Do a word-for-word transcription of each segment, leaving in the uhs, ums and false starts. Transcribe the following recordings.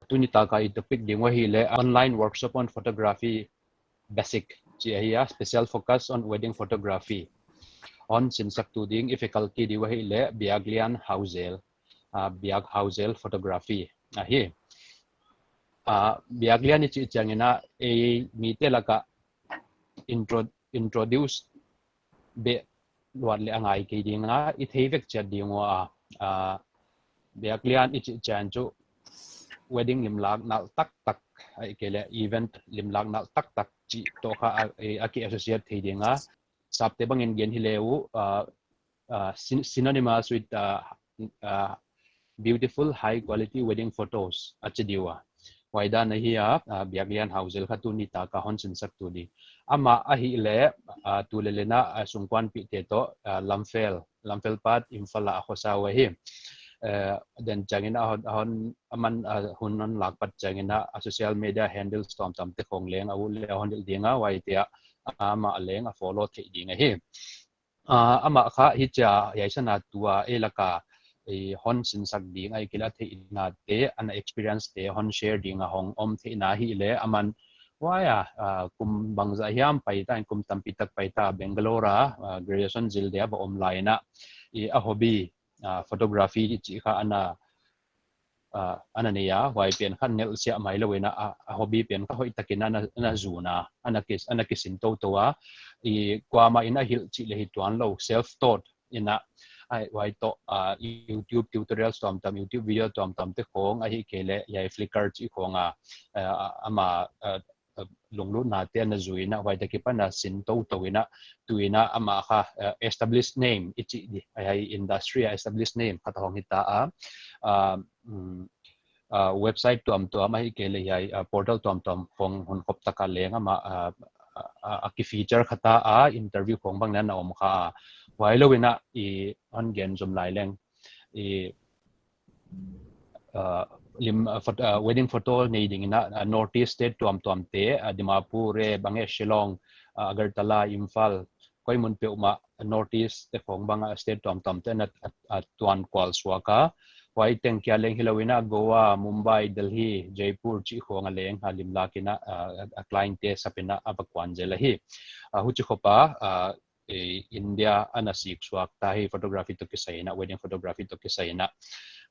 Tuni taka i topic ding uh ahihleh online workshop on photography basic chih ahi a, special focus on wedding photography. Hon sinsaktu ding i faculty ding uh ahihleh Biaklian Hauzel, ah, Biak Hauzel Photography ahi. Ah, Biaklian i chih chiangin a, ei mite laka intro, introduce beh luat leh a ngai kei ding a, i thei vek chiat ding ua, ah, Biaklian i chih chiang chu wedding limlak nalh taktak, ahihkeileh event limlak nalh taktak chih toh kha a, a ki associate thei ding a, sapte bangin gen hileh uh, ah, ah, syn-, synonymous with, ah, ah, beautiful high quality wedding photos a chi di ua. Huai dan ahi a, ah, Biaklian Hauzel kha tuni taka hon sinsaktu ding. Amah ahihleh, ah, tulel in a, ah, sungkuanpihte toh, ah, Lamphel, Lamphel Pat Imphal ah a khosa uh ahi. Eh, den chiangin a hon, a hon, aman, ah, hun hon lak pat chiangin a, ah, social media handles tuamtuamte khong leng a ut leh a hon hilh ding a, huaite ah, ah, amah leng a follow theih ding ahi. Ah, amah kha hichia hiaisana tua ei laka, eh, hon sinsak ding ahihkeileh theihnate, ana experience te hon share ding a hong om theihna ahihleh aman huai a, ah, kum bangzah hiam paita, kum tampi tak paita Bangalore a, ah, graduation zil dia va om lai in a, eh, a hobby, ah, photography chih kha ana, ah, ana nei a, huai pen kha nelhsiah mai lou in a, a, a hobby pen kha hoihtakin ana, ana zun a, ana ki, ana kisin toutou a, i kuamah in a hilh chih leh hi tuan lou, self taught in a, ai, huai toh, ah, YouTube tutorials tuamtuam, YouTube video tuamtuamte khong, ahihkeileh hiai Flickr chih khong a, ah, amah, ah, ah, lunglutnate ana zui in a, huaite akipan a sin toutou in a, tu in a amah kha, ah, established name i chih di, hiai industry a established name khat hong hita a, ah, mm, ah, website tuamtuam ahihkeileh hiai, ah, portal tuamtuam khong hun khop taka leng amah, ah, ah, ah, a ki feature kha ta a, interview khong bang in a om kha a. Huai lou in a i hon gen zom lai leng, i, ah, lim, ah, phot-, ah, wedding photo nei ding in a, ah, North East state tuamtuamte, ah, Dimapur, eh, bang e Shillong, ah, Agartala, Imphal, koi mun peuhmah North East te khong bang a state tuamtuamte ana, ah, ah, tuan kual suak a. Huai teng kia leng hilou in a Goa, Mumbai, Delhi, Jaipur chih khong a leng, ah, limlak in a, ah, ah, client te sap in a a va kuan zel ahi. Ah, huchi khop a, ah, eh, India ana sik suak ta hi photography toh kisai in a, wedding photography toh kisai in a.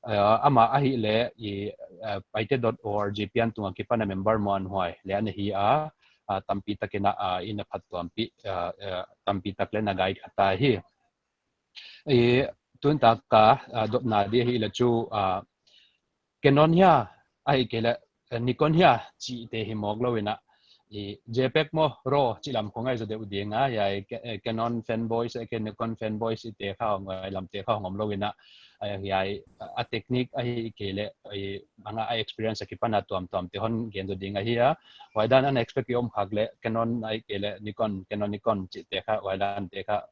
Ah, amah ahihleh i, ah, paite dot org pian tung akipan a member muanhuai leh ana hi a, ah, tampi takin a, ah, i na phattuampih, ah, ah, tampi tak leh na guide kha ta hi. I, tun taka, ah, dotna di ahihleh chu, ah, Canon hia, ahihkeileh, eh, Nikon hia, chihte hi mawk lou in a, i, JPEG maw, RAW, chih lam khong a i zou deuh ding a, hiai, Ca-, eh, Canon fanboys, eh, Nikon fanboys chihte kha hong, eh, lamte kha hong om lou in a, eh, hiai, a technique ahihkeileh, i, bang a experience akipan a tuamtuamte hon gen zou ding ahi a, huai dan ana expect i om khak leh, Canon ahihkeileh Nikon, Canon Nikon chihte kha, huai dante kha,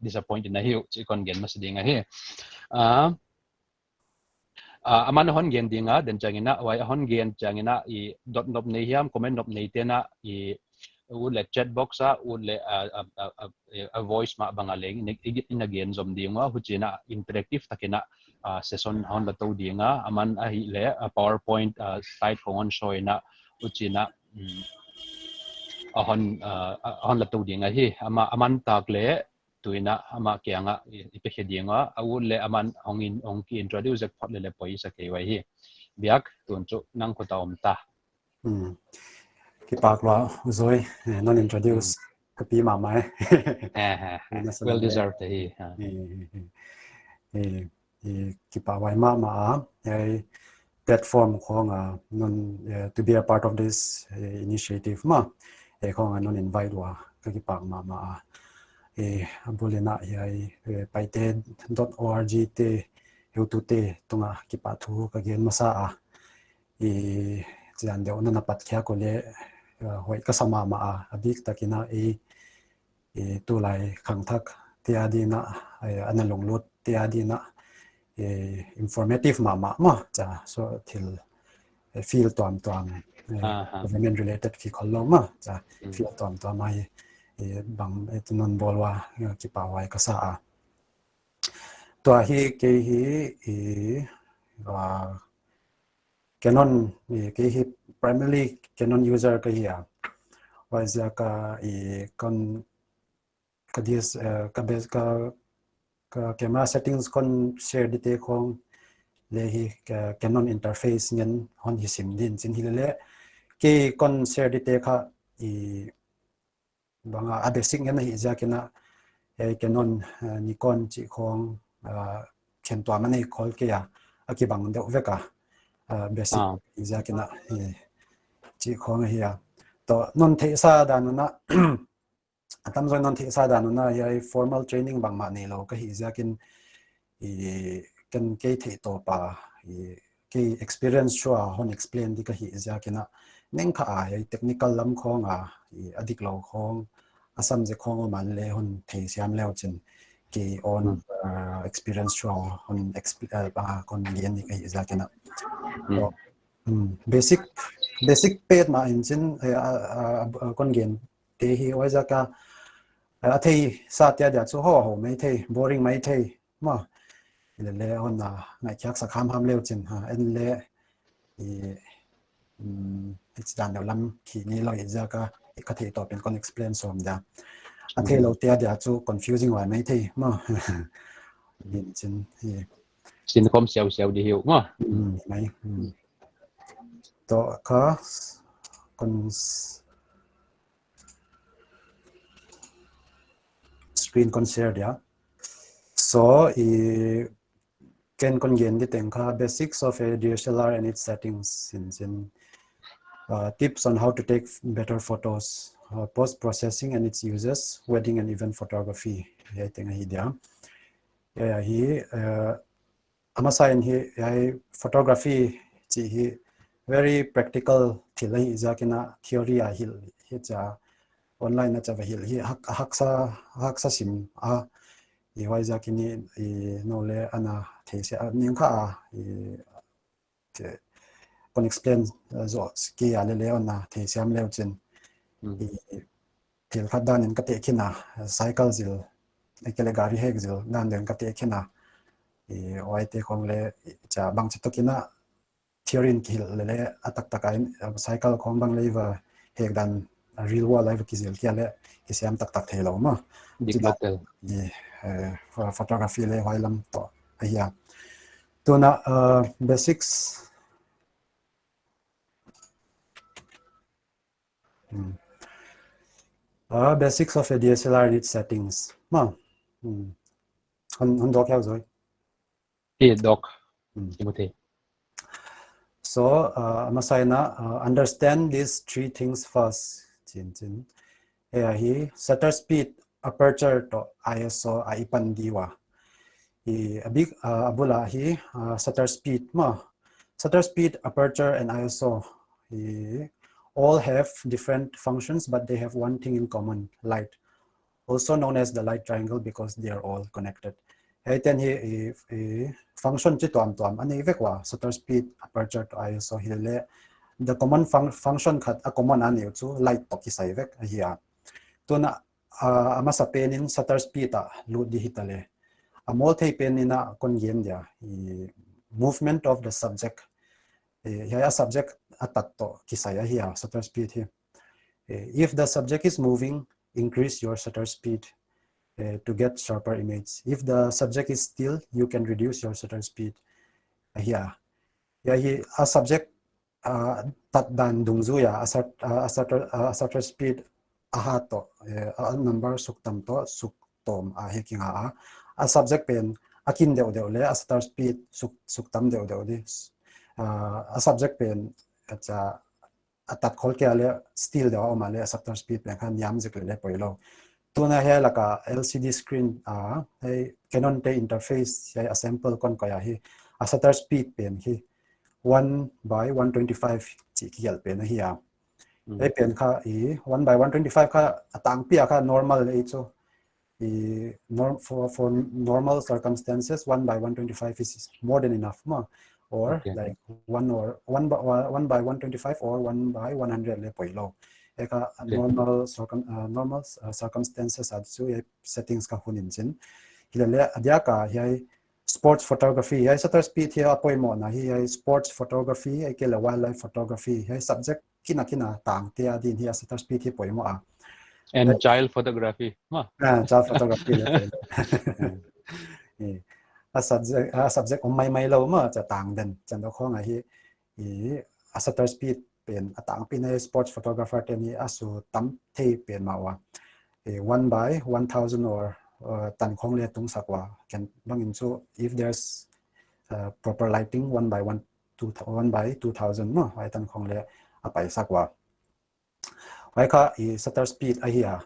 disappoint in a hi uh, chih kon gen masa ding ahi. Ah, ah, aman hon gen ding a, den chiangin a, huai hon gen chiangin a, i dot nop nei hiam, comment nop neite'n a, i ut leh chat box a, ut leh, ah, ah, ah, ah, eh, a voice mah bang a leng, i, i, i na gen zom ding ua, huchiin a interactive takin a, ah, session hon la tou ding a, aman ahihleh, ah, PowerPoint, ah, slide khong hon show in a, huchiin a, mm, a hon, ah, a hon la tou ding ahi, ama, aman tak leh, tu in a amah kiang a i, i pe khe ding ua, a ut leh aman hong in, hong ki introduce zek phot leh leng poi sa kei uhi. Biak, tun chu nang khut a om ta. Hmm. Kipak lua, U Zoi, eh, non introduce. Hmm. Ka pi mahmah e. Eh, eh, eh. Well deserved hi, ha. Eh, eh, eh. Eh, i kipak huai mahmah a, hiai platform khong a non, eh, to be a part of this, eh, initiative mah, eh, khong a non invite ua, ka kipak mahmah a. Eh, a bul in a hiai, eh, paite dot org te, YouTube te, tung a kipahthu ka gen masa a. Eh, chian deuh na na pat khia ko leh, eh, hoih ka sa mahmah a, a bik takin a, eh, eh, tulai khangthakte adin a, eh, ana lunglut te adin a, eh, informative mahmah mah, cha, so thil, eh, field tuamtuam, eh, aha, government related khi khol lou mah, cha, mm, field tuamtuam ahi, eh, bang, eh, tu non bawl ua, eh, kipak huai ka sa a. Tua hi kei hi, eh, ah, Canon, eh, kei hi primarily Canon user ka hi a. Huaiziak a, eh, kon, ka D S, eh, ka bes, ka, ka camera settings kon share dite khong leh hi, ka Canon interface ngen hon hi sim din chin hilele. Kei kon share dite kha, eh, bang a, a basic ngen ahi ziakin a, eh, Canon, eh, Nikon chih khong, ah, khen tua man ei khol kei a, a kibang deuh vek a, ah, basic Ah. ahi ziakin a, eh, chih khong ahi a. Toh, non theihsa dan un a, a tamzaw non theihsa dan un a, hiai formal training bangmah neilou ka hi ziakin, i, ken kei theih tawp a, i, kei experience through a hon explain di ka hi ziakin a, neng kha a, hiai technical lam khong a, i, a diklou khong, a subject khong om a leh hon theisiam leu chin, kei own, Hmm. uh, experience through a hon exp-, uh, uh, kon gen di ka hi ziakin a. Hmm. So, hmm, basic, basic petmah in chin, eh, uh, uh, uh, kon gen te hi huaiziak a, uh, a theihsa te adia chu ho, ho mai thei, boring mai thei, maw. Hilele hon a ngaihkhiak sak hamham leu chin, ha, en leh, i, um, i chi dan deuh lam khi neilou hi ziak a, i ka theih tawp in kon explain sawm dia. A Hmm. theilou te adia chu confusing huai mai thei, maw. Din chin, i. Sin kom siausiau di hi uh, maw. Hmm, mai, hmm. Toh kha, kon s-, screen kon share dia. So, i, ken kon gen di teng kha basics of a D S L R and its settings in chin. Uh, tips on how to take better photos, uh, post processing and its uses, wedding and event photography. Hiai teng ahi dia. Hiai hi, uh, a masa in hi, hiai photography chih hi very practical thil ahi ziakin a theory a hilh hi chia online a chia va hilh hi hak-, haksa, haksa sim a, i huaiziakin i, i nou leh ana theisiam, a, ning kha a, i, te, kon explain, uh, zoh kei a lele ana theisiam leu chin. Hmm. I, thil khat dan in ka teh khin a, cycle zil, ahihkeileh gari hek zil dan deuh in ka teh khin a. I, huaite khong leh, i, chia bangchituk in a, theory in kihilh lele, a taktak a in, uh, cycle khong bang leh va hek dan, uh, real world a va kizil kei a leh, kisiam taktak theilou maw. Dik Chi dan, local. I, eh, pho-, photography leh huai lam toh ahi a. Tuna, uh, basics. Hmm. Uh, basics of a D S L R and its settings. Maw. Hmm. Hon, hon dawk hiau zaw. Hi dawk. Hmm. Timothy. So, uh, a masa in a, uh, understand these three things first. Chin chin. Hiai hi, shutter speed, aperture toh I S O a i pan di ua. I, a big, uh, a bul a hi, uh, shutter speed maw. Shutter speed, aperture, and I S O, i, all have different functions, but they have one thing in common, light. Also known as the light triangle because they are all connected. Hiaite'n hi, i, i, function chi tuamtuam a nei vek ua, shutter speed, aperture toh I S O hilele. The common fun-, function khat a common a nei uh chu light toh kisai vek ahi a. Tuna, a, a masa pen in shutter speed a lut di hita leh. A mawl thei pen in a kon gen dia, i, movement of the subject. I, hiai a subject a tat toh kisai ahi a, shutter speed hi. I, if the subject is moving, increase your shutter speed, eh, to get sharper image. If the subject is still, you can reduce your shutter speed. Ahi a. Hiai hi a subject, ah, tat dan dungzui a, a shut-, ah, a shutter, ah, a shutter speed a hat toh, eh, a number suk tam toh, suk tawm a hi kinga a. A subject pen a kin deuhdeuh leh, a shutter speed suk, suk tam deuhdeuh di. Ah, a subject pen, a chia, a tat khol kei a leh still deuh a om a leh a shutter speed pen kha niam zek leh leh poilou. Tuna hiai laka L C D screen a, hiai Canon te interface hiai a sample kon koih a hi, a shutter speed pen hi one by one twenty-five chih kigelh pen ahi a. Mm. Hiai pen kha i one by one twenty-five kha a tangpi a kha normal ei chu. I norm-, for, for normal circumstances, one by one twenty-five is more than enough maw. Or Okay. like one or one by, one by one twenty-five or one by one hundred leh poilou. Hiai kha Okay. normal circum-, uh, normal, uh, circumstances a chu hiai settings kha hun in chin. Hilele a diak a hiai Sports photography, hiai shutter speed hi a poimohna hi, hiai sports photography, ahihkeileh wildlife photography, hiai subject kina kina tangte adin hi a shutter speed hi poimoh a. And child photography, maw. Ah, child photography leh poimoh. Eh, a subject, a subject om maimai lou maw, chia tang den, chiang deuh khong ahi, i, a shutter speed pen a tangpi in sports photographer te'n a sut tam thei pen mah ua. Eh, one by one thousand or, uh, tan khong leh tungsak ua. Ken bangin chu, if there's, uh, proper lighting, one by one, two, one by two thousand maw, huai tan khong leh a paisak ua. Huai kha i shutter speed ahi a.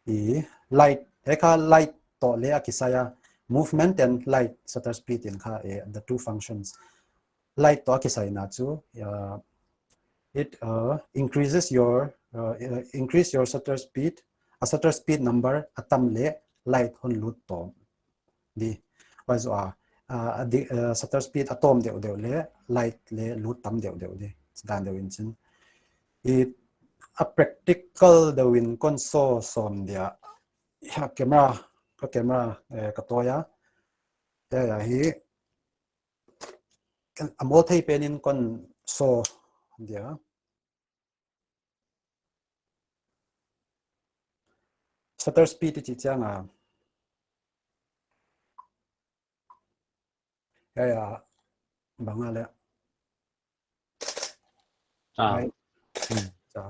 I light, hiai kha light toh leh a kisai a. Movement and light shutter speed in kha, eh, the two functions. Light toh a kisaina chu, uh, it, uh, increases your, uh, uh, increase your shutter speed, a shutter speed number a tam leh light hon lut tawm di. Huai zoh a, uh, a di, uh, shutter speed a tawm deuhdeuh leh light leh lut tam deuhdeuh di. Chidan deuh in chin. I, a practical deuh in kon show sawm dia. Hiai camera, ka camera, eh, ka tawi a. Hiai, hiai hi. A mawl thei pen in kon show dia. Shutter speed i chih chiang a. Hiai, hiai, bang a leh. Ah. Hiai. Hmm. Chia.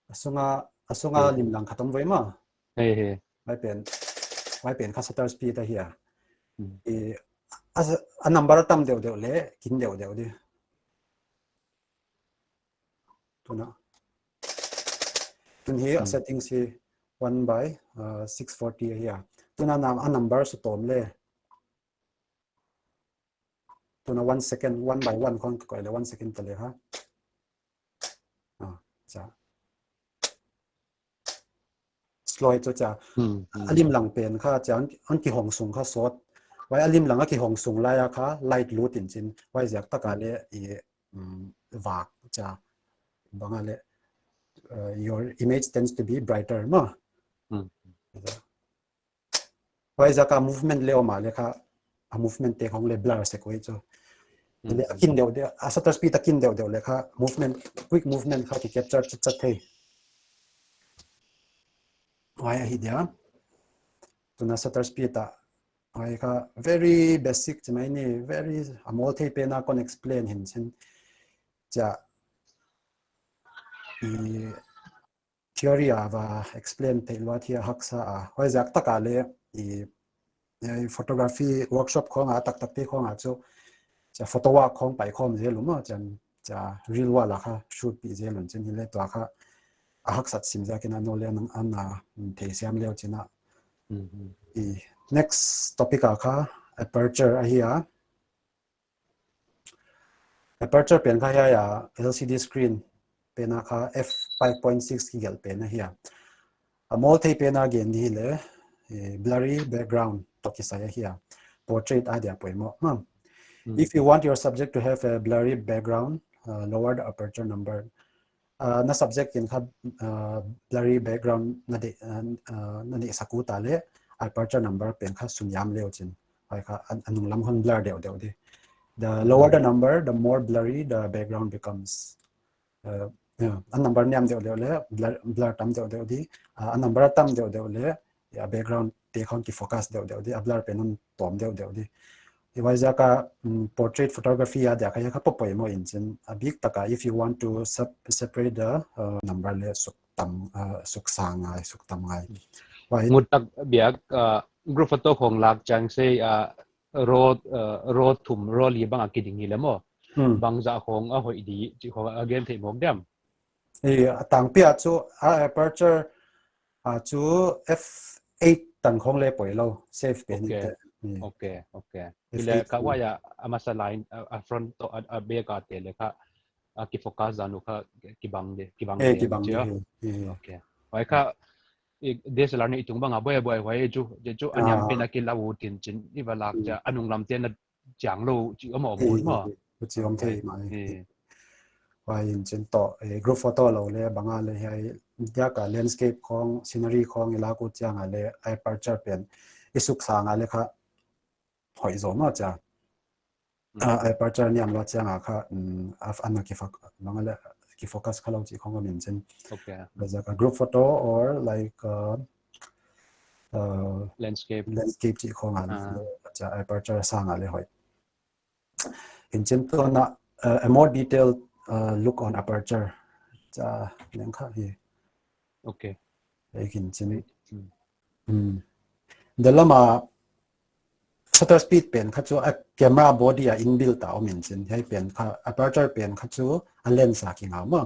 A sunga, a sunga lim lang khat om ve maw. Hei, hei. Huai pen, huai pen kha shutter speed ahi a. Hmm. I, a, a number a tam deuhdeuh leh, kin deuhdeuh di. Tuna. Tun hi a settings hi one by, uh, six forty ahi a. Tuna nam, a number sut tawm leh. Tuna one second, one by one khong ka koih leh one second ta leh ha. Ah, chia. Slow chu chia. Hmm, hmm. A lim lang pen kha chia, an, an kihong sung kha sawt. Huai a lim lang a kihong sung lai a kha light lut in chin. Huai ziak tak a leh i, um, vak chia. Bang a leh, uh, your image tends to be brighter, maw. Hmm. Huai ziak a movement leh om a leh kha, a movement te khong leh blur sek uhi chu. Hmm. Leh a kin deuhdeuh, a shutter speed a kin deuhdeuh leh kha movement, quick movement kha ki capture chatchat thei. Huai ahi dia. Tuna shutter speed a. Huai kha very basic chi mai ni, very a mawl thei pen a kon explain hi'n chin. Chia, i, theory a va explain theih luat hi a haksa a. Huai ziak tak a leh i, i photography workshop khong a taktak te khong a chu chia photo walk khong pai khawm zel uh maw, chia, chia real world a kha shoot pih zel un chin hileh tua kha a haksat sim ziak in a nou leh nang ana, mm, theisiam leu chin a. Mhm. I next topic a kha aperture ahi a. Aperture pen kha hiai a L C D screen pen a kha f five point six kigelh pen ahi a. A mawl thei pen a gen di hileh, eh, blurry background toh kisai ahi a. Portrait a dia poimoh, maw. Hmm. If you want your subject to have a blurry background, uh, lower the aperture number. Ah, na subject in kha, ah, blurry background na deih, ah, ah, na deihsak uh ta leh, aperture number pen kha suniam leu chin. Huai kha a, a nunglam hon blur deuhdeuh di. The lower the number, the more blurry the background becomes. Ah, yeah, a number niam deuhdeuh leh, blur, blur tam deuhdeuh di. Ah, a number tam deuhdeuh leh, a background te khong ki focus deuhdeuh di, a blur pen hon tawm deuhdeuh di. Huai ziak a, mm, portrait photography a dia kha hiai kha poimoh in chin. A bik tak a, if you want to sep-, separate the, uh, number leh suk tam, uh, suk sang ngai, suk tam ngai. Huai. Mut tak biak, uh, group photo khong lak chiang sei, uh, row, uh, row thum, row li bang a kiding hileh maw. Hmm. Bangzah khong a hoih di, chih khong a gen thei mawk diam. Eh, a tangpi a chu, a aperture, a chu f eight tan khong leh poi lou, safe pen. Okay. Te. Hmm. Okay, okay. F eight. Hileh kha huai a, a masa line, a, a front toh, a, a back a te leh kha, a ki focus dan uh kha kibang di, kibang di. Eh, kibang di. Eh. Okay. Huai kha, i, D S L R nih tung bang a buaibuai huai chu, chu a niam pen a kila ut in chin, i va lak chia, a nunglam te na chiang lou, chih om om maw. Huchi om thei mai. Eh. Huai in chin toh, eh, group photo lou leh, bang a leh hiai, dia kha landscape khong, scenery khong, i lak uh chiang a leh, aperture pen, i suk sang a leh kha, hoih zaw maw chia. Mm. Ah, aperture niam lua chiang a kha, mm, af-, ana kifoc-, bang a le, kifocus kha lou chih khong om in chin. Okay. Like a group photo or like, uh, uh, landscape. Landscape chih khong a, ah, chia aperture sang a le hoih. Hinchin tuin a, uh, a more detailed, uh, look on aperture. Chia leng kha hi. Okay. Ei hinchin. Right. Hmm. Hmm. Tua lam a shutter speed pen kha chu a camera body a inbuilt a om in chin. Hiai pen kha aperture pen kha chu a lens a kinga maw.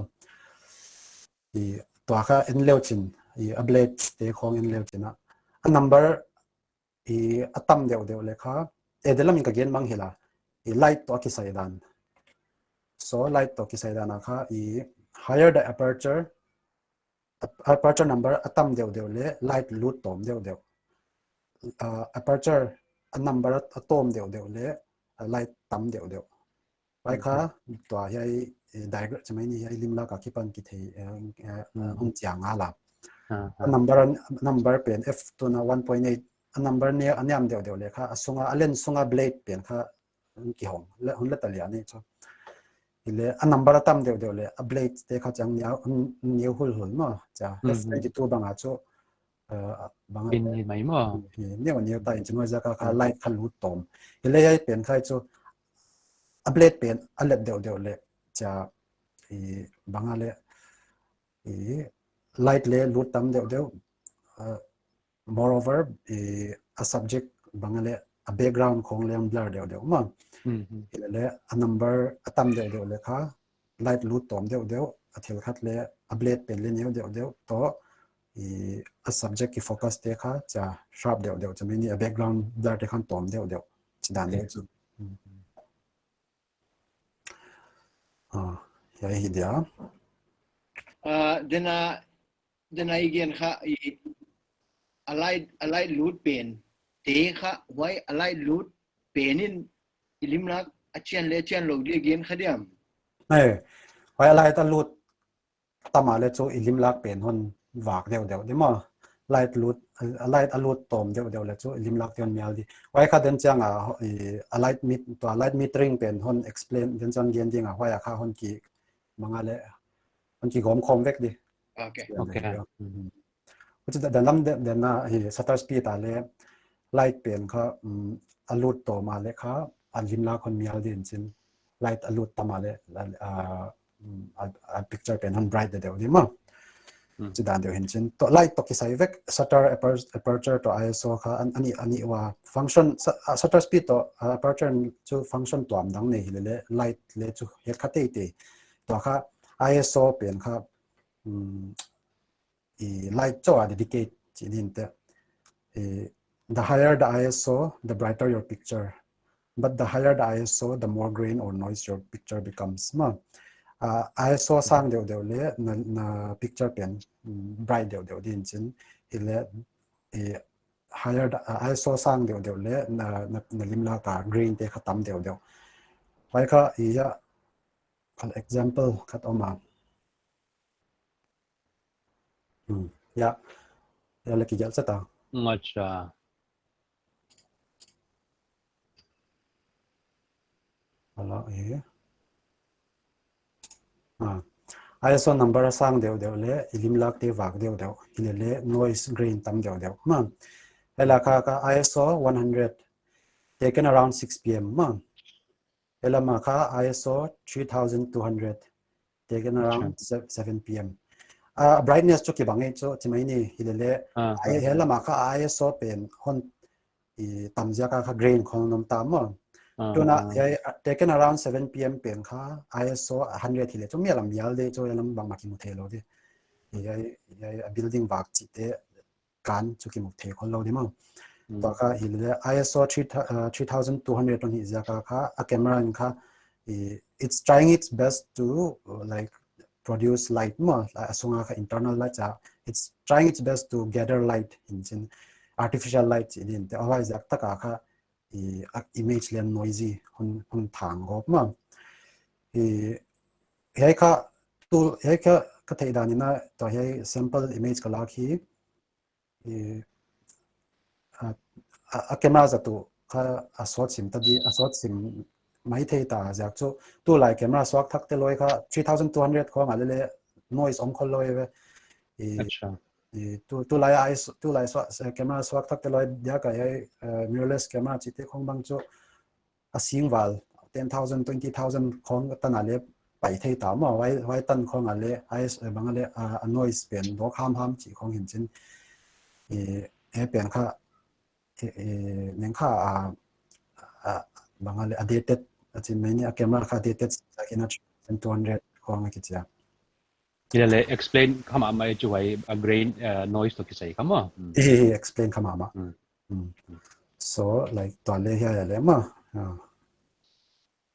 I tua kha en leu chin, i a blade te khong en leu chin a. A number i a tam deuhdeuh le kha, e, tua lam in ka gen mang hi la, i light toh a kisai dan. So light toh kisai dan a kha, i higher the aperture, ap-, aperture number a tam deuhdeuh le light lut tawm deuhdeuh. Ah, aperture a number a tawm deuhdeuh le, ah, light tam deuhdeuh. Huai kha, mhm, tua hiai, eh, diagram, chi mai ni hiai limlak a kipan kithei, eh, eh, mhm, hong chiang a la. Ah, a ah. Number, number pen F tuin a one point eight, a number ni-, a niam deuhdeuh le kha, a sunga, a lens sunga blade pen kha, hong kihong, le, hong la ta lia ni chu. Hileh, a number a tam deuhdeuh le, a blade te kha chiang niau, hong, niau hulhul maw, chia, mhm, F twenty-two bang a chu, eh, bang a pin le hi mai maw. Hi, niau, niau ta in chin huai ziak a kha, hmm, light kha lut tawm. Hileh hiai pen kha chu, a blade pen a let deuhdeuh le, chia, i bang a le, i light le lut tam deuhdeuh, eh, moreover, i a subject bang a le, a background khong le hong blur deuhdeuh maw. Mhm. Hilele, a number a tam deuhdeuh le kha, light lut tawm deuhdeuh, a thil khat le a blade pen le niau deuhdeuh toh, i a subject kifocus te kha, chia sharp deuhdeuh, chi mai ni a background blur te kha tawm deuhdeuh, chi dan deuh chu. Mhm. Ah, hiai hi dia. Ah, tua, tua i gen kha i a light, a light lut pen te kha, huai a light lut pen in i limlak a chian le chian lou dia gen kha diam. Eh, huai a light a lut tam a le chu i limlak pen hon vak deuhdeuh di maw. Light lut, a light a lut tawm deuhdeuh le chu i limlak te hon mial di. Huai kha tua chiang a, i, a light met-, tua light metering pen hon explain, tua chiang gen ding a, huai a kha hon ki, bang a le, hon kigawm khawm vek di. Okay. Tua, okay, dia. Mhm. Huchi tua, tua lam tua, tua na hi shutter speed a le light pen kha, um, a lut tawm a le kha, a limlak hon mial di in chin. Light a lut tam a le, a, a, um, a, a picture pen hon bright deuhdeuh di maw. Hmm. Chi dan deuh hi'n chin. Toh light toh kisai vek, shutter aper-, aperture toh I S O kha an, a nih, a nih ua function, shu-, a shutter speed toh, a aperture chu function tuam dang nei hilele, light le chu het kha teitei. Tua kha I S O pen kha, um, i light chauh a dedicate chi din te. I, the higher the I S O, the brighter your picture. But the higher the I S O, the more grain or noise your picture becomes. Maw. Ah, I S O sang deuhdeuh le, na, na picture pen, mm, bright deuhdeuh di in chin. Hileh, i, higher the, ah, I S O sang deuhdeuh le, na, na, na limlak a grain te kha tam deuhdeuh. Huai kha, i, ya, kha example khat om a. Hmm. Ya. Ya le kigelh sa ta. Hmm, acha. Ala e. Ah. I S O number a sang deuhdeuh le, i limlak te vak deuhdeuh. Hilele noise grain tam deuhdeuh. Maw. Huai la kha kha I S O one hundred. Taken around six P M. Maw. Huai lam a kha I S O three thousand two hundred, taken around, acha, se-, seven P M. Ah, brightness chu kibang e chu, chi mai ni hilele, ah, I-, ah, huai lam a kha I S O pen hon i tam ziak a kha grain khong nom ta maw. Ah, tuin a, ah, hiai, ah, taken around seven P M pen kha I S O hundred hileh chu mial a mial di chu, huai lam bangmah kimu thei lou di. Hiai, hiai a building vak chih te, kan chu kimu thei khol lou di maw. Mm. Tua kha hilele I S O three thou-, uh, three thousand two hundred hon hih ziak a kha, a camera in kha, i, it's trying its best to, uh, like, produce light maw, a sunga kha internal light a, it's trying its best to gather light in chin, artificial light chi din te, huai ziak tak a kha, i, a image lian noisy hon, hon thang gawp maw. I, hiai kha, tu, hiai kha ka theih dan in a, tua hiai sample image ka lak hi, i, a, a, a camera zat uh kha a sawt sim ta di, a sawt sim mai thei ta ziak chu, tulai camera suak thak te loi kha three thousand two hundred khong a le le noise om khol loi ve. I, Acha. I, tu, tulai ISO, tulai suak, camera suak thak te loi dia ka ai, eh, mirrorless camera chih te khong bang chu a sing val ten thousand, twenty thousand khong tan a le pai thei ta maw, huai, huai tan khong a le, ISO, eh, bang a le, a, a noise pen dawk hamham chih khong hi'n chin. I, e pen kha, i, i, neng kha, a, a, bang a le, a dated, a chin mai ni a camera kha dated, sa kina two hundred khong a kichi a. Hilele explain kha mahmah chu huai a grain, uh, noise toh kisai kha maw. Hmm. Hi, hi, explain kha mahmah. Hmm. Hmm. So, like, tua le hiai a le maw. Ah.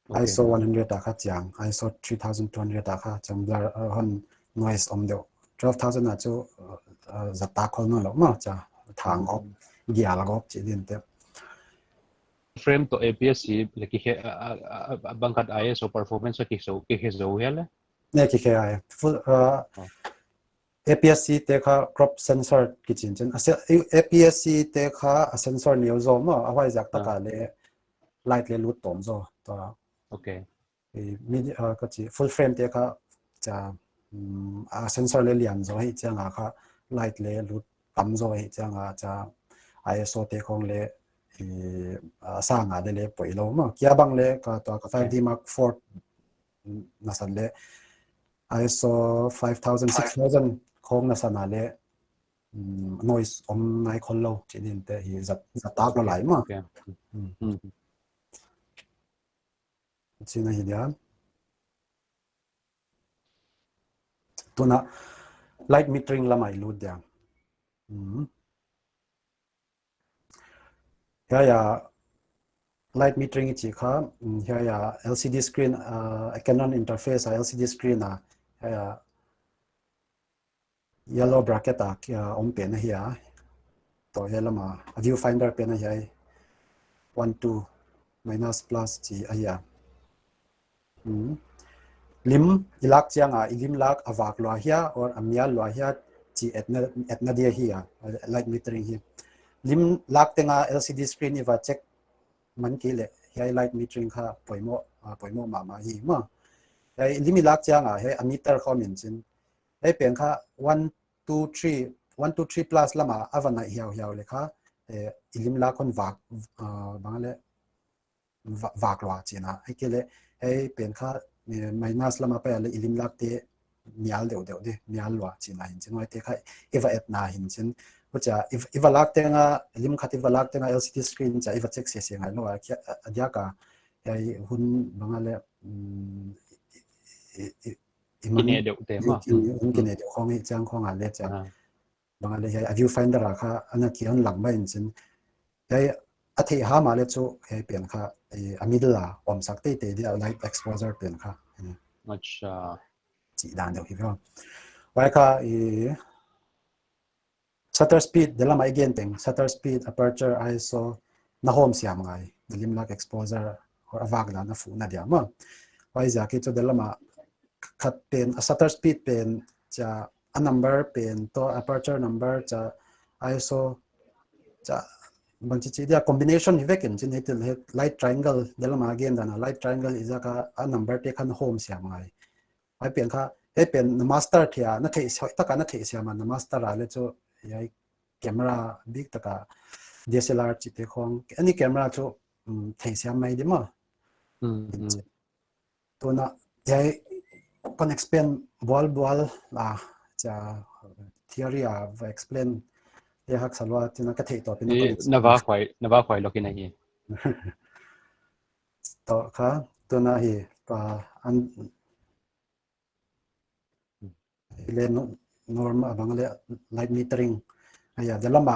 Okay. ISO one hundred a kha chiang, ISO three thousand two hundred a kha chiang blur, uh, hon noise om deuh. Twelve thousand a chu, uh, uh, zat tak khol nawnlou maw, cha thang gawp, gial gawp chih din te. Frame toh APS-C le kikhe, a, a, a, a bang khat ISO performance kikhe zou, kikhe zou hia le? Ne, kikhe ai. Full, uh, Oh. APS-C te kha crop sensor kichin chen. A se-, APS-C te kha a sensor neu zaw maw, a huai ziak tak a Ah. le light le lut tawm zaw. Tua, Okay. i, midi-, uh, ka chi, full frame te kha cha, um, a sensor le lian zaw hi chiang a kha light le lut tam zaw hi chiang a cha ISO te khong le, i, a sang a le le poilou maw. Kia bang le ka tua ka five D Mark four, mm, na san le ISO five thousand, six thousand khong na san a le, mm, noise om nai khol lou chih din te hi zat, zat tak lou lai maw. Okay. Mm. Hmm. Chih na hi dia. Tuna light metering lam ah i lut dia. Mm. Hiai a light metering i chih kha, mm, hiai a LCD screen, uh, Canon interface a LCD screen a, hiai a yellow bracket a, uh, om pen ahi a. Toh hiai lam a, a viewfinder pen ahi a. One, two, minus, plus chih ahi a. Hmm. Lim i lak chiang a, i lim lak a vak lua hia, or a mial lua hia, chih etna, etna dia hi a, light metering hi. Lim lak teng a LCD screen i va check man kei le, hiai light metering kha poimoh, ah, poimoh mahmah hi maw. Hiai lim i lak chiang a, hiai a meter kha om in chin. Hiai pen kha one, two, three, one, two, three plus lam a, a va nai hiauhiau le kha, eh, i lim lak hon vak, ah, bang le, va-, vak lua chihna. Ahihkeileh, hiai pen kha, eh, minus lam a pai a le i lim lak te mial deuhdeuh di, mial lua chihna hi'n chin. Huaite kha i va etna hi'n chin. Huchia, i, i va lak teng a, lim khat i va lak teng a LCD screen chia i va check sese ngai lou a, kia, a, a diak a, hiai hun bang a le, mm, i, i, i, i man, Kine deuh te maw. i, i, hun kine deuh khong hi chiang khong a le chia. Ah. Bang a le hiai a viewfinder a kha ana ki hon lang mai in chin. Hiai a theih ham a le chu hiai pen kha, eh, a middle a omsak teitei dia light exposure pen kha. Eh, Acha. chih dan deuh hi ve. Huai kha, eh, shutter speed, de lam a i gen teng, shutter speed, aperture, ISO, na hawm siam ngai, na lim lak exposure, or a vak dan a fuhna dia maw. Huai ziak i chu de lam a khat pen, a shutter speed pen, chia, a number pen toh, aperture number, chia, ISO, chia, bangchi chi dia combination hi vek in chin hi til hi light triangle, de lam a gen dan a light triangle i ziak a, a number te kha na hawm siam ngai. Huai pen kha, hiai pen na master thei a, na theih siam, taka na theih siam a, na master a le chu, hiai camera bik taka DSLR chih te khong, any camera chu, um, theih siam mai di maw. Hmm, hmm. Tuna, hiai kon explain bualbual a, chia theory a va explain te haksa lua, tuna ka theih tawp in a I, kon explain. Na va khuai, na va khuai lou kei na hi. Toh kha, tuna hi, pa, an, le no-, normal, bang le light metering. Ahi a, de lam a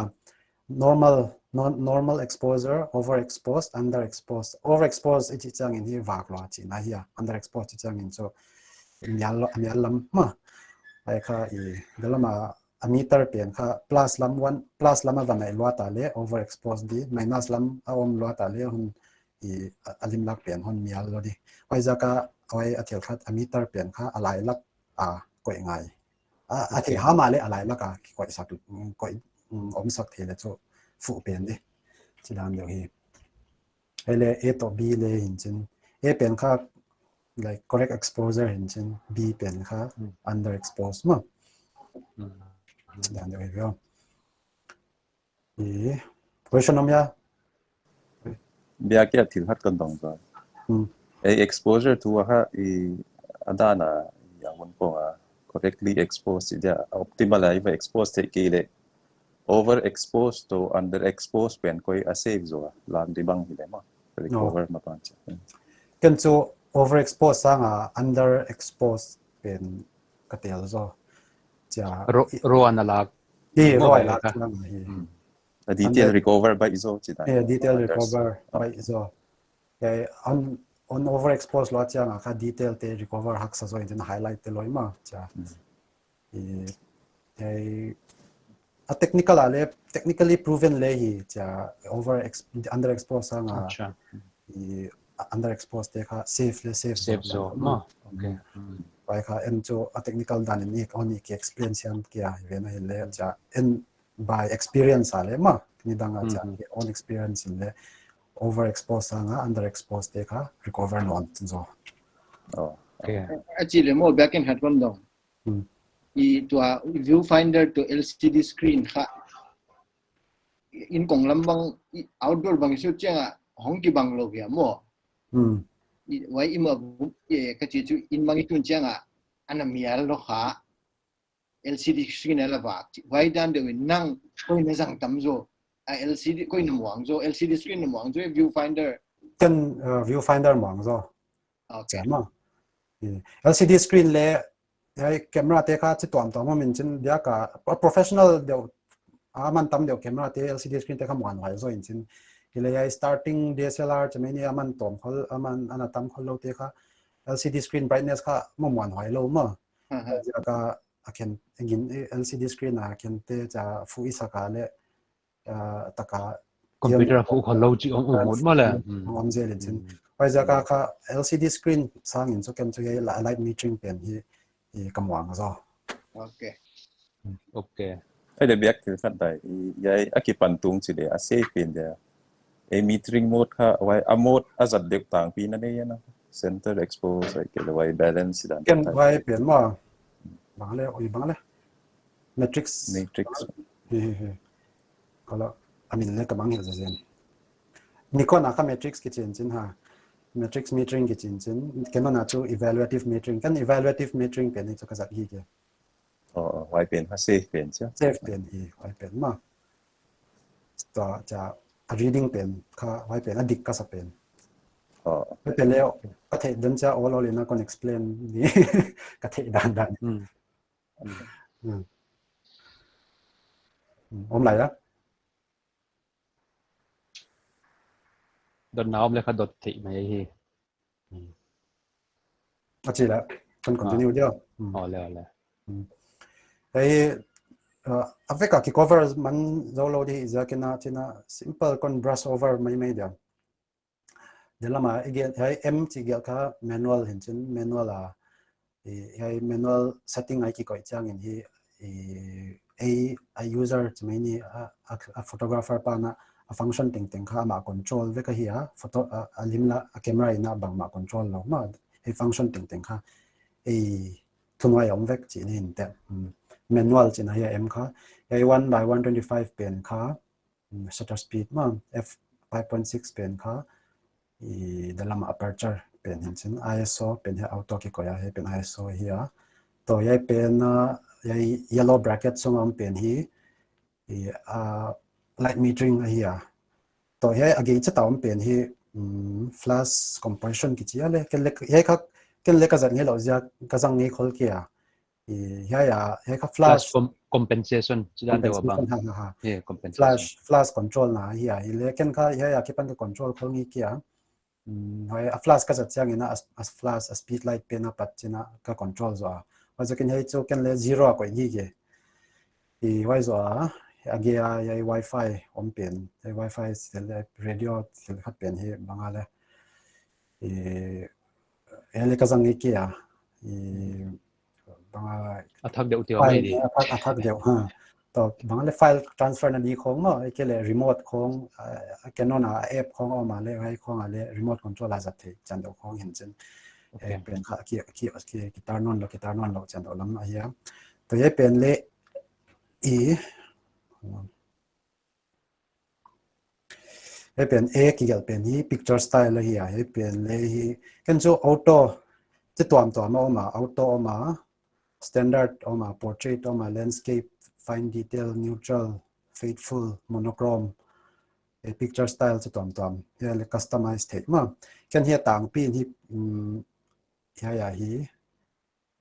normal, non-, normal exposure, overexposed, underexposed. Overexposed i chih chiang in hi vak lua chihna hi a, underexposed chih chiang in chu mial lua, mial lam maw. Huai kha i, de lam a, a meter pen kha plus lam one, plus lam a va nai lua ta le overexposed di, minus lam a om lua ta le hun i a, a lim lak pen hon mial lou di. Huai ziak a, huai a thil khat a meter pen kha a lai lak a koih ngai. A, a theih ham a le a lai lak a koih sak, koih, um, om sak thei le chu fuh pen di. Chih dan deuh hi. Hiai leh A toh B leh hi'n chin. A pen kha, like, correct exposure hi'n chin. B pen kha, hmm, underexposed maw. Hmm. Dan deuh hi veh. I, question om hia? Biak kia thil khat kon dong zaw. Hmm. Ei exposure thu a kha i a dan a, i a hun pong a correctly exposed i dia, optimal a i va expose theih kei leh. Overexposed toh underexposed pen koi a safe zaw a, lam di bang hi leh maw. Recover ma pan chia. Ken chu overexposed sang a underexposed pen ka tel zaw. Chia. Ro, ro ana lak. I, ro a lak ka. Sang a hi. Hmm. A detail recover baih zaw chi dan. Eh, detail recover baih zaw. Eh, on, on overexpose lua chiang a kha detail te recover haksa zaw in highlight te lou maw chia. Hmm. I, eh, a technical a leh, technically proven leh hi chia over ex-, underexpose sang a. Acha. I underexpose te kha safe leh safe zaw. Safe zaw maw. Okay. Hmm. Huai kha en chu a technical dan in i, on i ki explain siam kia hi ve na hi leh chia en by experience a leh maw, nidang a chia, own experience in leh overexpose sang a underexpose te kha recover nawn zaw. Oh. Okay. A chi leh maw, biak in hat kon dong. Hmm. I tua viewfinder toh L C D screen kha in kong lam bang, i outdoor bang i sut chiang a hong kibang lou hia maw. Hmm. I, huai i ma, eh, ka chi chu in bang i tun chiang a ana mial lou kha. L C D screen a la vak. Huai dan deuh in nang koi na zang tam zaw. A L C D koi na muang zaw. L C D screen na muang zaw, viewfinder. Ken, uh, viewfinder muang zaw. Okay. Chia maw. Eh, L C D screen leh, hiai camera te kha chi tuamtuam om in chin, biak a, a professional deuh, a man tam deuh camera te L C D screen te kha muanhuai zaw in chin. Hi leh hiai starting D S L R chi mai ni a man tuam khol, a man ana tam khol lou te kha L C D screen brightness kha maw muanhuai lou maw. Aha. Chia ka a khen, engin, eh, L C D screen a khen te chia fu i sak a leh, ah, taka computer a fu khol lou chi om, om mut maw leh. Hmm. Om zel in chin. Hmm. Huaiziak a kha L C D screen sang in chu ken chu hiai la-, light metering pen hi, i ka muang zaw. Okay. Okay. Ai de biak thil khat dai. I, hiai a kipan tung chi leh a safe pen dia. Ei metering mode kha, huai a mode a zat deuh tangpi na nei na. Center expose, huai kei leh huai balance dan. Ken huai pen maw. Bang leh, ui bang leh. Matrix. Matrix. Hi, hi, hi. Kala, a min leh ka mangngilh zen. Nikon a kha matrix kichi in chin ha. Matrix metering kichi in chin. Canon a chu evaluative metering. Ken evaluative metering pen hi chu ka zat hi kei. Oh, oh, huai pen kha safe pen chia. Safe pen hi, huai pen maw. Tua chia a reading pen kha, huai pen a dik ka sa pen. Oh. Huai pen leh, ka theih dan chia ol ol in a kon explain ni. Ka theih dandan. Hmm. Hmm. Hmm. Om lai a? Dot na om leh kha dot theih mai hi. Hmm. A chi leh, kon continue dia. Hmm. Oh, leh, leh. Hmm. Ei, uh, a vek a ki cover man zou lou di ziak in a, chin a simple kon brush over mai mai dia. Dela ma, again, hiai M chi gelh kha manual hi'n chin, manual a, i, hiai manual setting a i kikoih chiang in hi, i, ei, a user chi mai ni a, a, a photographer pa'n a, a function tengteng kha amah control vek ahi a, photo, a, a lim leh, a camera in a bangmah control lou maw, ei function tengteng kha, ei, thunuai om vek chi ni in te. Hmm. Manual chi na hiai M kha, hiai one by one twenty-five pen kha, mm, shutter speed maw, f five point six pen kha, i, dela ma aperture pen hi'n chin, I S O pen hi auto kikoih a, hiai pen I S O hi a. Toh hiai pen, ah, hiai yellow bracket sung a om pen hi, i, ah, light metering ahi a. Toh hiai a gei chauh a om pen hi, mm, flash composition kichi a leh, ken leh, hiai kha, ken leh ka zat ngei lou ziak, ka zang ngei khol kei a. I, hiai a, hiai kha flash. Flash com-, compensation, chi dan deuh a bang. Compensation, ha, ha, ha. Yeah, compensation. Flash, flash control na, hiai, hi leh ken kha, hiai a kipan ka control khol ngei kei a. Mm, hiai a flash ka zat chiang in a, a, a flash, a speed light pen apat chin a ka control zaw a. Huaiziak in hiai chu ken leh zero a koih ngei kei. I, huai zaw a, a gei a, hiai wifi om pen, hiai wifi thil leh radio thil khat pen hi bang a leh. I, hiai leh ka zang ngei kei a. I, bang a. A thak deuh tio mai di. A thak, a thak deuh, ha. Toh bang le file transfer na di khong maw, ahihkeileh remote khong, ah, Canon a app khong om a leh, huai khong a leh remote control a zat theih chian deuh khong hi'n chin. Eh, Okay. pen kha ki, ki, ki, ki turn on lou, ki turn on lou chian deuh lam ahi a. Toh hiai pen leh i, hiai pen A kigelh pen hi picture style ahi a, hiai pen leh hi. Ken chu auto, chi tuamtuam a om a, auto om a, standard om a, portrait om a, landscape, fine detail, neutral, faithful, monochrome, eh, picture style chi tuamtuam. Hiai leh customize theih maw. Ken hiai tangpi in hi, um, hiai a hi.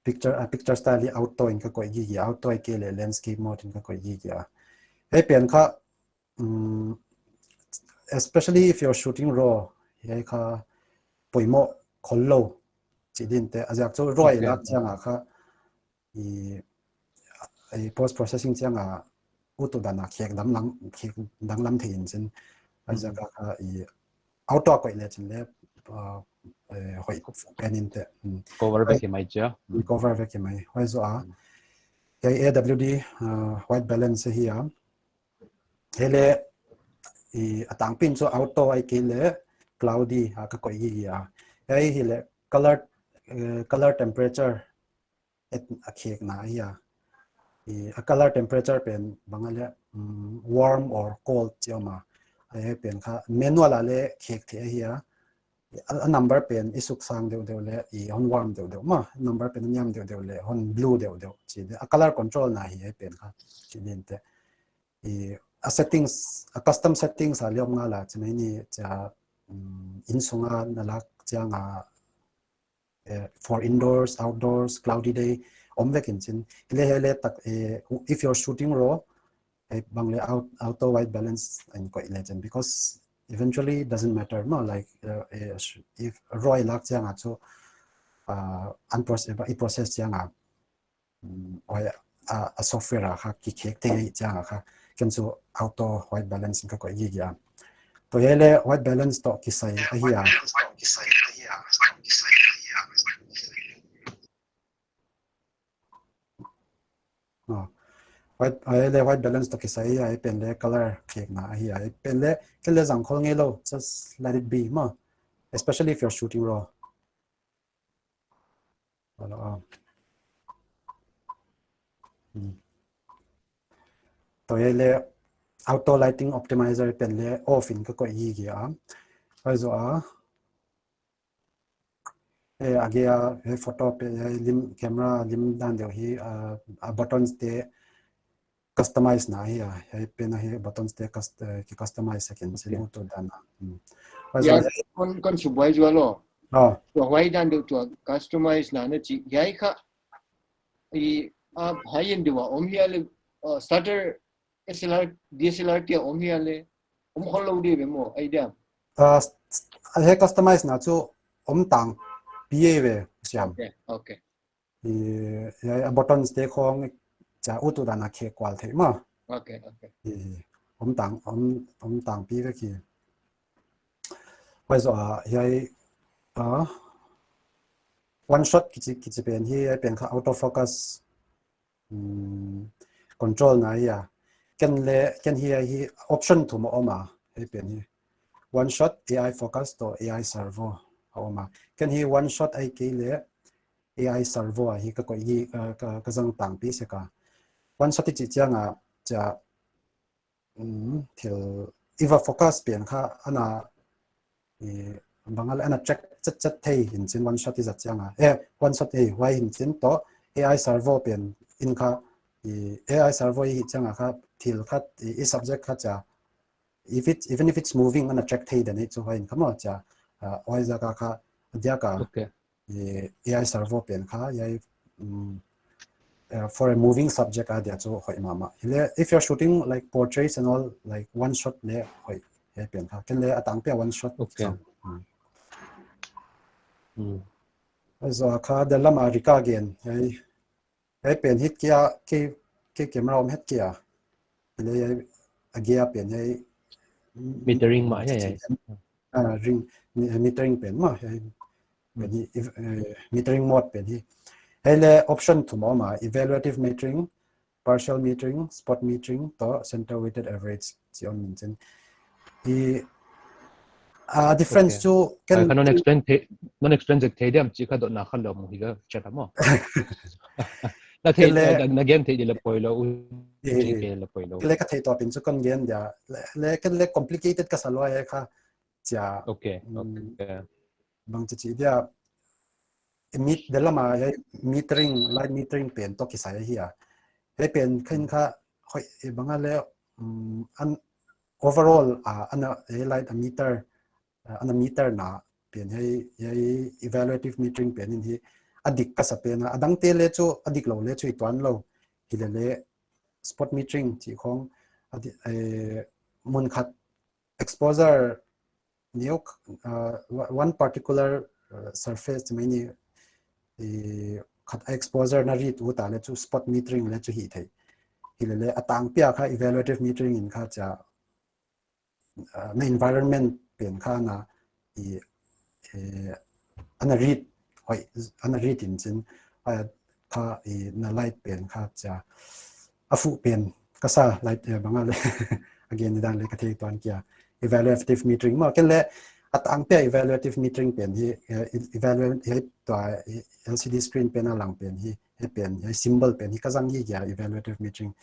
Picture, ah, picture style hi auto in ka koih gige, auto ahihkeileh landscape mode in ka koih gige a. Hiai pen kha, um, especially if you're shooting raw, hiai kha poimoh khollou chih ding te, a ziak chu raw i Okay. lak chiang a kha, i, i post processing chiang a utu dan a khek danglam, khek danglam thei in chin. A ziak a kha i auto a koih leh chin leh, uh, eh, hoih pen in te. Hmm. Cover vek hi mai chia. Hmm. Cover vek hi mai. Huai zoh a. Hmm. Hiai A W D, uh, white balance hi a. Hiai leh, i, a tangpi in chu auto ahihkeileh cloudy a ka koih gige a. Hiai hi leh color, eh, color temperature et a khekna ahi a. I, a color temperature pen bang a leh, um, warm or cold chi om a. Hiai pen kha manual a leh khek theih ahi a. A, a number pen i suk sang deuhdeuh leh, i hon warm deuhdeuh maw. Number pen niam deuhdeuh leh, hon blue deuhdeuh. Chi leh, a color control na hi hiai pen kha. Chi ding te. I, a settings, a custom settings a leh om ngal a, chi mai ni, chia, um, innsung a na lak chiang a, eh, for indoors, outdoors, cloudy day, om vek in chin. Hiai leh, hiai leh tak, eh, if you're shooting raw, eh, bang leh aut-, auto white balance in koih leh chin, because eventually it doesn't matter, no? Like, uh, eh, sh-, if raw i lak chiang a chu, uh, unproce-, i process chiang a, um, oi, a, a software a kha kikhek thei chiang a kha, ken chu auto white balance in ka koih gige a. Toh hiai leh white balance toh kisai ahi a. Oh. White, hiai leh white balance toh kisai ahi a, hiai pen leh color khekna ahi a, hiai pen leh, ken leh zang khol ngeilou, just let it be maw. Especially if you're shooting raw. Hello, ah. Hmm. Toh hiai leh auto lighting optimizer pen leh off in ka koih gige a. Huai zoh a. Eh, a gei a, eh, photo pen, eh, lim, camera lim dan deuh hi, ah, a buttons te customize na hi a, hiai pen a hi buttons te cust-, eh, ki customize sak in chin. Okay. Utu dan a. Hmm. Huai zoh a. Kon, kon subuai zual lou. Oh. Tua huai dan deuh tua customize na na chi. Hiai kha, i, ah, high end deuh a om hia leh, ah, starter S L R, D S L R te a om hia leh, om khollou di ve maw, idea. Ah, s-, s-, hiai customize na chu om tangpi ve siam. Okay, okay. I, hiai a buttons te khong chia utu dan a khek kual theih maw. Okay, okay. I, om tang, om, om tangpi vek hi. Huai zoh a, hiai, ah, one shot kichi, kichi pen hi, hiai pen kha autofocus, um, control na hi a. Ken leh, ken hiai hi option thum a om a, hiai pen hi. One shot, A I focus toh A I servo a om a. Ken hi one shot ahihkeileh A I servo a hi ka koih gige, uh, ka, ka zang tangpi sek a. One shot i chih chiang a, chia, um, thil i va focus pen kha ana, i, bang a leh ana track chetchet thei in chin one shot i zat chiang a. Eh, one shot, eh, huai in chin toh A I servo pen in kha, i, A I servo i hih chiang a kha thil khat, i, i subject khat chia. If it, even if it's moving, ana track thei dan hi chu huai in kha maw chia. Ah, huai ziak a kha, a diak a. Okay. Eh, A I servo pen kha, hiai, um, eh, for a moving subject a dia chu hoih mahmah. Hileh, if you're shooting, like, portraits and all, like, one shot leh hoih, hiai pen kha. Ken leh a tangpi a one shot. Okay. So, um. Hmm. Huai zoh a kha, dia lam a Rica gen, hiai, hiai pen hi kia, kei, kei camera om het kia. Hileh hiai, a gei a pen hiai. Metering mah hiai, hiai. Ah, ring, metering pen mah hiai. Pen hi, ev-, eh, metering mode pen hi. Hiai leh option thum a om a, evaluative metering, partial metering, spot metering toh center weighted average chih om in chin. I, a difference Okay. chu Ai, ken kha non explain thei, non explain zek thei diam chih kha dotna kha lou mu hi ka chat mo. Na thei, Ken le na, na gen thei di la poilou, u Eh, chih ke la poilou. le ka thei tawpin chu kon gen dia. Le, le ken le complicated ka sa lua e kha chia. Okay, Mm. okay. Bang chi chi dia. Emit, de lama hiai metering, light metering pen toh kisai ahi a. Hiai pen khin kha hoih, eh, bang a le, mm, an overall, ah, ana, eh, light a meter, ah, ana meter na pen hiai, hiai evaluative metering pen in hi a dik ka sa pen a, a dangte le chu a dik lou le chu i tuan lou. Hi le le spot metering chih khong a di, eh, mun khat exposure neu, uh, one particular, uh, surface mai ni, eh, khat exposure na read ut a le chu spot metering le chu hi thei. Hi le le a tangpi a kha evaluative metering in kha chia, uh, na environment pen kha na i, eh, ana read, hoih, ana read in chin, ah, kha i na light pen kha chia. A fuh pen, ka sa light, eh, bang a le. Again, ni dan le ka thei tuan kia. Evaluative metering mo, ken le a tangpi a evaluative metering pen hi, eh, evaluate, hiai tua, eh, L C D screen pen a lang pen hi, hiai pen, hiai symbol pen hi ka zang hi kia evaluative metering.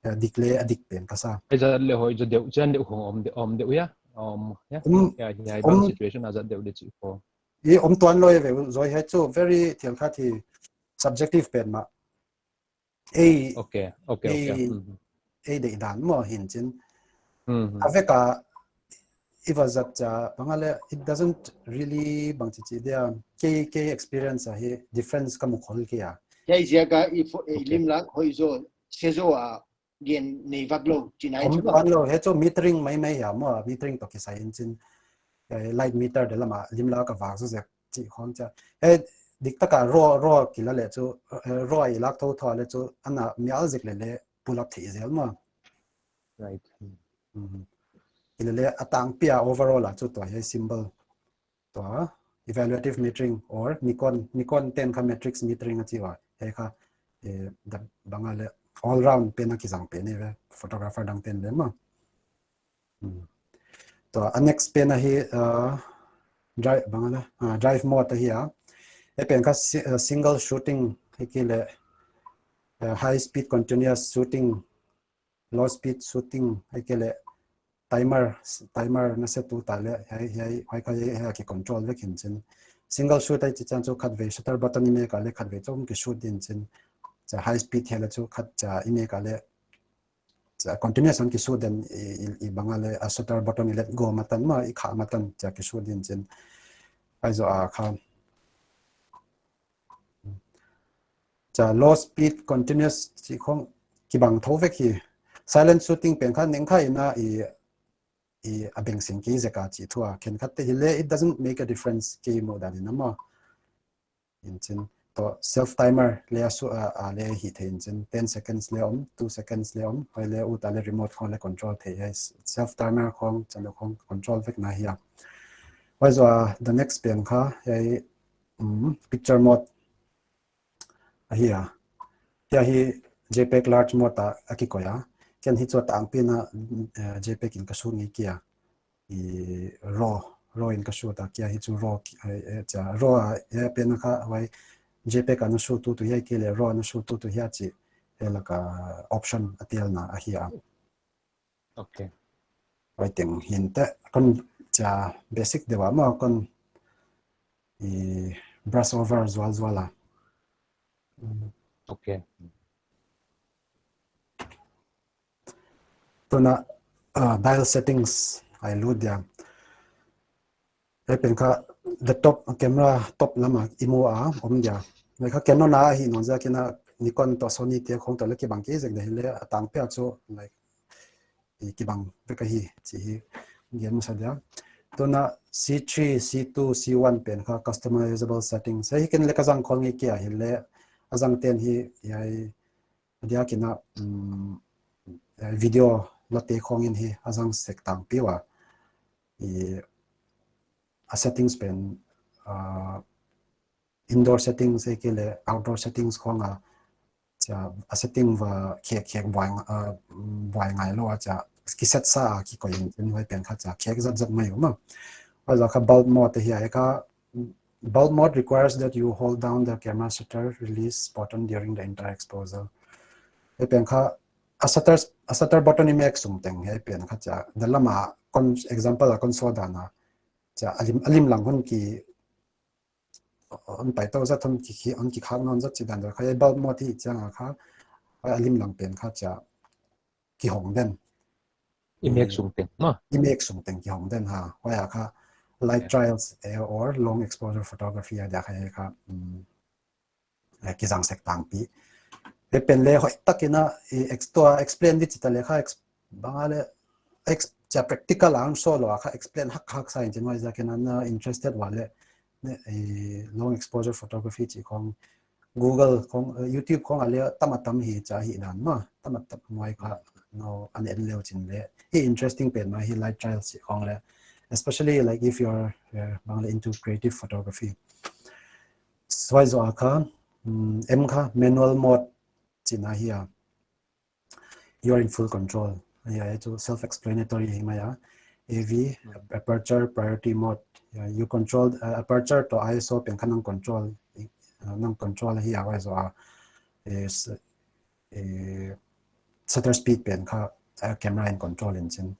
Eh, dik le a dik pen ka sa. Ai zat le hoih zat deuh, chian deuh khong om deuh, om deuh ya. Om, ya. Om, Ya, ya, om. bang situation a zat deuh de chih khong. I om tuan lou e ve, zoi hiai chu very thial khat hi subjective pen mah. Ei, Okay, okay, okay. ei, Mhm. ei deihdan mo hin chin. Mhm. A vek a i va zat chia, bang a le, it doesn't really bang chi chi dia. Kei, kei experience a hi difference ka mu khol kei a. Hiai ziak a i fo-, i Okay. lim lak hoih zaw, se zaw a gen nei vak lou, chi nai Om chu ba. tuan lou, hiai chu metering mai mai hia mo, metering toh kisai in chin. Eh, light meter de lama lim lak a vak zaw zek chih khong chia. Eh, dik taka raw, raw kila le chu, eh, raw i lak thotho le chu, ana mial zek le le pull up thei zel mo. Right. Mhm. Hi le le a tangpi a overall a chu tua hiai symbol. Tua evaluative metering or Nikon, Nikon ten kha matrix metering a chi ua. Hiai kha, eh, da bang a le all round pen a kizang pen e ve, photographer dang ten le mo. Hmm. Tua, a next pen ahi, uh, drive, bang a le, uh, drive mode ahi a. E pen kha si-, uh, single shooting, hi ki le, uh, high speed continuous shooting, low speed shooting, hi ki le, timer, timer na set ut a le, hiai, hiai, hiai kha hiai, hiai ki control vek hin chin. Single shoot ahi chi chan chu khatvei shutter button i mek a le khatvei chu ki shoot din chin. Chia high speed hiai le chu khat chia i mek a le chia continuous hon ki shoot den i, i, i bang a le a shutter button i let go matan mo, i kha matan chia ki shoot din chin. Ai zaw a kha. Chia low speed continuous chih khong kibang thou vek hi. Silent shooting pen kha neng kha ina i, i a beng sing kei zek a chih thu a. Khenkhat te hi le, it doesn't make a difference kei muhdan in a mo. In chin. Toh self timer le a su a, a le hi thei in chin. Ten seconds le om, two seconds le om. Hoih le ut a le remote khong le control thei hiai. Self timer khong, chan khong control vek na hi a. Hoih zaw a, the next pen kha, hiai, um, picture mode ahi a. Hiai hi JPEG large mode a, a kikoih a. Ken hi chu a tangpi na, eh, JPEG in ka shoot ngei kia. I raw, raw in ka shoot a kia hi chu raw ki, eh, eh, chia, raw a, eh, pen a kha, huai JPEG a na shoot ut uh hiai ki le raw a na shoot ut uh hiai chi, eh, laka option a telna ahi a. Okay. Huai teng hin te, kon chia basic deuh a mo, kon i brush over zual zual a. Okay. Tuna, uh, dial settings ai lut dia. E pen kha the top camera top lama i mu a om dia. Ngai kha Canon a hi non za kina Nikon toh Sony te khong toh le kibang kei zek de hi le a tangpi a chu like i kibang vek ahi chi hi gen masa dia. Tuna C three, C two, C one pen kha customizable settings. Hiai ken le ka zang khol ngei kia hi le a zang ten hi hiai dia kina, um, eh, video la te khong in hi a zang sek tangpi ua. I a settings pen, uh, indoor settings e ki le outdoor settings khong a Chia, a setting va khek khek buai nga-, uh, buai ngai lou a chia, ki set sa a kikoih in, in huai pen kha chia, khek zat zat mai uh maw. Huai zoh kha bulb mode te hi a, e kha, bulb mode requires that you hold down the camera shutter release button during the entire exposure. E pen kha, a shutter, a shutter button i mek sung teng, e pen kha chia, the lama, con-, example a console dan a, chia, a lim, a lim lang hun ki, hon pai tou zat hon ki, ki, hon ki khak nawn zat chih dan deuh kha, e bulb mode hi chiang a kha, a lim lang pen kha chia, ki hong den. I mek sung teng, maw? I mek sung teng ki hong den ha. Huai a kha light trials, eh, or long exposure photography a dia kha, eh, kha, mm, eh, ki zang sek tangpi. E pen le hoih takin a, i ex-, tua explain di chih ta le kha, ex-, bang a le, ex-, chia practical a hon show lou a kha explain hak hak sa in chin huai zoh kei na interested ua le, ne, eh, long exposure photography chih khong, Google khong, eh, YouTube khong a le tam a tam hi chia hi dan maw, tam a tam mai kha, no, an en leu chin le. Hi interesting pen maw hi light trials chih khong le. Especially like if you're, eh, bang le into creative photography. Huai zoh a kha, mm, M kha manual mode chihna hi a. You are in full control. Huai chu self-explanatory hi mai a. A V, aperture, priority mode. Yeah, you control, uh, aperture toh I S O pen kha nang control, uh, nang control hi a huai zoh a. Is, eh, shutter speed pen kha, uh, camera in control in chin.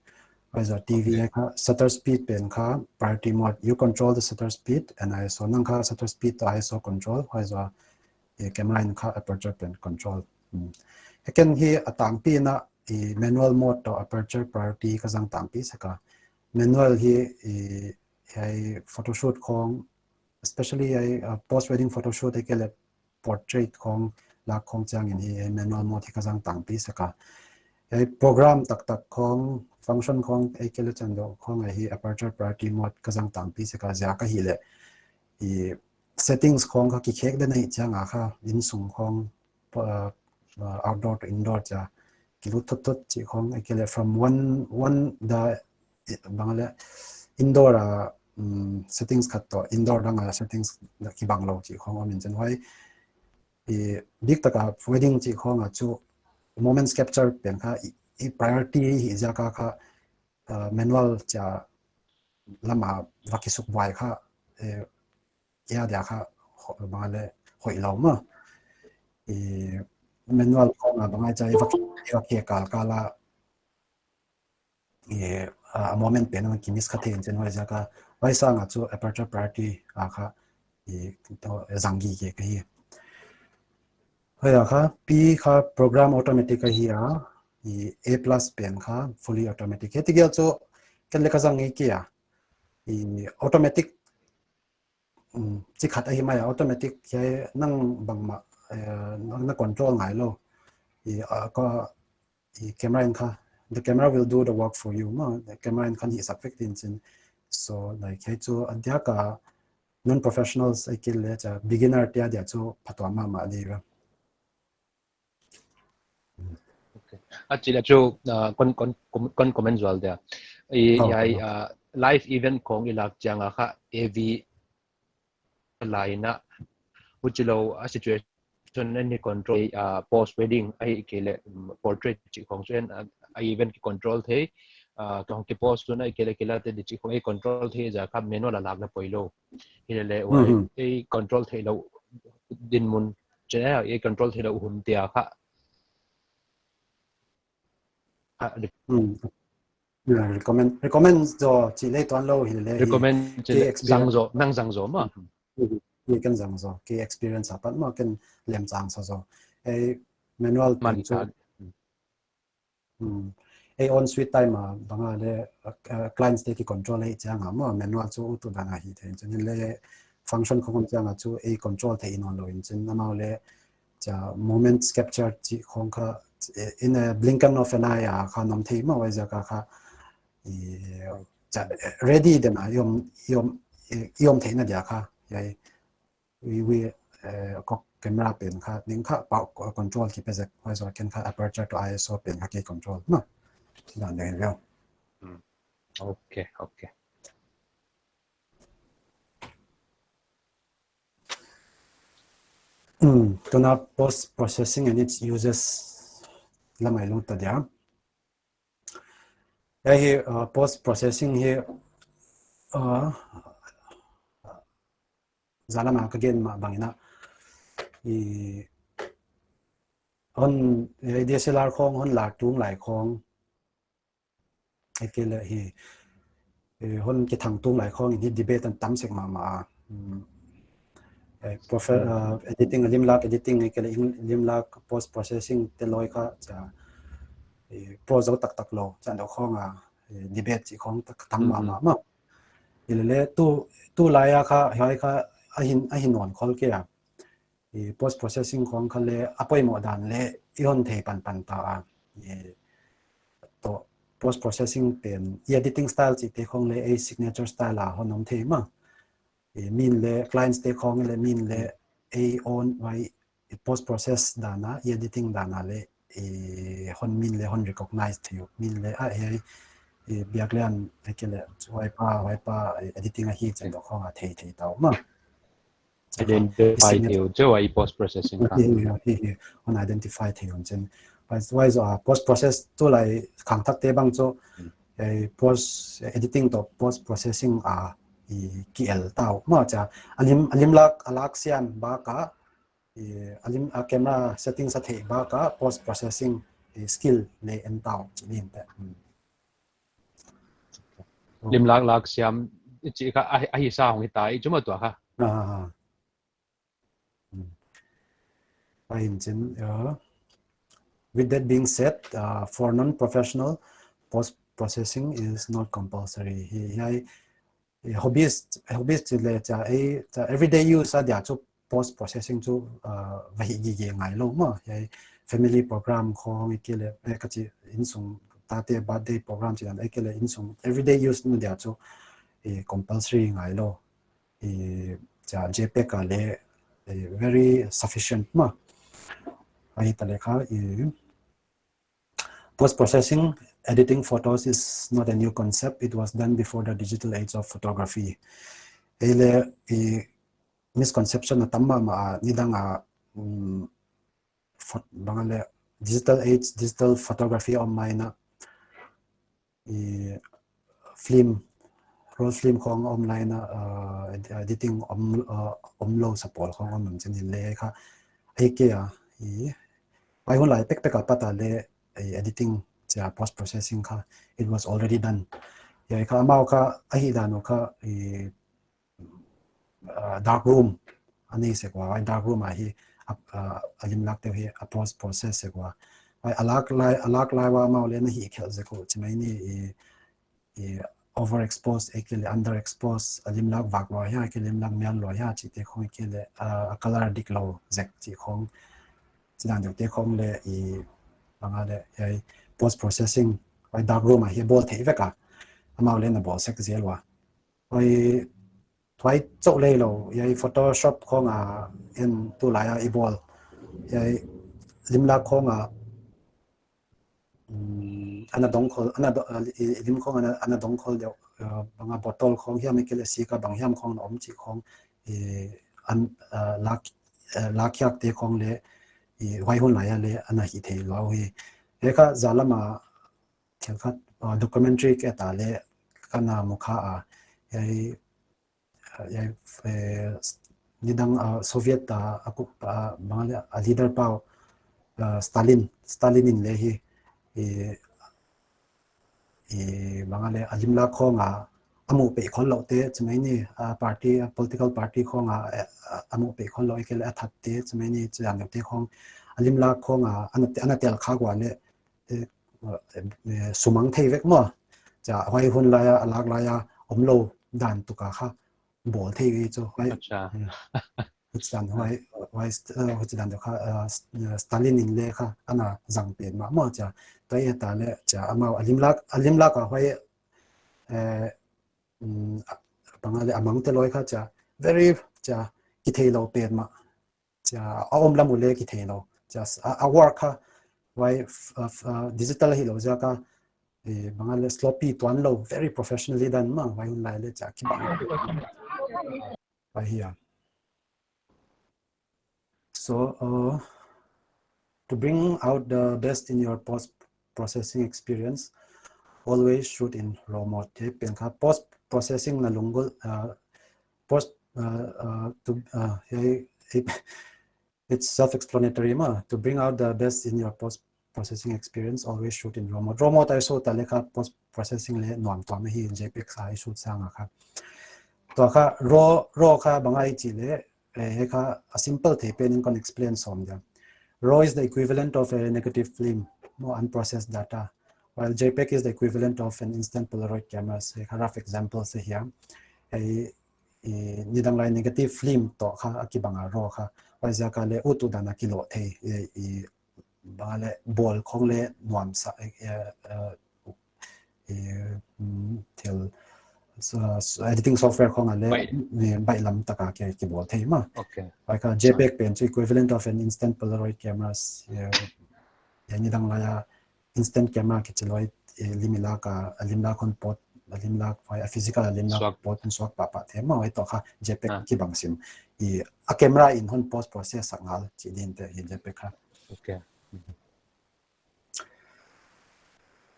Huai zoh T V kha shutter speed pen kha priority mode. You control the shutter speed and I S O. Nang kha shutter speed toh I S O control. Huai zoh, eh, camera in kha aperture pen control. Hmm. Second hi a tangpi na, eh, manual mode toh aperture priority ka zang tangpi sek a. Manual hi, eh, hiai photoshoot khong, especially hiai, uh, post wedding photoshoot ahihkeileh portrait khong, lak khong chiang in hi, eh, manual mode hi ka zang tangpi sek a. Hiai program taktak khong, function khong, ahihkeileh chan deuh khong ahi aperture priority mode ka zang tangpi sek a ziak ahihleh. I settings khong kha ki khek den ahih chiang a kha, insung khong, uh, uh, outdoor to indoor chia, ki lut thut thut chih khong, ahihkeileh from one, one the, bang le, indoor a, um, settings khat toh, indoor dang a settings ki bang lou chih khong om in chin huai. I dik taka wedding chih khong a chu moments capture pen kha, i, i priority hi ziak a kha, uh, manual chia lama va kisuk buai kha, eh, ia dia kha ho-, bang le hoih lou maw. I manual khong a bang a chia i va ki, i va ki kal kal a, i, a, a moment pen a ki miss kha thei in chin huai ziak a, huai sang a chu aperture priority a kha, i, toh, zang gige ka hi. Huai a kha, P kha program automatic ahi a, i A plus pen kha fully automatic. Heti gel chu ken le ka zang ngei kei a. I automatic, um, chi khat ahi mai a, automatic hiai nang bangmah, eh, nang na control ngai lou. I, a, ka, i camera in kha, the camera will do the work for you maw. The camera in khan hihsak vek in chin. So, like, hiai chu a diak a non-professionals ahihkeileh chia beginner te a dia chu phatuam mahmah di ve. Okay. A chih leh chu, uh, kon, kon, kon, kon comment zual dia. I, oh, hiai, oh, uh, live event khong i lak chiang a kha A V lai na. Huchi lou a situation en hi control, uh, post wedding ahihkeileh, um, portrait chih khong chu en, uh, a event ki control thei, uh, ki hong ki post tun ahihkeileh kila te di chih khong ei control thei ziak a kha manual a lak na poi lou. Hilele, hmm, huai, hmm, ei control theih lou dinmun, chia ei control theih lou hun te a kha. Kha, hmm. Yeah, recommend, recommend zaw chih leh tuan lou hilele hi. Recommend chih leh zang zaw, nang zang zaw maw. Hmm. Hi ken zang zaw, kei experience apat maw ken lemchang sa zaw. Ei manual pen chu. Hmm. Ei on sweet time a bang a le, uh, clients te ki control ahih chiang a maw manual chu utu dan a hi thei in chin le function khong chiang a chu ei control thei nawn lou in chin amau le chia moments capture chih khong kha, eh, in a blink of an eye a kha om thei maw huai ziak a kha, i, chia, eh, ready den a i om, i om, eh, i om theihna dia kha, hiai, we, we, eh, kok camera pen kha, ning kha pau, uh, control ki pe zek, huai zoh ken kha aperture toh I S O pen kha kei control maw. Chi dan deuh hi ve. Hmm. Okay, okay. Hmm, tuna post processing and its uses lam ah i lut ta dia. Hiai hi, uh, post processing hi, uh, zalama ka gen mah bangin a, i hon, eh, D S L R khong hon lak tung lai khong, ahihkeileh hi, eh, hon kithang tung lai khong in hi debate a tam sek mahmah a. Hmm. Eh, profe-, uh, editing, limlak editing, ahihkeileh lim-, limlak post processing te loi kha, chia, eh, pro zou taktak lou, chia deuh khong a, eh, debate chih khong tak tam mahmah mah. Hilele tu, tulai a kha, hiai kha, a hin, a hin nawn khol kei a. I post processing khong kha le, a poimoh dan le, i hon thei panpan ta a. I toh post processing pen, i editing style chihte khong le, ei signature style a hon om thei mah. I min le, clients te khong le, min le, ei own, huai, i post process dan a, i editing dan a le, i hon min le, hon recognize thei uh. Min le, a, hiai, i biaklian, ahihkeileh, huai pa, huai pa, i editing ahi chia deuh khong a thei, thei ta uh mah. Identify thei uh, chia huai post processing kha. Hi, hi, hi, hi. Hon identify thei uh chia. Huai, huai zoh a, post process tulai khangthak te bang chu, eh, post editing toh post processing a, i ki el ta uh mah chia. A lim, a limlak, a lak siam bak a, i a lim, a camera settings a theih bak a, post processing, i skill le en ta uh chih ni te. Hmm. Limlak lak siam, i chih kha, a, a hisa hong hi ta, i chu mah tua kha. Ah, ah, ah. Hmm. Huai in chin, uh, with that being said, uh, for non-professional, post processing is not compulsory. Hi, hiai, eh, hobbyist, hobbyist chih le chia, eh, chia everyday use a dia chu post processing chu, uh, va hih gige ngai lou mah. Hiai family program khong ahihkeileh, eh, ka chih insung tate birthday program chih dan ahihkeileh insung everyday use na dia chu, eh, compulsory ngai lou. I chia JPEG a le, eh, very sufficient mah. Ahi ta le kha, i post processing, editing photos is not a new concept. It was done before the digital age of photography. Ei le, i misconception a tam mahmah a, nidang a, um, phot-, bang a le digital age, digital photography om mai na, i film, roll film khong om lai na, uh, ed-, editing om, uh, om lou sa pawl khong om chin hilele kha. Ahihkeileh, i, huai hun lai pekpek a pat a le, i editing chia post processing kha, it was already done. Hiai kha amau kha, ahihdan uh kha, i, uh, dark room a nei sek ua, huai dark room a hi, a, uh, a limlak te uh hi, a post process sek ua. Huai a lak lai, a lak lai ua amau le na hih khelh sek uh, chih mai ni i, i overexpose, ahihkeileh underexpose, a limlak vak lua hia, ahihkeileh limlak mial lua hia, chihte khong ahihkeileh, uh, a color dik lou zek chih khong, chih dan deuh te khong le i, bang a le, hiai post processing, huai dark room a hi bawl thei vek a, amau le na bawl sek zel ua. Huai, huai chauh le lou, hiai Photoshop khong a en tulai a i bawl. Hiai limlak khong a, um, ana dong khol, ana do-, uh, i, i lim khong ana, ana dong khol deuh, uh, bang a bottle khong hiam ahihkeileh sika bang hiam khong na om chih khong, i, an, uh, lak, uh, lakkhiak te khong le, i, huai hun lai a le ana hih thei lou hi. Hiai kha zalam a, thil khat, uh, documentary ka et a le ka na mu kha a, hiai, uh, hiai, eh, s-, nidang, uh, Soviet a, a kup, uh, bang a le, a leader pa uh, uh, Stalin, Stalin in le hi, i, i, bang a le, a limlak khong a, a muh peih khol lou te, chih mai ni, a party, a political party khong a, a, a, a muh peih khol lou, ahihkeileh a that te, chih mai ni, chih dan deuh te khong, a limlak khong a, ana, ana tel khak ua le, eh, eh, sumang thei vek maw. Chia, huai hun lai a, a lak lai a, om lou dan tuk a kha, bawl thei hi chu, huai. Acha. Hmm. Huchi dan huai, huai st-, eh, huchi dan deuh kha, eh, st-, eh, Stalin in le kha, ana zang pen mah maw chia. Tua i et a le, chia, amau, a limlak, a limlak a huai, eh, mm, a, bang a le a mang te loi kha, chia, very, chia, kithei lou pen mah. Chia, a om lam uh le kithei lou. Chia, a, a work kha, huai, f-, f-, uh, digital hi lou ziak a, eh, bang a le sloppy tuan lou, very professionally done mah, huai hun lai le chia, kibang. Huai hi a. So uh, to bring out the best in your post processing experience, always shoot in RAW mode. Hiai pen kha post processing na lunggulh uh, post uh, uh, to uh, hiai, hiai it's self-explanatory mah. To bring out the best in your post-processing experience, always shoot in RAW mode. RAW mode a i shoot leh kha post-processing leh nuam tuam hi, JPEG a i shoot sang a kha. Tua kha RAW, RAW kha bang ahia chih leh, eh, kha a simple thei pen in kon explain sawm dia. RAW is the equivalent of a negative film, no unprocessed data, while JPEG is the equivalent of an instant Polaroid camera. Hiai kha rough example ahi a. Hiai i nidang lai negative film toh kha a kibang a RAW kha. Huaiziak a leh utuh dan a kiloh thei, i, i bang leh bawl khong leh nuamsa, eh, eh, eh, i, mm, thil, so, so editing software khong a leh, Baih. i, baihlam tak a ki, kibawl thei mah. Okay. Huai kha JPEG pen chu equivalent of an instant Polaroid cameras, eh, eh, nidang lai a instant camera kichi lou, eh, lim i lak a, a lim lak hon pawt, a lim lak, huai a physical a lim lak Suak. pawt, suak pahpah thei mah, huai toh kha JPEG Ah. kibang sim. I, a camera in hon post process sak ngal chih ding te hi JPEG kha. Okay.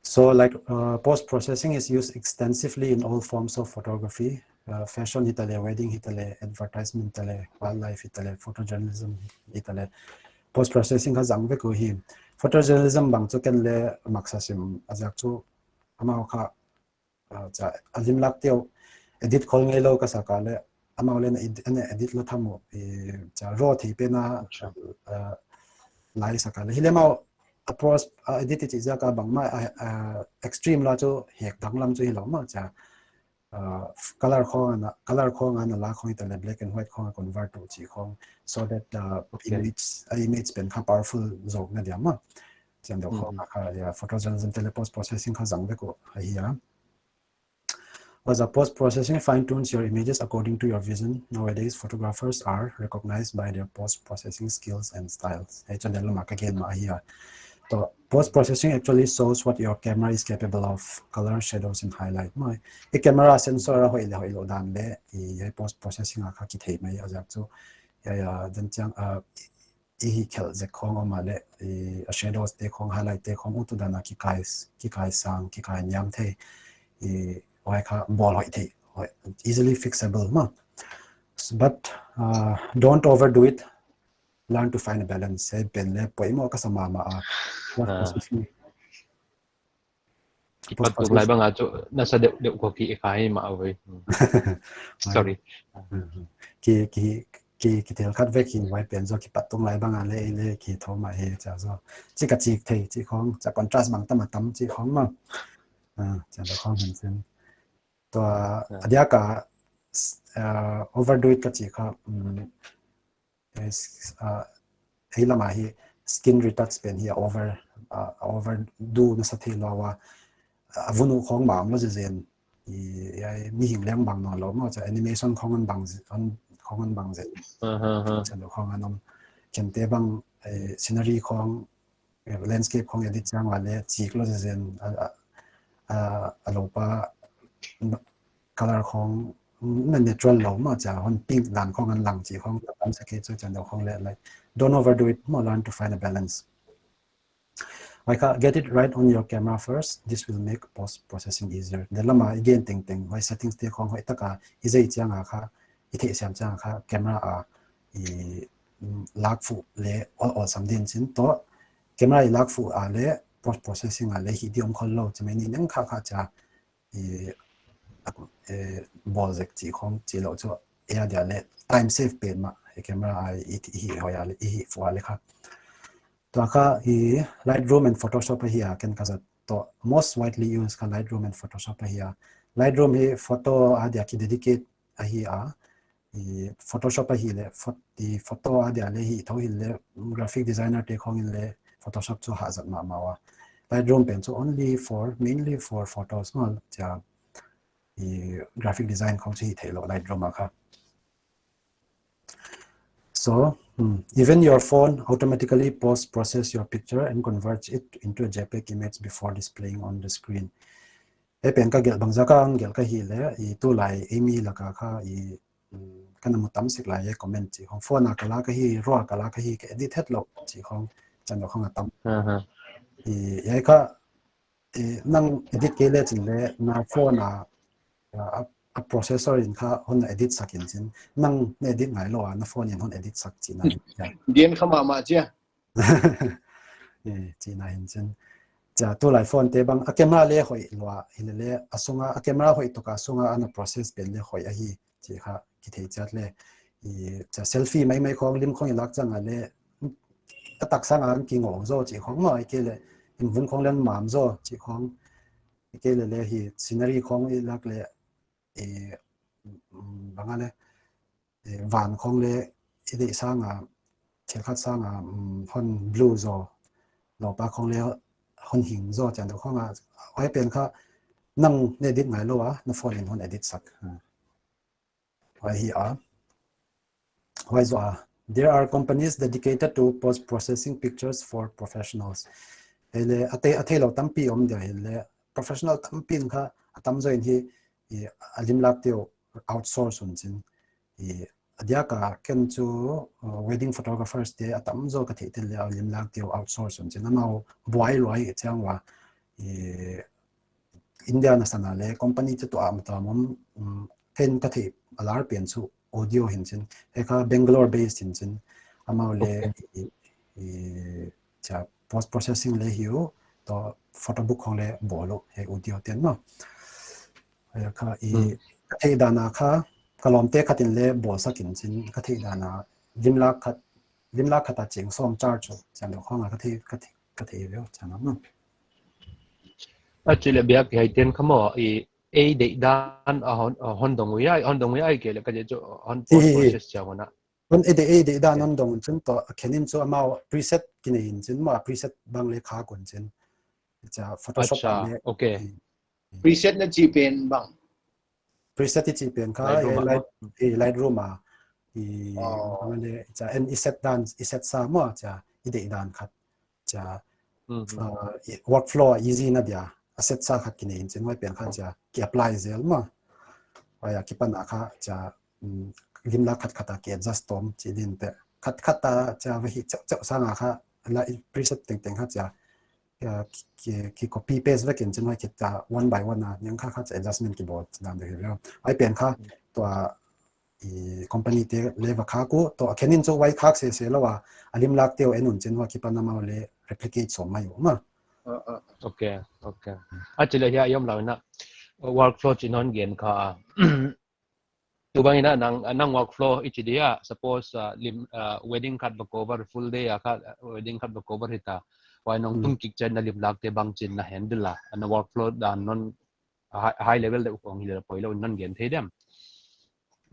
So like uh, post processing is used extensively in all forms of photography. Uh, fashion hita leh, wedding hita leh, advertisement hita leh, wildlife hita leh, photojournalism hita leh. Post processing kha zang vek uh hi. Photojournalism bang chu ken leng maksa sim a, ziak chu amau kha, uh, cha, a lim lak te uh edit khol ngeilou ka sak a leh, amau leng na ed-, na edit lou tham uh, i, cha, RAW thei pen a, Acha. uh, lai sak a leh. Hileh amau a post, uh, edit i chih ziak a bangmah, uh, uh, extreme la chu hek danglam chu hilou mah cha. Uh, color khong ana, color khong ana la khong hita leh black and white khong a convert uh chih khong, so that uh, Okay. image, uh, image pen kha powerful zawkna dia mah. Chiang deuh khong Mhm. a kha, ya, photojournalism te leh post processing kha zang vek uh ahi a. As a post processing fine tunes your images according to your vision. Nowadays, photographers are recognized by their post processing skills and styles. Hiai channel lam a ka gen mah ahi a. Toh, post processing actually shows what your camera is capable of, color, shadows, and highlight. Mah, i camera sensor a hoih leh hoihlou dan leh, i, hiai post processing a kha kithei mai a, ziak chu. Ya, ya, dan chiang, uh, i hih khelh zek khong om a leh, i, a shadows te khong, highlight te khong utuh dan a kikai, kikai sang, kikai niam thei. I, huai kha bawl hoih thei, hoih, easily fixable mah. S-, but uh, don't overdo it. Learn to find a balance. Hiai pen leng poimoh ka sa mahmah a. What Ah. processing? Kipat tung lai bang a chu nasa deuhdeuh khong ki khai mah ve. Sorry. Ki, ki, ki, ki tel khat vek hi, huai pen zaw kipat tung lai bang a leh, leh ki thou mah hi cha zaw. Chi ka chik thei, chih khong, cha contrast bang tam a tam, chih khong mah. Ah, cha deuh khong hen sen. Tua, Ah. a diak a, s-, uh, overdo it ka chih kha, um, Yes, uh, hiai lam a hi skin retouch pen hi over, uh, overdo nasa theilou a, a vun uh khong bang lou zenzen. I, i, mihing leng bang nawnlou mah cha, animation khong ana bang ze-, ana, khong ana bang zen. Aha, aha. Cha deuh khong ana om. Kente bang, eh, scenery khong, eh, landscape khong edit chiang a leh chik lou zenzen, a, a, a, a lou pa, n-, color khong, mm, na natural lou mah cha, hon pink dan khong ana lang chih khong, tam sa ke chu cha deuh khong leh, like, don't overdo it mah, learn to find a balance. Huai kha, get it right on your camera first. This will make post processing easier. Deuh lam a i gen tengteng, huai settings te khong hoih tak a i zai chiang a kha, i theihsiam chiang a kha, camera a, i, mm, lak fuh leh ol, olsam ding chin toh, camera i lak fuh a leh, post processing a leh, hih di om khollou, chu mai ni neng kha kha cha, i, a, eh, bawl zek chih khong chih lou chu, eh, a dia leh, time save pen mah, i camera a i, i hih hoih a leh, i hih fuh a leh kha. Tua kha, i, Lightroom and Photoshop ahi a, ken ka zat toh, most widely used kha Lightroom and Photoshop ahi a. Lightroom hi photo a dia ki dedicate ahi a, i Photoshop ahihleh, phot-, i photo a dia leh hih thou hileh, graphic designer te khong in leh Photoshop chu hahzat mahmah ua. Lightroom pen chu only for, mainly for photos mah cha, i graphic design khong chu hih theilou Lightroom a kha. So, hmm, even your phone automatically post process your picture and converts it into a JPEG image before displaying on the screen. Hiai pen ka gelh bangzah ka gelh ka hihleh, i tulai ei mi lak a kha, i, mm, ka na mu tam sek lai e comment chih khong. Phone a ka la ka hi, rua ka la ka hi, ka edit het lou chih khong, chan deuh khong a tam. Aha. I, hiai kha, i, nang edit kei le chin le, na phone a, a, a processor in kha hon na edit sak in chin. Nang na edit ngai lou a, na phone in hon edit sak chihna. Dian kha mahmah chia. Eh, chihna hin chin. Chia tulai phone te bang, a camera le hoih lua, hilele, a sunga, a camera hoih tuk a sunga, ana process pen le hoih ahi, chih kha kithei chiat le. I, chia selfie maimai khong, lim khong i lak chiang a le, a tak sang a ki ngou zaw chih khong maw, i ke le, in vun khong len mam zaw chih khong, i ke le le hi, scenery khong i lak le, i, mm, bang a le, i, van khong le, i deih sang a, thil khat sang a, mm, hon blue zaw, lawpa khong le, hon hing zaw, chan deuh khong a, huai pen kha, nang na edit ngai lou a, na phone in hon edit sak. Hmm. Huai hi a. Huai zoh a. There are companies dedicated to post processing pictures for professionals. Hilele, a thei, a theilou tampi om dia hilele, professional tampi in kha, a tam zaw in hi, i, a lim lak te uh outsource un chin. I, a diak a ken chu, uh, wedding photographers te a tam zaw ka theih tel le a lim lak te uh outsource un chin. Amau buai lua hi chiang ua. I, India na san a le company te tuamtuam om, um, ken ka theih a lar pen chu audio hin chin. Hiai kha Bangalore based hin chin. Amau le, okay, i, i, chia post processing le hi uh, toh photo book khong le bawl uh, hiai audio te'n maw. Hiai kha i, hmm, ka theih dan a kha, ka lawmte khat in le bawl sak in chin, ka theih dan a lim lak khat, lim lak khat a cheng sawm charge uh, chan deuh khong a ka theih, ka theih, ka theih ve uh, chan a maw. A chih le biak hiai te'n kha maw, i, ei deih dan a hon, a hon dong ui ai, hon dong ui ai ke le ka je chu hon, hi, post hi, hi, process chia hon a. Hon ei deih, ei deih dan, okay, hon dong chin toh, a khen in chu amau preset ki nei in chin maw, preset bang le khak un chin. Chia Photoshop, acha, a le, okay, hmm. Preset na chih pen bang? Preset i chih pen kha, Lightroom, eh, a Light, maw? Eh, Lightroom a. I, oh, bang le, chia en i set dan, i set sa maw, chia i deih dan khat. Chia, hmm, hmm, uh, i, workflow easy na dia, a set sa khat ki nei in chin huai pen kha chia, ki apply zel maw. Huai a kipan a kha chia, um, lim lak khat khat a ki adjust tawm chih din te. Khat khat a chia va hih cheuh cheuh sang a kha, la i preset tengteng kha chia, uh, ki, ki, ki copy paste vek in chin huai khit a one by one a, ning kha kha chia adjustment ki bawl dan deuh hi ve. Huai pen kha, hmm, tua, i, company te le va khak uh, toh a khen in chu huai khak sese lou a, a lim lak te uh en un chin huai kipan amau le replicate sawm mai uh maw. Uh, uh. Okay, okay. A chih le hiai i om lou in a, workflow chih non gen kha. Tu bang in a nang, nang workflow i chih dia, suppose, uh, lim, uh, wedding khat va cover full day a kha, uh, wedding khat va cover hita. Huai nong, hmm, tung kik chiang na lim lak te bang chin na handle a, ana workflow dan non a high, high level deuh khong hi le poi lou non gen thei diam.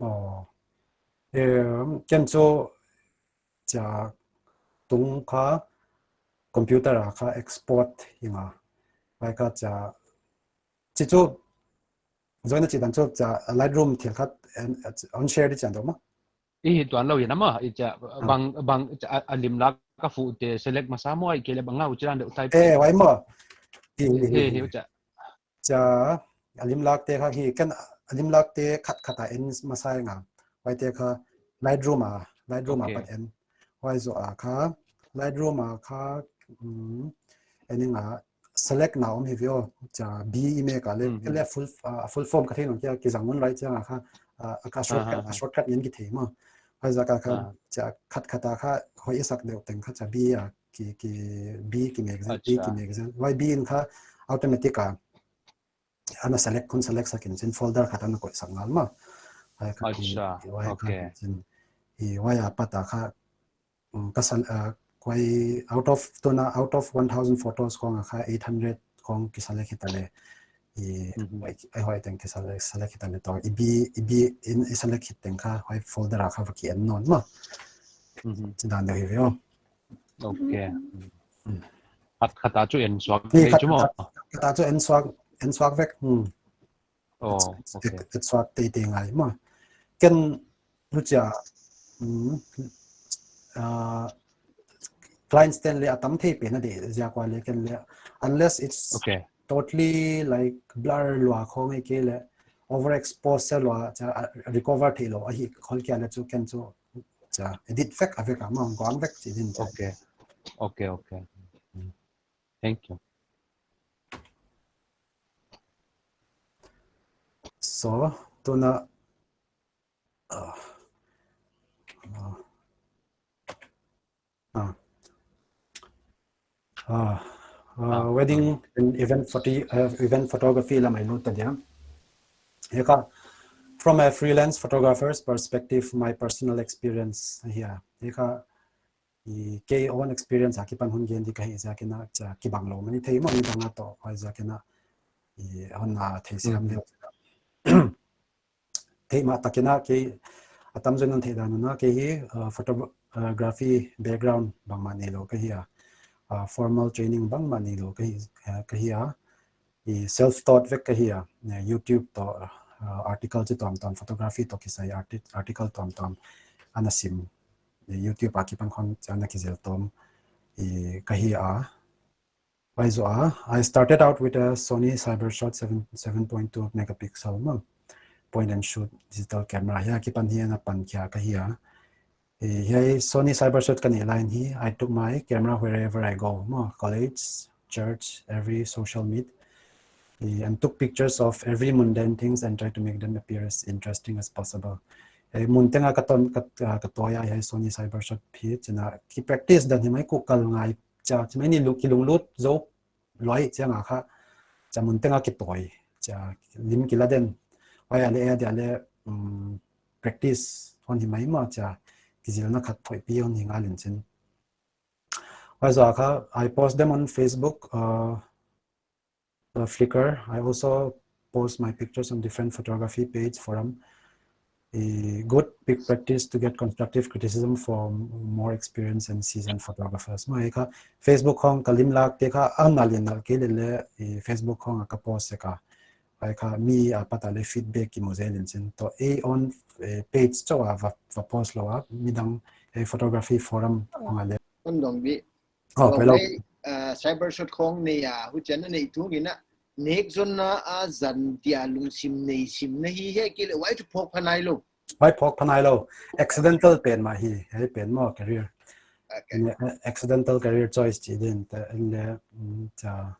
Oh. Em, ken chu chia tung kha computer a kha export hi nga. Huai kha chia, chih chu, join a chih dan chu chia Lightroom thil khat en, on share di chan deuh maw. I hi tuan lou in a maw, i chia, ah, bang, bang, chia, a, a lim lak ka fuh te select masa maw, i ke le bang ngau chia dan deuh type. Eh, huai maw. I, i, he, i, he, chia. Chia, a lim lak te kha hi, ken a lim lak te khat khat a en masa nga. Huai te kha Lightroom a, Lightroom a, okay, pat en. Huai zoh a kha, Lightroom a kha, um, en ing a select na om hi ve aw, chia B i mek a le, hmm, ke le full, uh, full form ka thei nung kia, ki zang un right chiang a kha, uh, a ka shortcut, ah, ah, a shortcut ngen ki thei maw. Huai zoh a kha, ah, chia khat khat a kha, hoih i sak deuh teng kha, chia B a, ki, ki, B ki mek zel, B ki, acha, mek zel. Huai B in kha automatic a, ana select, kon select sak in chin folder khat ana koih sak ngal maw. Huai kha ki, acha, huai kha, okay, chin. I huai a pat a kha, mm, ka sel-, uh, huai out of, tuna out of one thousand photos khong a kha eight hundred khong ki select hita le. I, mhm, huai, ai huai teng ki select, select hita le toh. I B, i B in, i select hit teng kha, huai folder a kha va ki en nawn maw. Mhm. Chih dan deuh hi ve aw. Okay. Mm. Khat khat a chu en suak, i, thei khat chu maw. Khat, khat a chu en suak, en suak vek. Hmm. Oh, et, okay, et, et suak teitei ngai maw. Ken huchia, mm, uh, clients ten le a tam thei pen a deih ziak ua le ken le, unless it's, okay, totally like blur lua khong i ke le, overexpose se lou a, cha, a recover theilou ahi khol kia leh chu ken chu, cha, edit vek a vek a, mah guang vek chi din. Okay. Okay, okay. Thank you. So, tuna, uh, uh, uh, uh, uh, wedding and event, photo, uh, event photography lam ah i lut ta dia. Hiai kha, from a freelance photographer's perspective, my personal experience ahi a. Hiai kha, i kei own experience akipan hon gen di ka hi ziakin a, cha, kibang lou mah ni thei mah ni dang a toh, huai ziakin a, i hon na thei siam deuh. Theih mah takin a kei, a tamzaw in hon theih dan un a, kei hi, uh, photography background bangmah neilou ka hi a, uh, formal training bangmah neilou ka hi, uh, ka hi a, i self taught vek ka hi a, eh, YouTube toh, uh, article chi tuamtuam, photography toh kisai arti-, article tuamtuam ana sim, eh, YouTube akipan khong ana kizil tawm, i ka hi a. Huai zoh a, I started out with a Sony Cybershot seven, seven point two megapixel mah, point and shoot digital camera. Hiai akipan hi ana pan khia ka hi a. Eh, hiai Sony Cybershot ka neih lai in hi, I took my camera wherever I go, mah, college, church, every social meet. Eh, and took pictures of every mundane things and try to make them appear as interesting as possible. Eh, mun teng a ka ton, ka, ka, ka tawi a hiai Sony Cybershot hi, china ki practice dan hi mai, kua kal ngai, cha, chi mai ni lu-, kilunglut zou lua chiang a kha, cha, mun teng a kitawi, cha, lim kila den. Huai a leh, a dia leh, um, practice hon hi mai mah, cha, kizilna khat thoihpi hon hi ngal in chin. Huai zoh a kha, I post them on Facebook, uh, uh, Flickr. I also post my pictures on different photography page forum. A good big practice to get constructive criticism from more experienced and seasoned photographers. Mah, hiai kha Facebook khong ka lim lak te kha, a nal in nal kei leh leh, eh, Facebook khong a ka post sek a. Huai kha mi apat a leh feedback kimu zel in chin. Toh, ei own, eh, page chauh a va, va post lou a, midang, eh, photography forum khong a leh. Kon dong bih. Oh, hello. Lei, uh, Cybershot khong nei a, huchian a nei tung in a, nek zonna a zan dia lungsim nei sim na hi, hiai kei leh huai chu phawk pha nailou. Huai phawk pha nailou. Accidental pen mah hi, hiai pen maw career. Okay. Ni, eh, accidental career choice chi din te, en leh, mm, cha,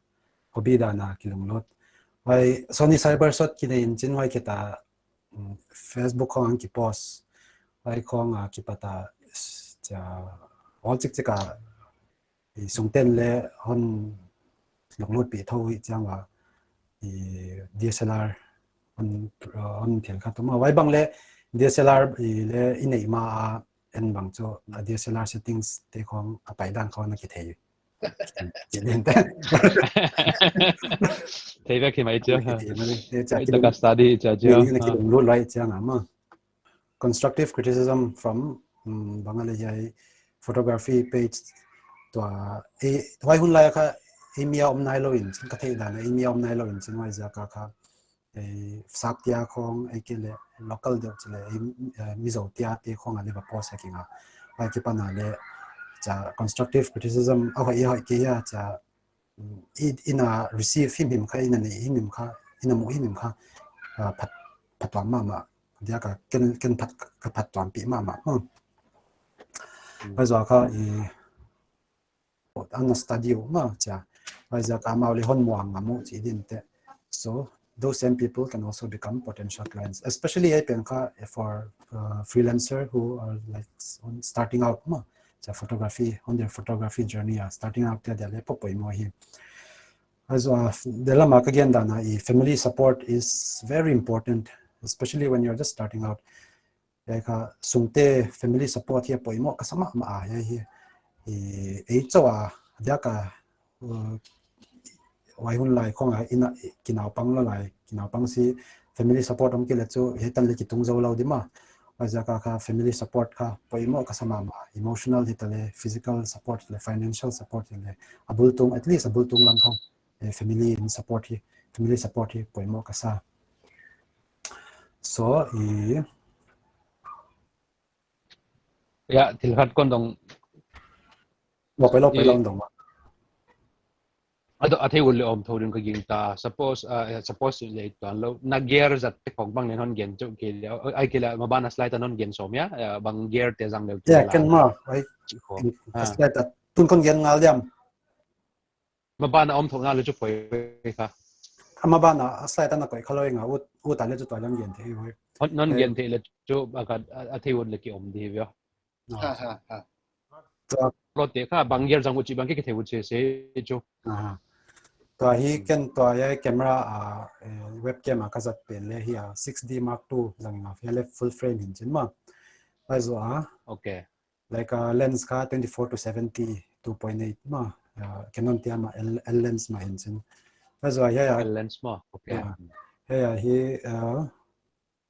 hobby dan a kilunglut. Huai Sony Cybershot ki nei in chin huai khit a, mm, Facebook khong a ki post. Huai khong a kipat a, cha, all chik chik a, i sungten leh hon lunglutpih thou hi chiang a, i D S L R hon, hon thil khat om a. Huai bang leh D S L R i leh i neih ma a en bang chu a D S L R settings te khong a pai dan khong a kithei. Thei vek hi mai chia. Thei mai, eh, chia, i ta ka study chia chia. Ni na kilunglut lai chiang a mah. Constructive criticism from, um, bang a leh hiai photography page tua, eh, huai hun lai kha, eh, mi a om nailou in chin ka theih dan a, eh, mi a om nailou in chin huai ziak a kha, eh, sak tia khong, eh, kei leh local deuh chi leh, eh, eh, Mizo tia te khong a leh va post a kinga. Huai kipan a leh, cha, constructive criticism, a hoih, a hoih kei a, cha, i, i na receive himhim kha, i na neih himhim kha, i na muh himhim kha, ah, phat, phattuam mahmah. Dia ka ken, ken phat, ka phattuampih mahmah. Hmm. Hmm. Huai zoh a kha i, ana study uh mah chia. Huai zoh a kha amau leh hon muang ngam uh chi din te. So, those same people can also become potential clients, especially hiai pen kha for, uh, freelancer who are, like, s-, on starting out mah, cha, photography, on their photography journey, ah, starting out te dia leh poimoh hi. Huai zoh a, f-, dia lam a ka gen dan a, i family support is very important, especially when you're just starting out. Hiai kha sungte family support hi a poimoh ka sa mahmah a, hiai hi. I, ei chauh a, dia ka, uh, huai hun lai khong a, i na, kinaupang lou lai, kinaupang si family support om kei leh chu, hiai tan leh kitung zou lou di mah. Huai ziak a kha family support kha poimoh ka sa mahmah, emotional hi ta leh, physical support leh, financial support leh, a bul tung, at least a bul tung lam kha, eh, family in support hi, family support hi poimoh ka sa. So, i, ya, thil khat kon dong. Lou, pai lou, pai lou, i, dong. A do, a thei ut leh om thou ding ka gingta. Suppose, uh, suppose leh tuan lou. Na gear zat te khong bang nen hon gen chauh kei leh. Ai kei leh maban a slide a non gen sawm hia. Uh, bang gear te zang leh Ya, ken maw. Ai, Ko. a slide a tun kon gen ngal diam. Maban a om thou ngal leh chu poi kha. A maban a slide a na koih kha lou ing a, ut, ut a leh chu tua leng gen thei hoi. Hon non gen thei leh chu a ka, a thei ut leh ki om di via. Ha ha ha. Plot te kha bang gear zang ut chih bang kei ki thei ut se se chu. Aha. Tua hi ken tua ya camera a, eh, webcam a ka zat pen leh hi a six D Mark two zang ing a, hi leh full frame hi'n chin maw. Ai zo a. Okay. Like a lens kha twenty-four to seventy, two point eight maw. Uh, Canon tiam a L, L lens mah hi'n chin. Ai zo a hi a. L lens maw. Okay. Ya. Hi a hi, uh,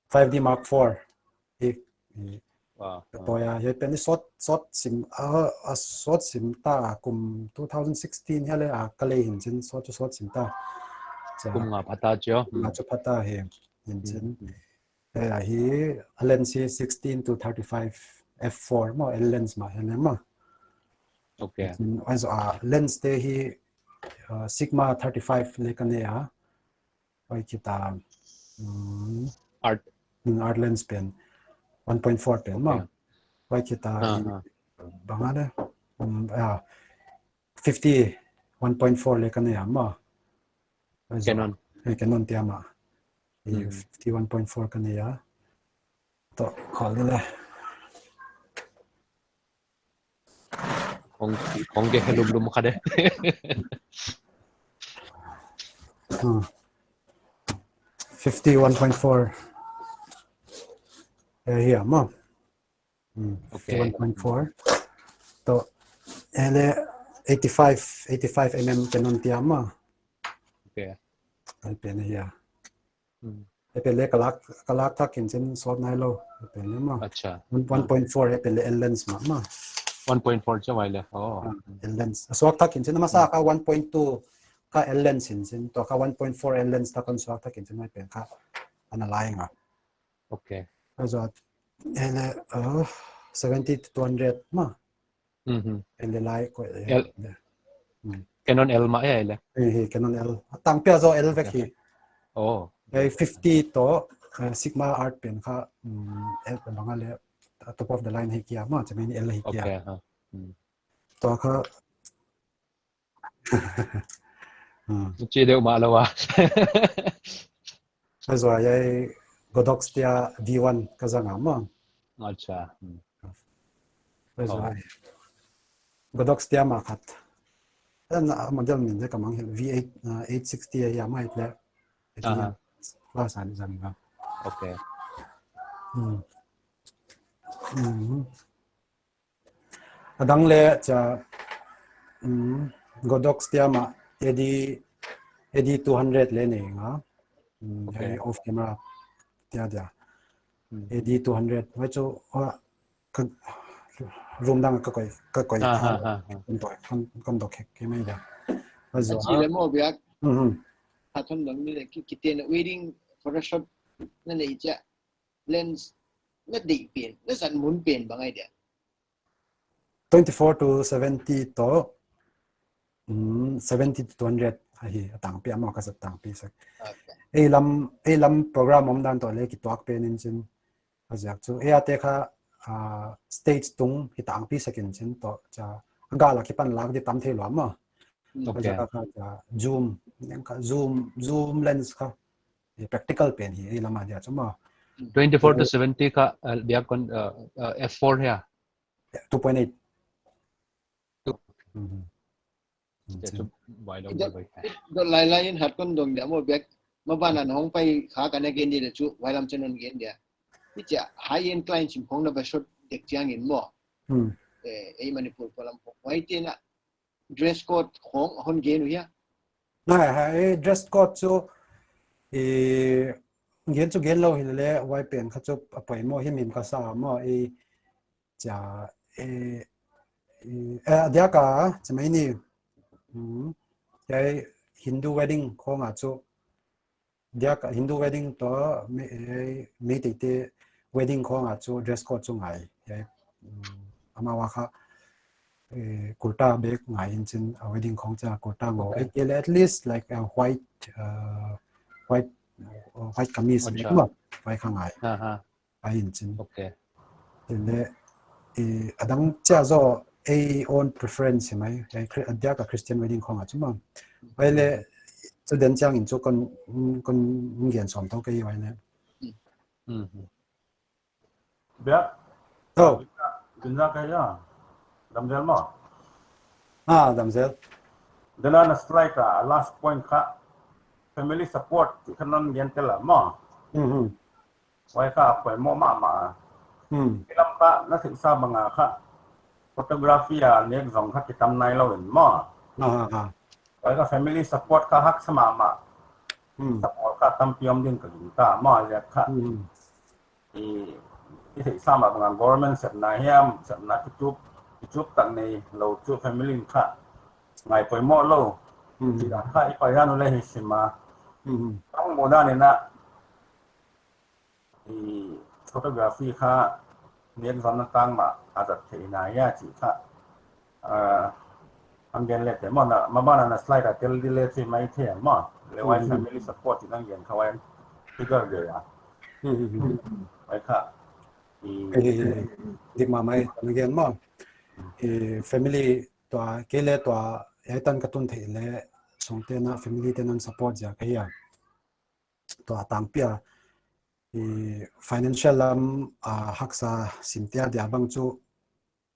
five D Mark four. Hi, hi. Wow. Tua ya, hi pen hi sawt, sawt sim, uh, a sawt sim ta kum two thousand sixteen hi leh a ka lei hi'n chin, sawt chu sawt sim ta. Cha. Kum nga pha ta chu. Nga chu pha ta hi, hi'n chin. Hi a hi, a lens hi sixteen to thirty-five f four maw, L lens mah hi leh maw. Okay. Hi'n chin, ai zo a lens te hi, uh, Sigma thirty-five leh ka nei a. Huai khit a, um, Art. Hmm, art lens pen, one point four pen maw. Okay. Huai khit a, Ah, hi, ah. bang a leh, um, ah, fifty, one point four leh ka nei a maw. Ai zo. Canon. Eh, Canon tiam a. Hi Mhm. fifty one point four ka nei a. Toh, khol leh. Hong, hong ke helum lum kha de. Hmm. Fifty one point four. Eh, hi a maw. Hmm. Okay. One point four. Toh, eh, leh eighty-five, eighty-five mm Canon tiam a. Okay. Ai pen hi a. Hmm. Ai pen leh ka lak, ka lak thak hi'n chin sawt nai lou. Ai pen leh maw. Acha. One, one point four ai pen leh L lens mah maw. One point four chu mai leh. Oh. Ah, L lens. A suak thak hi'n chin a masa kha one point two kha L lens hi'n chin. Tua kha one point four L lens ta kon suak thak hi'n chin ai pen kha ana lai nga. Okay. Ai zo a, eh, leh, uh, seventy to two hundred maw. Mhm. Ai leh lai ko, eh, L. leh. Hmm. Canon L mah ai leh. Eh, hi, Canon L. Tangpi a zo L vek hi. Oh. Eh, fifty toh, eh, Sigma Art pen kha, um, L bang a leh, top of the line hi kia maw, chamin L hi kia. Okay, ha. Hmm. Tua kha, Hmm. Chi deuh mah lou a. Ai zo a hi Godox tiam V one ka zang a maw. Acha. Hmm. Ai zo Oh. a hi. Godox tiam a khat. An a model min leh ka mangngilh V eight, uh, eight sixty a hi a mai leh. Aha. Plus an zang a. Okay. Hmm. Hmm. A dang leh cha, um, Godox tiam a A D, A D two hundred leh nei nga. Um, Okay. Hi off camera tiam dia. Hmm. A D two hundred. Huai chu, uh, ka, room dang ka koih, ka koih Ha, kha. Ha, ha, ha. Kon dok, kon, kon dok hek kei mai dia. Huai zo Chi leh maw biak. Mhm. Hat hon dong ni leh ki, kiten wedding photoshoot na nei chia. Lens na deih pen, na zat mun pen bang ai dia. Twenty-four to seventy toh, mm, seventy to two hundred ahi, a tangpi a maw ka zat tangpi sak. Okay. Ei lam, ei lam program om dan toh leh kituak pen in chin. A ziak chu, ei a te kha, ah, stage tung hi tangpi sak in chin toh, cha, a gal a kipan lak di tam thei lou maw. Mm. Okay. A ziak kha, cha, zoom, neng kha zoom, zoom lens kha. Hi practical pen hi, ei lam a dia chu maw. Twenty-four to seventy kha, uh, biak kon, uh, uh, F four hia. Two point eight. Two. Mhm. Te chu bai dong Ida- bai. Dot lai lai in hat kon dong dia maw biak. Maban a hong pai kha ka na gen di leh chu, huai lam chen hon gen dia. Ni chia high end client sim khong na va shot dek chiang in maw. Hmm. Eh, ei Manipur pawl lam khong. Huai te na dress code khong hon gen uh hia. Na, ha, eh, dress code chu, eh, gen chu gen lou hi leh, huai pen kha chu a poimoh himhim ka sa maw, eh, cha, eh, eh, eh, a diak a, cha mai ni, hmm, kei Hindu wedding khong a chu, diak a Hindu wedding toh, mi, eh, Meitei te wedding khong a chu dress code chu ngai, eh, hmm, amau a kha, eh, kurta bek ngai in chin, a wedding khong cha kurta ngou. Okay. Ahihkeileh at least like a white, uh, white, uh, white kameez bek maw, white kha ngai. Aha. Ai in chin. Okay. Te leh, eh, a dang chia zaw ei own preference mai, eh, Chri-, a diak a Christian wedding khong a chu maw. Huai leh, chu den chiang in chu kon, kon gen sawm tou kei huai leh. Mhm. Bia. Oh. Dinna ka ya. Damsel maw. Ah, damsel. Dinna na slide a last point kha. Family support, kha non gen tel a maw. Mhm. Huai kha a poimoh mahmah. Hmm. Hilam kha na theihsa bang a kha photography a nek zong kha kitam nailou in maw. Ah, ah, ah. Huai kha family support kha haksa mahmah. Hmm. Support kha tampi om ding ka gingta maw, ziak kha. Hmm. I, i theihsa mah bang a government sepna hiam, sepna kichup, kichup tak neilou chu family kha ngai poimoh lou. Hmm. Chih dan kha i pai dan uh leh hi sim a. Hmm. Tang mo dan in a, i photography kha nek zonna tang mah a zat theihna hia chih kha. Ah, an gen leh te maw na, ma ban a na slide a tel di leh chi mai thei maw. Leh huai family support in an gen kha huai figure de ya. Hmm, hmm, hmm. Huai kha. I, eh, dik mahmah in gen maw. Eh, family tua, kei leh tua, eh, tan ka tun theih leh, sung te na family te nan support ziak ahi a. Tua tangpi a, i financial lam a haksa sim te a dia bang chu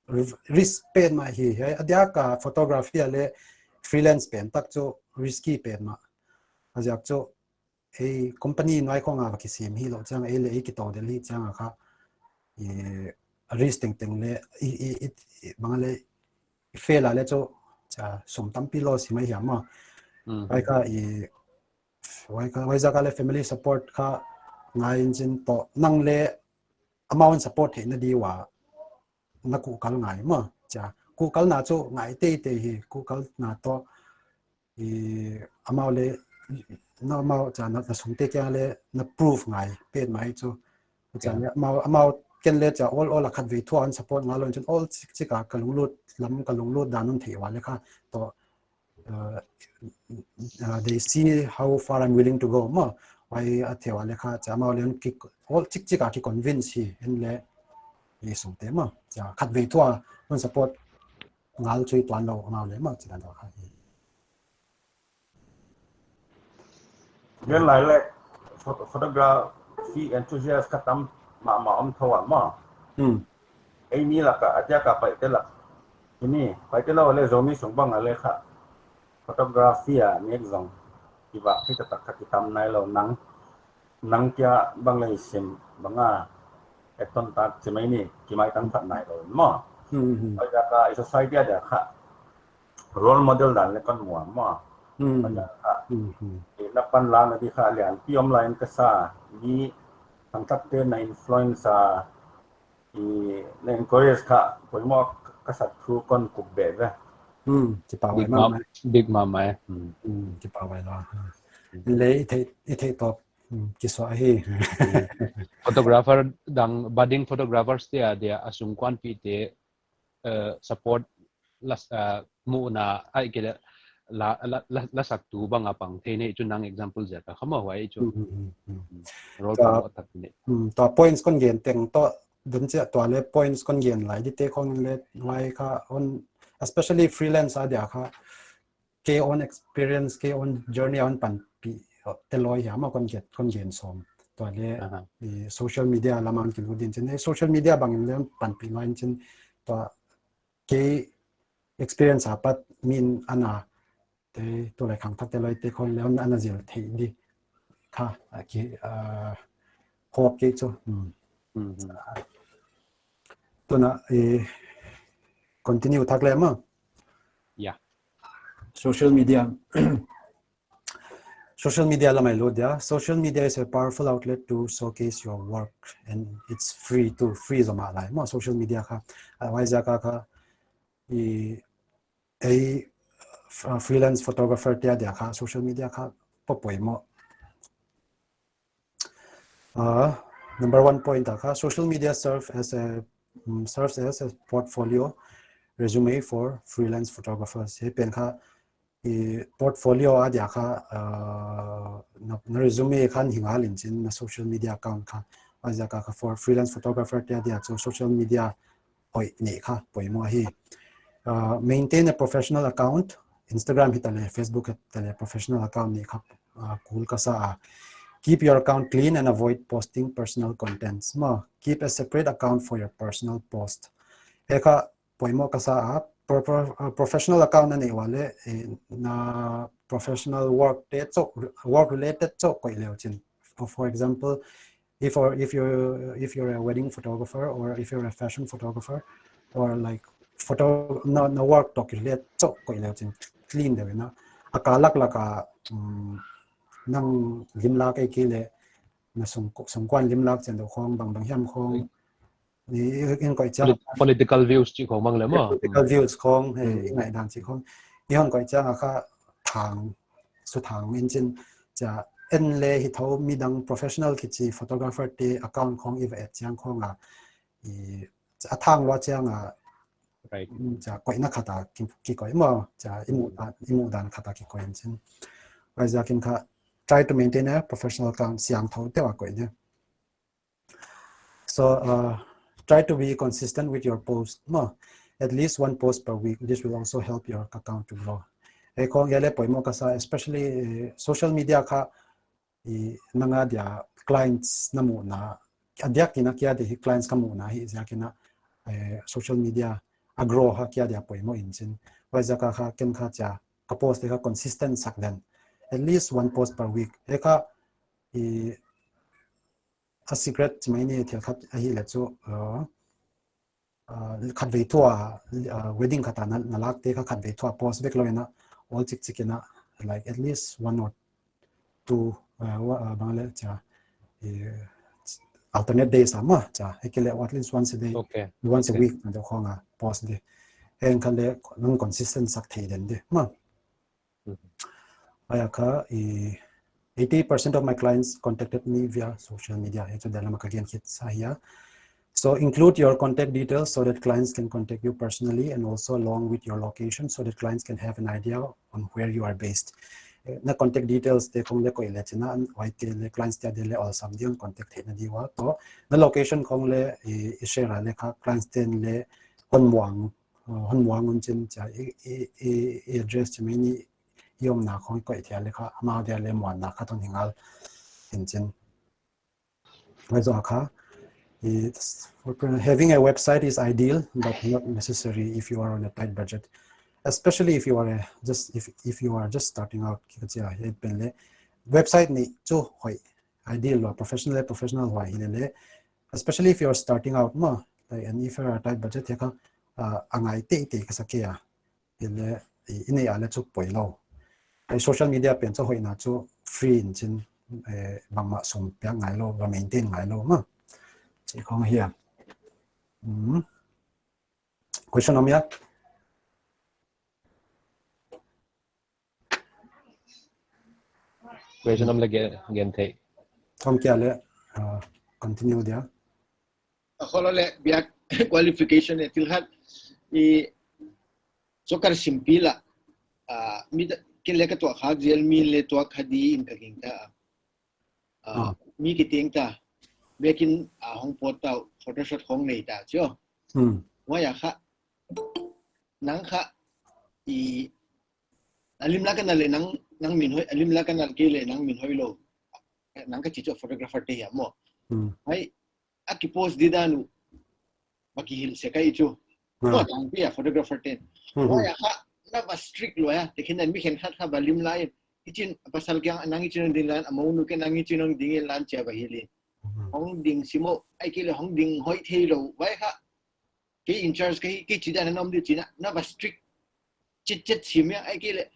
ri-, risk pen mah hi, hi, a diak a photography a leh freelance pen tak chu risky pen mah. A ziak chu, ei company nuai khong a va kisem hilou chiang, ei leh ei kitou del hi chiang a kha, i risk tengteng leh, i, i, i, i, bang leh, i fail a leh chu, cha, sum tampi loss hi mai hiam maw. Mm. Huai kha i, huai kha, huai ziak a leh family support kha ngai in chin toh, nang leh amount support theihna di ua, na kuhkal ngai maw. Cha, kuhkalna chu ngai teitei hi, kuhkalna toh, i, amau leh, na amau cha na, na sung te kia leh, na proof ngai, pen mai chu. Cha, yeah, leh, amau, amau ken leh cha, all, all a khatvei thu a an support ngal lou in chun, all chik chik a ka lunglut, lam ka lunglut dan un thei ua leh kha, toh, uh, uh, they see how far I'm willing to go maw. Huai a thei ua leh kha, cha amau leh ki, all chik chik a ki convince hi, en leh, i sung te maw. Cha khatvei thu a, un support ngal chu i tuan lou amau leh maw, chi dan kha hi. Gen lai leh, photo-, photography enthusiast kha tam mahmah om thou a maw. Hmm. Ei mi lak a, a diak a Paite lak. Ini, Paite lou leh Zomi sung bang a leh kha photography a nek zong kivak thei taktak kha kitam nailou nang. Nang kia bang leh i sim bang a, et ton tak chi mai ni, ki mai tang phat nailou maw. Hmm, hmm. Huai ziak a i society a dia kha role model dan leh kon mu a maw. Hmm. Huai ziak a kha. Hmm, hmm. I na panlakna di kha lianpi om lai in ka sa, mi khangthak te na influence a, i na encourage kha, poimoh ka sak thu kon kup beh ve. Hmm, kipak huai mahmah. Big mama, eh. Hmm. Hmm, kipak huai lou. Hmm. Leh i thei, i thei toh, hmm, kisuah hi. Hmm. Photographer dang, budding photographers te a dia, a sungkuanpi te, eh, support la, eh, muhna ahihkeileh la, la, la, la sak tu bang a pang thei nei chu nang example ziak a kha maw huai chu. Hmm, hmm, hmm, hmm. Hmm. Role tua, pang tak nei. Hmm, tua points kon gen teng toh, dun chia tua leh points kon gen lai di te khong leh huai kha on, especially freelance a dia kha, kei own experience, kei own journey a hon panpih, uh, tel lou hiam a kon gen, kon gen sawm. Tua leh, aha, i social media lam a hon kilut in chin, i social media bang in leh hon panpih lou in chin, tua kei experience apat min ana, te, tulai khangthak te loi te khong leh hon ana zil thei di kha, a ki, uh, hope kei chu. Hmm. Mhm. Tuna, eh, continue thak leh maw. Yeah. Social media. Social media lam ah i lut dia. Social media is a powerful outlet to showcase your work and it's free too. Free zomah lai maw social media kha. Ah, huai ziak a kha, i, ei, f-, freelance photographer te a dia kha social media kha poimoh. Uh, number one point a kha, social media serve as a, mm, serves as a portfolio. resume for freelance photographers. Hiai pen kha i portfolio a dia kha, uh, na, na resume kha hing ngal in chin, na social media account kha. Huaiziak a kha for freelance photographer te a dia chu social media hoih neih kha poimoh hi. Uh, maintain a professional account, Instagram hita leh, Facebook hita leh, professional account neih kha, uh, kul ka sa a. Keep your account clean and avoid posting personal contents. Maw, keep a separate account for your personal post. Hiai kha poimoh ka sa a, pro-, pro-, uh, professional account na neih uleh, eh, na professional work te chauh, work related chauh koih le uchin. For, for example, if or if you, if you're a wedding photographer or if you're a fashion photographer or like photo, na, na work toh kilet chauh koih le uchin, clean deuh in a. A kal lak lak a, um, nang limlak ei ki leh, na sung, sungkuan limlak chian deuh khong, bang bang hiam khong. Ni in koih chiang. Polit-, political views chih khong bang leh maw. Political views khong, eh, Hmm. i ngaihdan chih khong. I hon koih chiang a kha thang, suthang in chin chia en le hi tho, midang professional kichi photographer te account khong i va et chiang khong a, i, a thang lua chiang a, Right. mm, chia koihna khat a ki, kikoih maw, chia i muhdan, i muhdan khat a kikoih in chin. Huaiziak in kha try to maintain a professional account, siangthou deuh a koih deuh. So, uh, try to be consistent with your post. Maw, at least one post per week. This will also help your account to grow. Hiai khong hiai leh poimoh ka sa, especially, eh, social media kha, i nang a dia clients na muhna, a diak in a kia dia hi clients ka muhna hi ziak in a, eh, social media a grow kha kia dia poimoh in chin. Huaiziak a kha ken kha chia ka post te kha consistent sak den. At least one post per week. Hiai kha, i, a secret chi mai ni, thil khat ahi leh chu, uh, uh, khatvei thu a, uh, wedding khat a na, na lak te kha khatvei thu a post vek lou in a, awl chik chik in a, like, at least one or two, uh, wa-, uh, bang leh chia, eh, alternate days a maw, chia, hiai ki leh at least once a day, Okay. once a Okay. week, na deuh khong a post di. Hiai kha leh nang consistent sak thei den di, maw. Mhm. Hiai kha, i, eighty percent of my clients contacted me via social media. Hiai chu dah lam a ka gen khit sa hi a. So include your contact details so that clients can contact you personally and also along with your location so that clients can have an idea on where you are based. Eh, na contact details te khong leh koih le chin a, huai te leh clients te a dia leh awlsam ding contact theihna di ua toh. Na location khong leh i, i share a leh kha clients te'n leh hon muang, uh, hon muang un chin chia i, i, i, i address chi mai ni i omna khong i koih thei a leh kha, amau dia leh muanna khat hon hi ngal in chin. Huai zoh a kha, it's, having a website is ideal, but not necessary if you are on a tight budget. Especially if you are a, just, if, if you are just starting out, ki ka chia, hiai pen leh, website neih chu hoih, ideal lua, professional leh, professional huai hi leh leh. Especially if you are starting out maw, like, and if you are a tight budget, hiai kha, uh, a ngai teitei ka sa kei a. Hi leh, i, i neih a leh chu poi lou. Hiai social media pen chu hoihna chu free in chin, eh, bangmah sum piak ngai lou, va maintain ngai lou maw. Chih khong hi a. Hmm. Question om hia? Question om leh gen, gen thei. Om kei a leh, uh, continue dia. A kholo leh biak qualification e thil khat i soccer simpi la, ah, mi da, ken leh ka tuak kha zel mi leh tuak kha di in ka gingta. Ah, Ah. mi kiteng ta, biakin, ah, hong pot ta, photoshoot hong nei ta, chih. Hmm. Huai a kha, nang kha, i, a lim lak a na leh nang, nang min hoih, a lim lak a na kei leh nang min hoih lou. Nang ka chih chu photographer te hia maw. Hmm. Huai, a ki post di dan uh, va kihilh sek ahi chu. Ah. Tua tangpi a photographer te'n. Hmm, Huai hmm. a kha, na va strict lua a, te khin dan mi khenkhat kha va lim lai. Hichin, pasal kiang nang hichin ding lan, a monu kiang nang hichin ding lan chia va hilh in. Hmm. Hong ding sim maw, ahihkeileh hong ding hoih thei lou, huai kha. Kei in charge ka hi, kei chih dan a om di chih na, na va strict. Chit chet sim hia, ahihkeileh.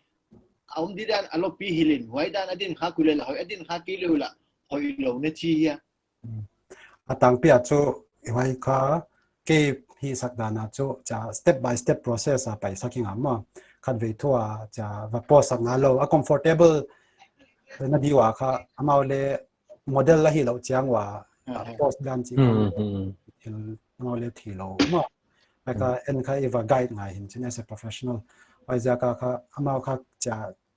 A om di dan a lopi hilh in, huai dan a din kha kul leh la hoih, a din kha kei leh la hoih lou na chi hia. Hmm. A tangpi a chu, huai kha, kei hihsak dan a chu, chia step by step process a paisak hi ngam maw. Khatvei thu a, chia va post sak ngal lou, a comfortable na di ua kha, amau leh model la hilou chiang ua, a Aha. post dan chih Hmm, khong, hmm. thil amau leh thei lou maw. Huai kha en kha i va guide ngai hi in chin as a professional. Huaiziak a kha amau kha chia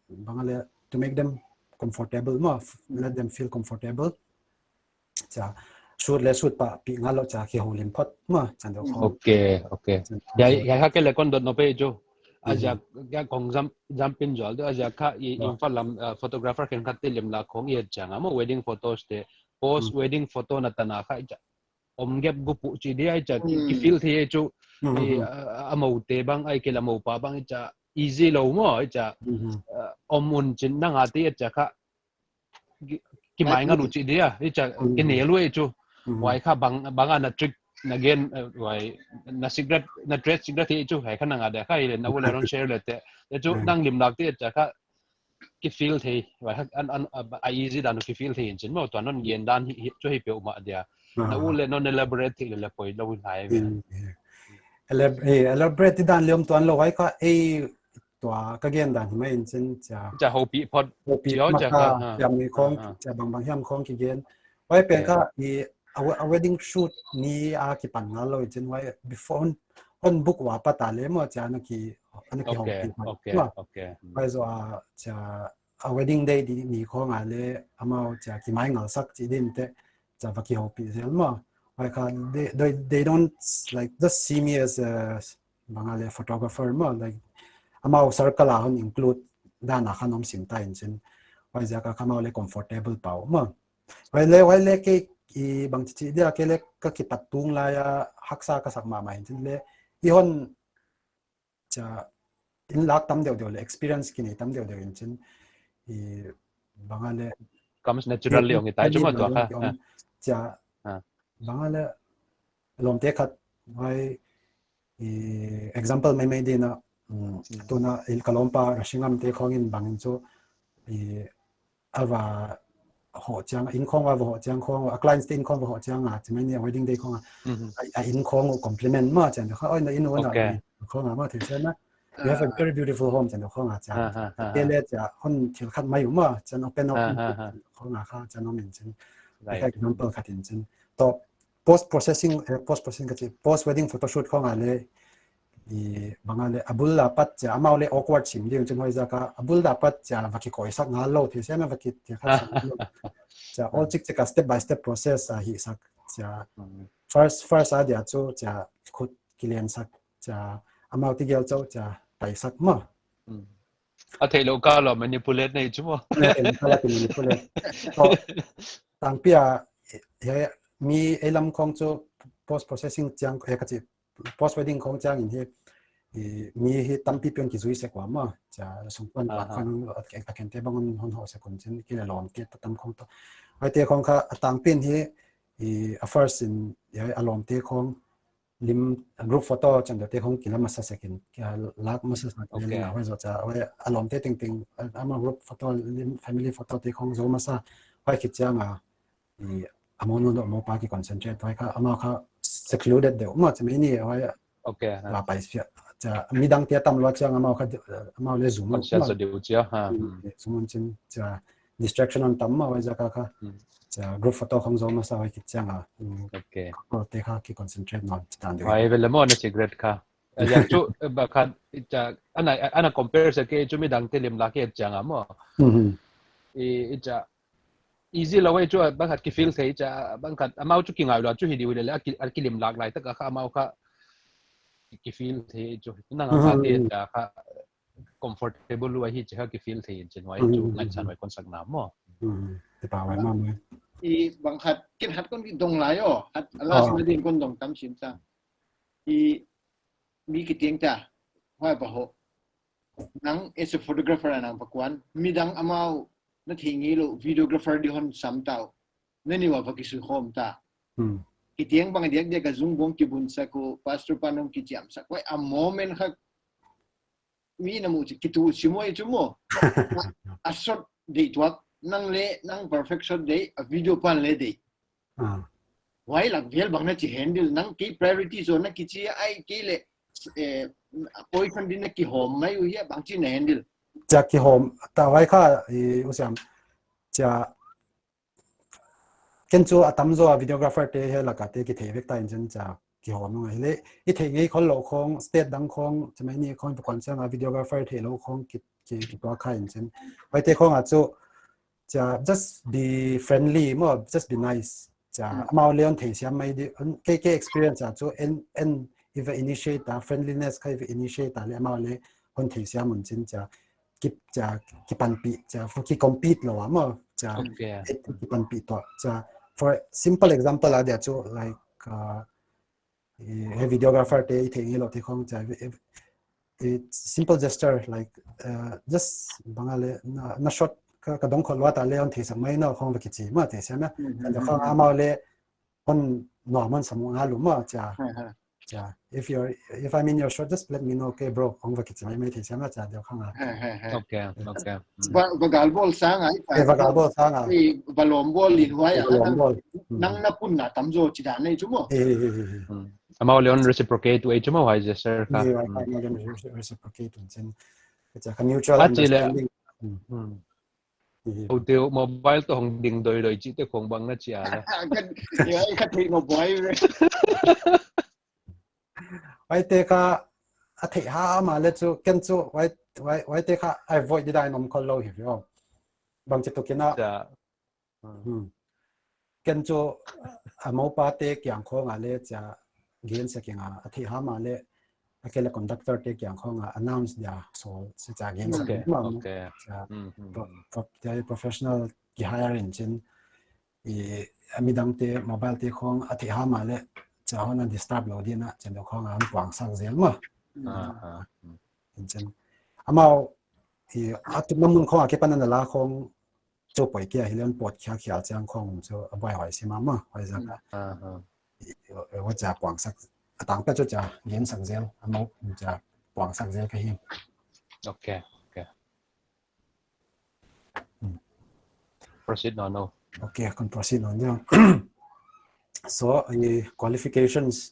bang a le to make them comfortable maw, let them feel comfortable. Chia shoot le shoot pah pi ngal lou chia kihoulim phot maw, chan deuh khong. Okay, okay. Hiai, hiai kha kei le kon dot nop e chu. A ziak, kong jump, jump in zual deuh, a ziak kha i Imphal lam, uh, photographer khenkhat te limlak khong i et chiang a maw, wedding photos te, post wedding photo na tan a kha i chia om gap gup uh chi dia i chia ki, ki feel thei chu. I, uh, a mou te bang, ahihkeileh a mou pa bang i chia easy lou maw, i chia, uh, om un chin nang a te i chia kha ki, ki mai ngal uh chi dia, i chia ki ne lou e chu. Huai kha bang, bang a na trick na gen, uh, huai na secret, na trade secret hi chu, huai kha nang a dia kha i le na u le ron share le te. I chu nang limlak te i chia kha ki feel thei, huai kha an, an, a, a easy dan ki feel thei in chin maw, tua non gen dan hi, hi, chu hi peuhmah dia. Na u le non elaborate thei le le poi lou in hai ve. Elab-, eh, elaborate dan le om tuan lou, huai kha ei tua ka gen dan hi mai in chin chia. Chia houpih phot. Houpih chia, chia kha, chia mi khong, chia bang bang hiam khong ki gen. Huai pen kha i a, a wedding shoot ni a kipan ngal lou in chin huai before hon, hon book ua pat a le maw chia na ki, na ki houpih phot. Okay, okay. Huai zoh a chia a wedding day di ni khong a le amau chia ki mai ngal sak chi din te chia va kihoupih zel maw. Huai kha they, they, they don't like just see me as a bang a le photographer maw, like amau circle a hon include dan a khan om sim ta in chin. Huaiziak a kha amau le comfortable pah uh maw. Huai le, huai le kei i bang chi chi dia kei le ka kipat tung lai a haksa ka sak mahmah in chin le i hon chia in lak tam deuh deuh le experience ki nei tam deuh deuh in chin i bang a le comes naturally ong i tai chu maw tua kha. Chia bang a le lawmte khat huai i example mai mai din a, um, tuna i ka lawmpa Rashingam te khong in bang in chu i a va hoh chiang, inn khong va hoh chiang khong, a clients te inn khong va hoh chiang a, chi mai ni a wedding day khong a, a, a inn khong uh compliment maw chan kha, oi na inn uh na khong a maw thei chan na. You have a very beautiful home chan khong a chia. Kei le chia hon thil khat mai uh maw chan open up khong a kha chan om in chin. Example khat in chin. To post processing, eh, post processing ka chi, post wedding photoshoot khong a le i bang a le a bul a pat chia amau le awkward sim ding chin huaiziak a a bul a pat chia va kikoisak ngal lou thei se na va ki thil khat sak lou. Chia all chik chik a step by step process a hih sak chia first, first a dia chu chia khut kilen sak chia amau ti gel chauh chia tai sak maw. A theilou kal a manipulate nei chu maw. A theilou kal a ki manipulate. Toh tangpi a he mi ei lam khong chu post processing chiang he ka chi post wedding khong chiang in hi i mi hi tampi pian ki zui sek ua maw chia sungkuan pa khong a khen te bang hon hoh sek un chin kei le lawmte tam khong toh. Huaite khong kha a tangpi in hi i a first in a lawmte khong lim group photo chan deuh te khong ki la masa sek in ki lak masa sek in. Huai zoh chia huai a lawmte tengteng amau group photo lim family photo te khong zou masa huai khit chiang a i a mou nu leh mou pa ki concentrate huai kha amau kha secluded deuh maw chi mai ni huai. Okay. La pai sia chia midang te tam lou chiang amau kha amau le zoom maw. Zoom un chin chia distraction hon tam maw huaiziak a kha. Chia group photo khong zou masa huai khit chiang a. Okay. Ko te kha ki concentrate nawn chi dan deuh. Huai ve le maw na secret kha. Aziak chu ba kha chia ana, ana compare sek e chu midang te limlak e chiang a maw. I, i chia easy lou e chu bang khat ki feel thei chia bang khat amau chu ki ngai lou chu hi di ule le a ki, a ki limlak lai tak a kha amau kha ki feel thei chu nang a kha te chia kha comfortable lua hi chia kha ki feel thei chin huai chu ngaihsan huai kon sak na maw. Te pa huai maw. I bang khat ken hat kon ki dong lai o hat last na din kon dong tam sim ta. I mi ki tiang ta huai ba ho. Nang as a photographer a nang pakuan midang amau na thei ngeilou videographer di hon sam tau. Na ni ua va ki sui khawm ta. Ki tiang bang diak diak a zung bong ki bun sak uh pastor pa nong ki chiam sak huai a moment kha mi na mu chi ki tu chi maw i chu maw. A shot dei tuak nang le nang perfect shot dei a video pan le dei. Huai lak vel bang na chi handle nang ki priority zone na ki chi ai ki le eh, position din na ki hawm mai uh hia bang chi na handle. Chia ki hawm ta huai kha i u siam chia ken chu a tam zaw a videographer te he lak a te ki thei vek ta in chin chia kihawm ngai le, i theih ngei khollou khong, state dang khong, chimai ni khong, tukuan chiang a videographer theilou khong, ki, ki, kituak kha in chin. Huaite khong a chu, chia, just be friendly maw, just be nice. Chia, amau le hon theisiam mai di, hon, kei, kei experience a chu, en, en, i va initiate a, friendliness kha i va initiate a le, amau le hon theisiam un chin chia, ki, chia, kipanpih, chia, for ki compete lou a maw, chia, kipanpih toh, chia, for simple example a dia chu, like, uh, eh, he videographer te i theih ngeilouh te khong chia, eh, eh, simple gesture, like, uh, just bang a le, na, na shot ka, ka dong khol lua ta le hon theisak mai no khong va kichi maw, theisiam a. And khong amau le, hon nuam hon sam ngal lou maw, chia. Chia, if you're, if I'm in your shot, just let me know, okay, bro, khong va kichi mai mai, theisiam a chia, deuh khang a. Okay, okay. Va, va gal bawl sang a, eh, va gal bawl sang a. Eh, va lawm bawl in huai a, va lawm bawl. Nang na pun na tam zaw chi dan nei chu maw. Eh, eh, eh, eh. Amau le hon reciprocate uh ei chu maw huai gesture kha. Amau le hon reciprocate un chin. It's a mutual understanding. Houte uh mobile toh hong ding doidoi chihte khong bang na chi a la. Ka, ka thei mobile. Huaite kha a theih hamham le chu, ken chu huai, huai, huaite kha a avoid di dan om khollou hi ve. Bangchi tukin a. Ken chu a mopate kiang khong a le chia gen sa kinga, a theih hamham le a kele conductor te kiang khong a announce dia so se chia gen sa kinga. Professional ki hire in chin, i, a midangte mobile te khong a theih hamham le chia hon a disturb lou ding a, chin deuh khong a hon puangsak zel maw. In chin amau, i, a tupna mun khong a kipan a na la khong chu poi kia hi le hon pawt khial khial chiang khong chu a buai huai sim a maw, huai zak a. I, i, huai chia puangsak, a tangpi chu chia gensak zel, amau chia puangsak zel ka hi. Okay, okay. Proceed nawn o. Okay, kon proceed nawn dia. So, i qualifications,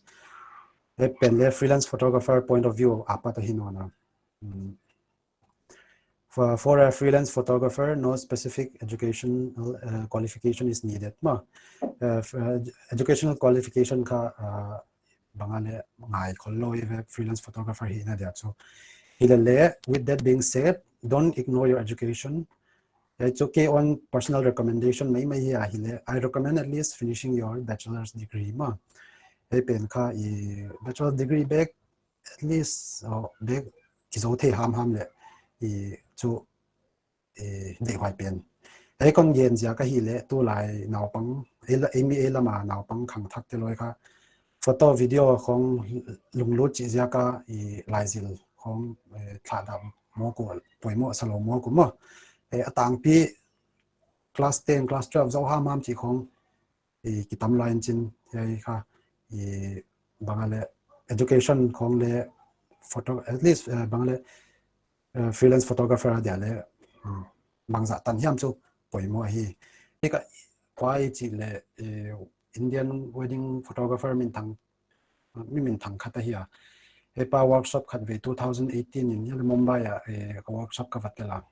eh, pen le freelance photographer point of view apat ahi nawn a. For, for a freelance photographer, no specific educational, uh, qualification is needed. Maw, uh, educational qualification kha, uh, bang a le ngai khollou i ve freelance photographer hihna dia chu. Hilele, with that being said, don't ignore your education. Hiai chu kei own personal recommendation mai mai hi a hile, I recommend at least finishing your bachelor's degree maw. Hiai pen kha i bachelor's degree bek at least, oh, bek kizou thei hamham le i chu, i deihhuai pen. Hiai kon gen ziak ahile tulai naupang, ei la, ei mi ei lam a naupang khangthak te loi kha photo video khong lunglut chih ziak a i laizil khong, eh, thadah mawk uh, poimoh salou mawk uh maw. Eh, a tangpi class ten, class twelve zou hamham chih khong i kitam lai in chin, hiai kha i bang a le education khong le photo, at least, eh, bang a le, eh, freelance photographer a dia le, bangzah tan hiam chu poimoh ahi. Hiai kha kua i chih le, eh, Indian wedding photographer minthang, mi minthang khat ahi a. Hiai pa workshop khat ve two thousand eighteen in hiai le Mumbai a, eh, ka workshop ka va tel a.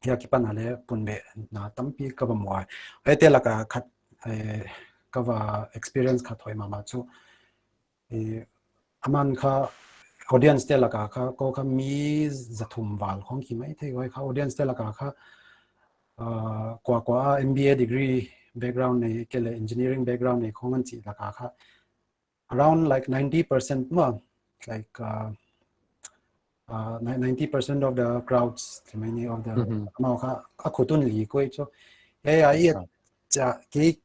Hiai akipan a le pun beh na tampi ka va mu a. Huaite laka khat, eh, ka va experience khat hoih mahmah chu, eh, aman kha audience te laka kha, kou kha mi zathum val khong ki mai thei, huai kha audience te laka kha, ah, kua kua a M B A degree background nei, kei le engineering background nei khong an chih laka kha around like ninety percent maw, like, uh, uh, ni-, ninety percent of the crowds, many of the, amau kha a khut un leak uh chu. Hiai, hiai, chia kei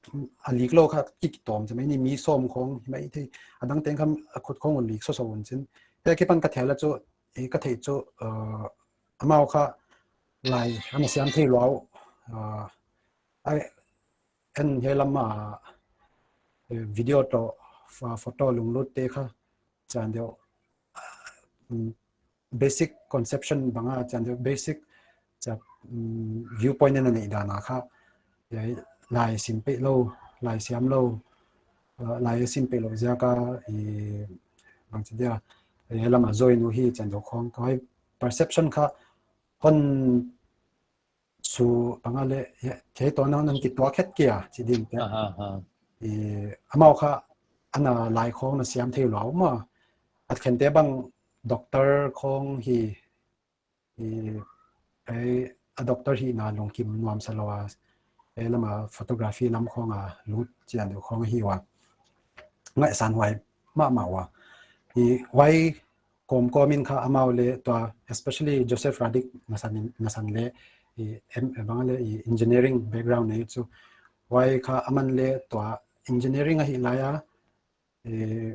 a leak lou kha ki, kitawm chu mai ni mi sawm khong mai thei. A dang teng kha a khut khong un leak sawsaw un chin. Hiai akipan ka thei la chu, eh, ka theih chu, uh, amau kha lai ana siam thei lou. Uh, ai, en hiai lam a, eh, video toh, pho-, photo lunglut te kha, chian deuh, ah, mm, basic conception bang a, chian deuh basic, chia, mm, viewpoint in a neih dan a kha, hiai lai sim peih lou, lai siam lou, ah, lai sim peih lou ziak a, i, bangchi dia, hiai lam a join uh hi chian deuh khong, ka huai perception kha, hon su bang a le, hiai, hiai toh na hon kituak het kei a, chi ding te. I, amau kha, ana lai khong na siam thei lou maw. A khente bang doctor khong hi, i, ei, a doctor hihna lungkim nuamsa lou a, ei lama photography lam khong a lut chian deuh khong hi ua. Ngaihsan huai mahmah ua. I, huai kawmkawm in kha amau leh tua, especially Joseph Radick nasan, nasan leh, i, em, bang leh, i, engineering background nei chu. Huai kha aman leh tua engineering ahi lai a, eh,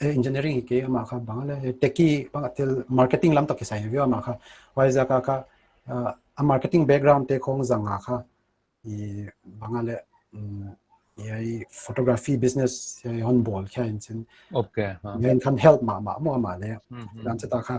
eh, engineering hi kei, amah kha bang leh, eh, techie bang a thil marketing lam toh kisai ve amah kha. Huaiziak a kha, ah, a marketing background te khong zang a kha, i bang leh, um, i photography business, i hon bawl khia in chin. Okay, ha. Ngen khan help mahmah maw amah leh. Mhm. Dan chata kha,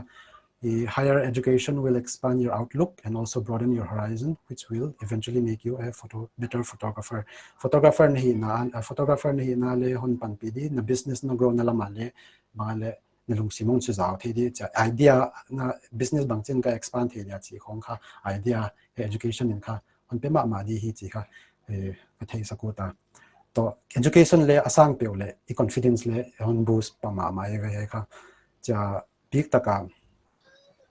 i higher education will expand your outlook and also broaden your horizon, which will eventually make you a photo-, better photographer. Photographer na hihna, a photographer na hihna leh hon panpih di, na business na grow na lam a leh, bang leh, na lungsim hong suzau thei di, chia idea na business bangchin ka expand thei dia chih khong kha, idea, education in kha, hon pe mahmah di hi chih kha, eh, ka theisak ut a. Toh, education leh a sang peuh leh, i confidence leh, hon boost pah mahmah eive kha. Chia, bik taka,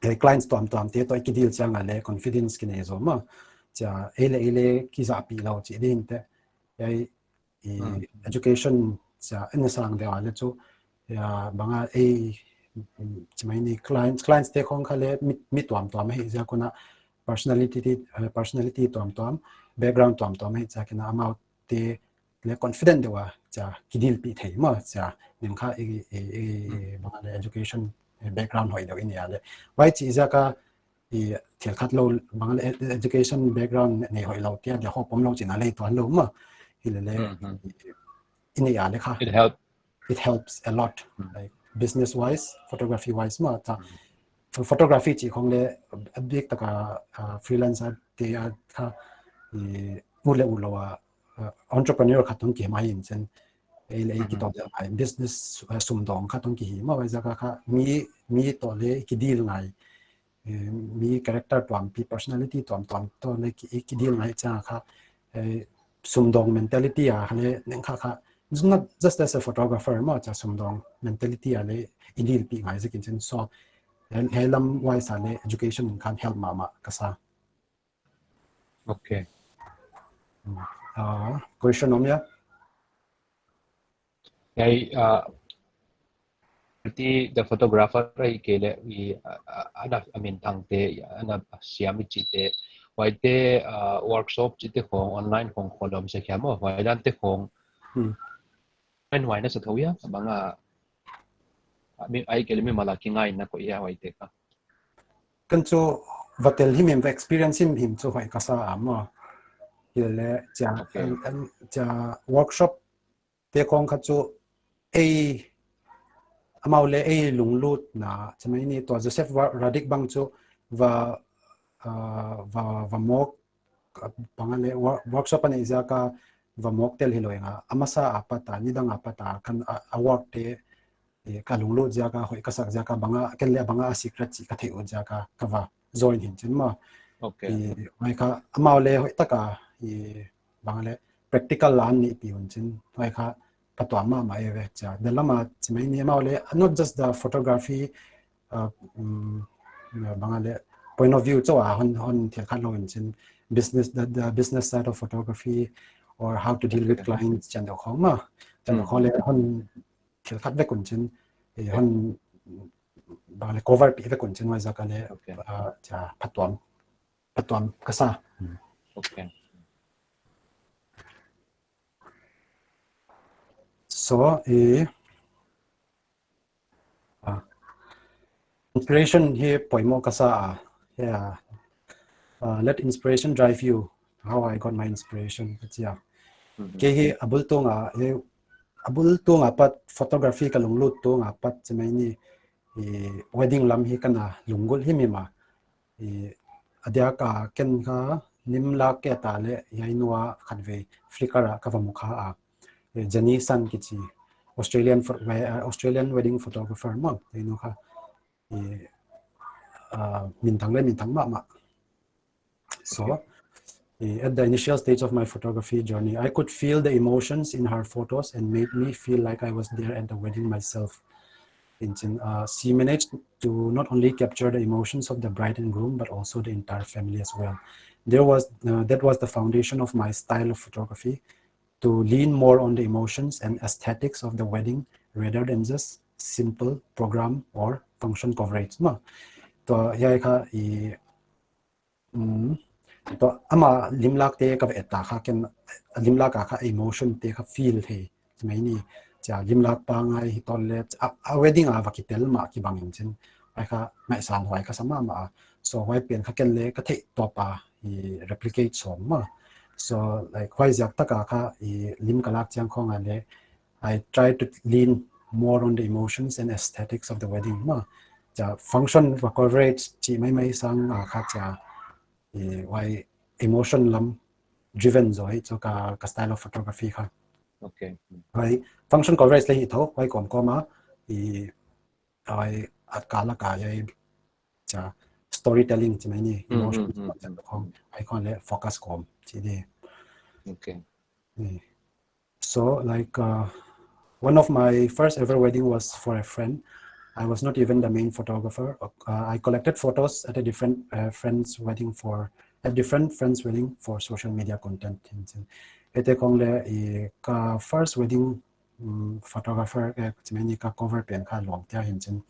eh, clients tuamtuam te toh i kideal chiang a leh, confidence kinei zaw maw. Chia, ei leh, ei leh, kizahpih lou chih ding te. Ei, i Hmm. education chia en sang deuh a leh chu, ya, bang a ei, mm, chi mai ni clients, clients te khong kha leh mi, mi tuamtuam hi ziak un a personality ti, eh, personality tuamtuam, background tuamtuam hi ziak in a amau te leh confident deuh a chia kideal pih thei maw chia ning kha i, i, i, i Hmm. bang a leh education, eh, background hoih deuh i nei a leh. Huai chih ziak a i thil khat lou bang leh ed-, education background nei hoih lou te dia hope om lou chihna leh tuan lou maw. Hi leh leh, Mhm. i, i nei a leh kha. It help. It helps a lot, Mm. like, business wise, photography wise maw. Ta, Mm. ph-, photography chih khong leh, a bik taka, ah, freelancer te a kha, i, ut leh ut lou a, ah, entrepreneur khat hong kihi mai in chin. Ei leh ei Mhm. kitok deuh mai, business, ah, sumdawng khat hong kihi maw, huaiziak a kha, mi, mi toh leh kideal ngai. Eh, mi character tuampi, personality tuamtuam toh leh ki, kideal ngai chiang kha, eh, sumdawng mentality a kha leh ning kha kha, it's not just as a photographer maw, chia sumdawng mentality a leh i deal pih ngai ziak in chin so, he, he lam wise a leh education in khan help mahmah ka sa. Okay. Hmm. Ah, question om ya? Ei, ah, ti the photographer ahihkeileh i, ah, ah, ana a minthang te, ana siam i chih te, huaite, ah, workshop chih te khong, online khong khol om sek hia maw, huai dan te khong. Hmm. En huai na sa thou ya, bang a, ah, mi, ahihkeileh mimal a kingaihna koih hia huaite kha. Ken chu va tel himhim, va experience himhim chu hoih ka sa a maw. Hi leh chia, Okay. em, em, chia workshop te khong kha chu ei, amau leh ei lunglutna, chi mai ni tua Joseph Wa-, Radick bang chu va, ah, va, va mawk, ah, bang a leh wo-, workshop a neih ziak a va mawk tel hilou in a, a masa apat a, nidang apat a, khan a, a work te, eh, ka lunglut ziak a, hoih ka sak ziak a, bang a, ken leh bang a secret chih ka theih ut ziak a, ka va join hi'n chin maw. Okay. Eh, huai kha, amau leh hoih taka, eh, bang leh practical la neihpih un chin, huai kha, phatuam mahmah eive chia. Bel lam a chi mai ni amau leh, not just the photography, uh, um, bang a leh, point of view chauh a hon, hon thil khat lou in chin, business, the, the business side of photography, or how to deal with Okay. clients, chian deuh khong maw. Chian deuh Mm. khong leh hon thil khat vek un chin, eh, hon bang leh cover pih vek un chin huaiziak a leh, Okay. ah, chia phatuam, phatuam ka sa. Hmm. Okay. So, eh, ah, inspiration hi poimoh ka sa a, yeah. Ah, let inspiration drive you. How I got my inspiration, ka chi a. Mhm. Kei hi a bul tung a, eh, a bul tung apat photography ka lunglut tung apat chi mai ni, eh, wedding lam hi ka na lunggulh himhim a. Eh, a diak a ken kha lim lak kei ta leh hiai nu a khatvei Flickr a ka va mu kha a. Eh, Jenny Sun kichi Australian pho-, we-, uh, Australian wedding photographer maw, hiai nu kha. Eh, ah, minthang leh minthang mahmah. So, Okay. At the initial stage of my photography journey, I could feel the emotions in her photos and made me feel like I was there at the wedding myself. Hinchin, uh, she managed to not only capture the emotions of the bride and groom, but also the entire family as well. There was, uh, that was the foundation of my style of photography, to lean more on the emotions and aesthetics of the wedding rather than just simple program or function coverage. Ma, to hiai kha i, mm, to ama limlak te ka ve ta kha ken, limlak a kha emotion te kha feel thei. Mai ni, chia limlak pangai hi tawh le, a, a wedding a va kitel mah kibang in chin. Huai kha ngaihsan huai ka sa mahmah a. So huai pen kha ken le ka theih tawp a i replicate sawm mah. So, like, huaiziak tak a kha i lim ka lak chiang khong a le, I try to lean more on the emotions and aesthetics of the wedding mah. Chia function va coverage chih maimai sang a kha chia, i, huai emotion lam driven zaw hi chu ka, ka style of photography kha. Okay. Huai function coverage le hi tho, huai kawmkawm a, i, huai a kal a kha, huai chia storytelling chi mai ni, Mm, emotion mm, mm, khong, huai khong le focus kawm chi di. Okay. Eh. So, like, uh, one of my first ever wedding was for a friend. I was not even the main photographer. Uh, I collected photos at a different, uh, friend's wedding for, at different friends' wedding for social media content. Hinchin, huaite khong le i ka first wedding, mm, photographer, eh, chi mai ni ka cover pen kha Lawmte a hinchin.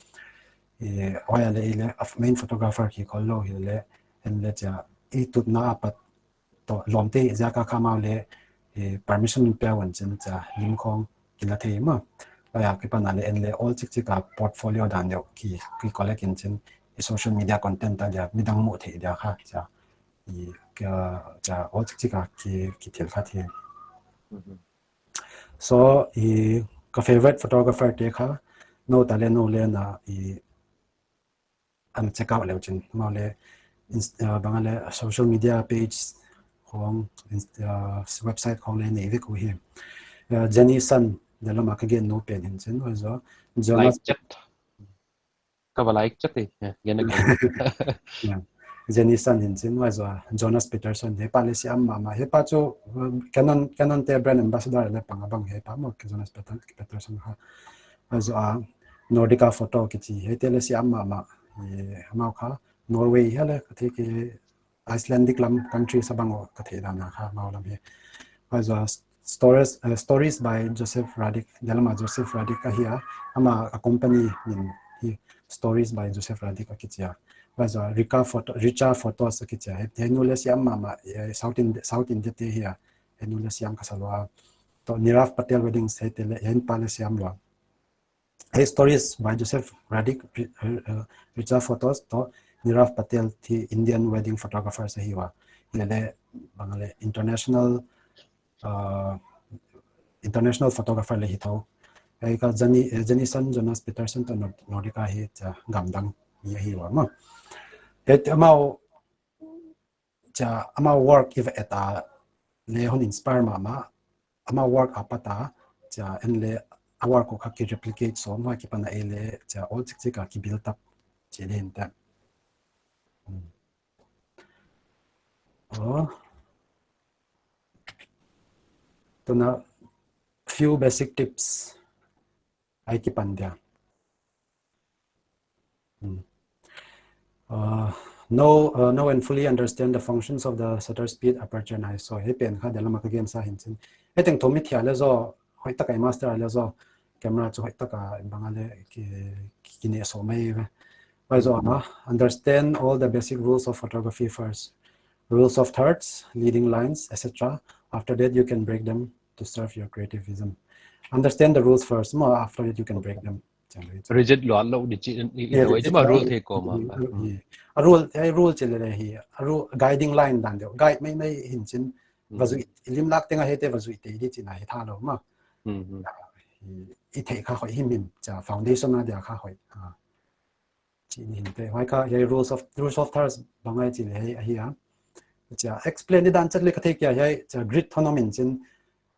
I, huai a le i le a main photographer kikhol lou hi le, en le chia i tutna apat toh Lawmte ziak a kha amau le, eh, permission in pia un chin chia lim khong kila thei mah. Huai akipan a le en le awl chikchik a portfolio dan deuh ki, ki collect in chin, i social media content a dia midang muh theih dia kha chia, i, ka, chia awl chikchik a ki, ki thil kha thei. Mhm. So, i, ka favorite photographer te kha, nou ta le nou le na, i, an check out leu chin. Amau le, inst-, uh, bang a le social media page khong, inst-, uh, website khong le nei vek uhi. Uh, Jenny Sun, de lama ka gen nou pen hinchin, huai zaw Jonas Like chat. Ka va like chat eh. Yeah, gen again. Yeah. Jenny Sun hinchin, huai zaw Jonas Peterson, hepa le siam mahmah. Hepa chu, um, Canon, Canon te brand ambassador le pang a bang hepa mah, Jonas Peter-, Peterson kha. Huai zaw, ah, Nordica Photo kichi, huaite le siam mahmah. Eh, amau kha Norway hi le, ka theih ki Icelandic lam country sa bang uh ka theih dan a kha amau lam hi. Huai zaw Stories, uh, Stories by Joseph Radick, de lama Joseph Radick ahi a, ama a company min hi Stories by Joseph Radick a kichi a. Huai zaw Rica Photo, Richa Photos a kichi a. Huai, huai nu le siam mahmah, eh, South Ind-, South India te hi a. Huai nu le siam ka sa lua. Toh Nirav Patel Weddings huaite le, huai pa le siam lua. Huai Stories by Joseph Radick, Ri-, uh, uh, Richa Photos toh Nirav Patel hi Indian wedding photographer sa hi ua. Hi le le bang le international, uh, international photographer le hi tho. Huai ka Jenny, eh, Jenny Sun, Jonas Peterson toh Nor-, Nordica hi chia gamdang mi hi ua mah. Huai amau chia amau work i ve ta le hon inspire mahmah, amau work apat a chia en le a work uh kha ki replicate sawm, huai akipan a ei le chia awl chikchik a ki build up chi le in ta. Hmm. Oh. Tuna few basic tips huai akipan dia. Hmm. Uh, know, uh, know and fully understand the functions of the shutter speed, aperture and I S O. Huai pen kha de lama ka gen sa hinchin. Huai teng thum i thei le zaw, hoihtak a i master le zaw, camera chu hoihtak a bang a le ki, ki, ki ne so mai ve. Huai zaw, ah, understand all the basic rules of photography first. Rules of thirds, leading lines, et cetera. After that, you can break them to serve your creative vision. Understand the rules first, mah, after that you can break them. Chiang le. Rigid lua lou di chi, i, i, Yeah, i, rigid ma rule lua. Thei kawm a. Yeah, a rule, a rule chi le le hi, a rule, guiding line dan deuh, guide maimai hinchin, Mm. va zui, lim lak teng a huaite va zui te di chihna hi tha lou mah. Mm, mm. I, i theih kha hoih himhim, chia foundation a dia kha hoih. Ah. Chi ni hinte, huai kha, huai rules of, rules of thirds bang ahia chi le huai ahi a. Chia explain di dan chet le ka thei kia, huai chia grid thon om in chin,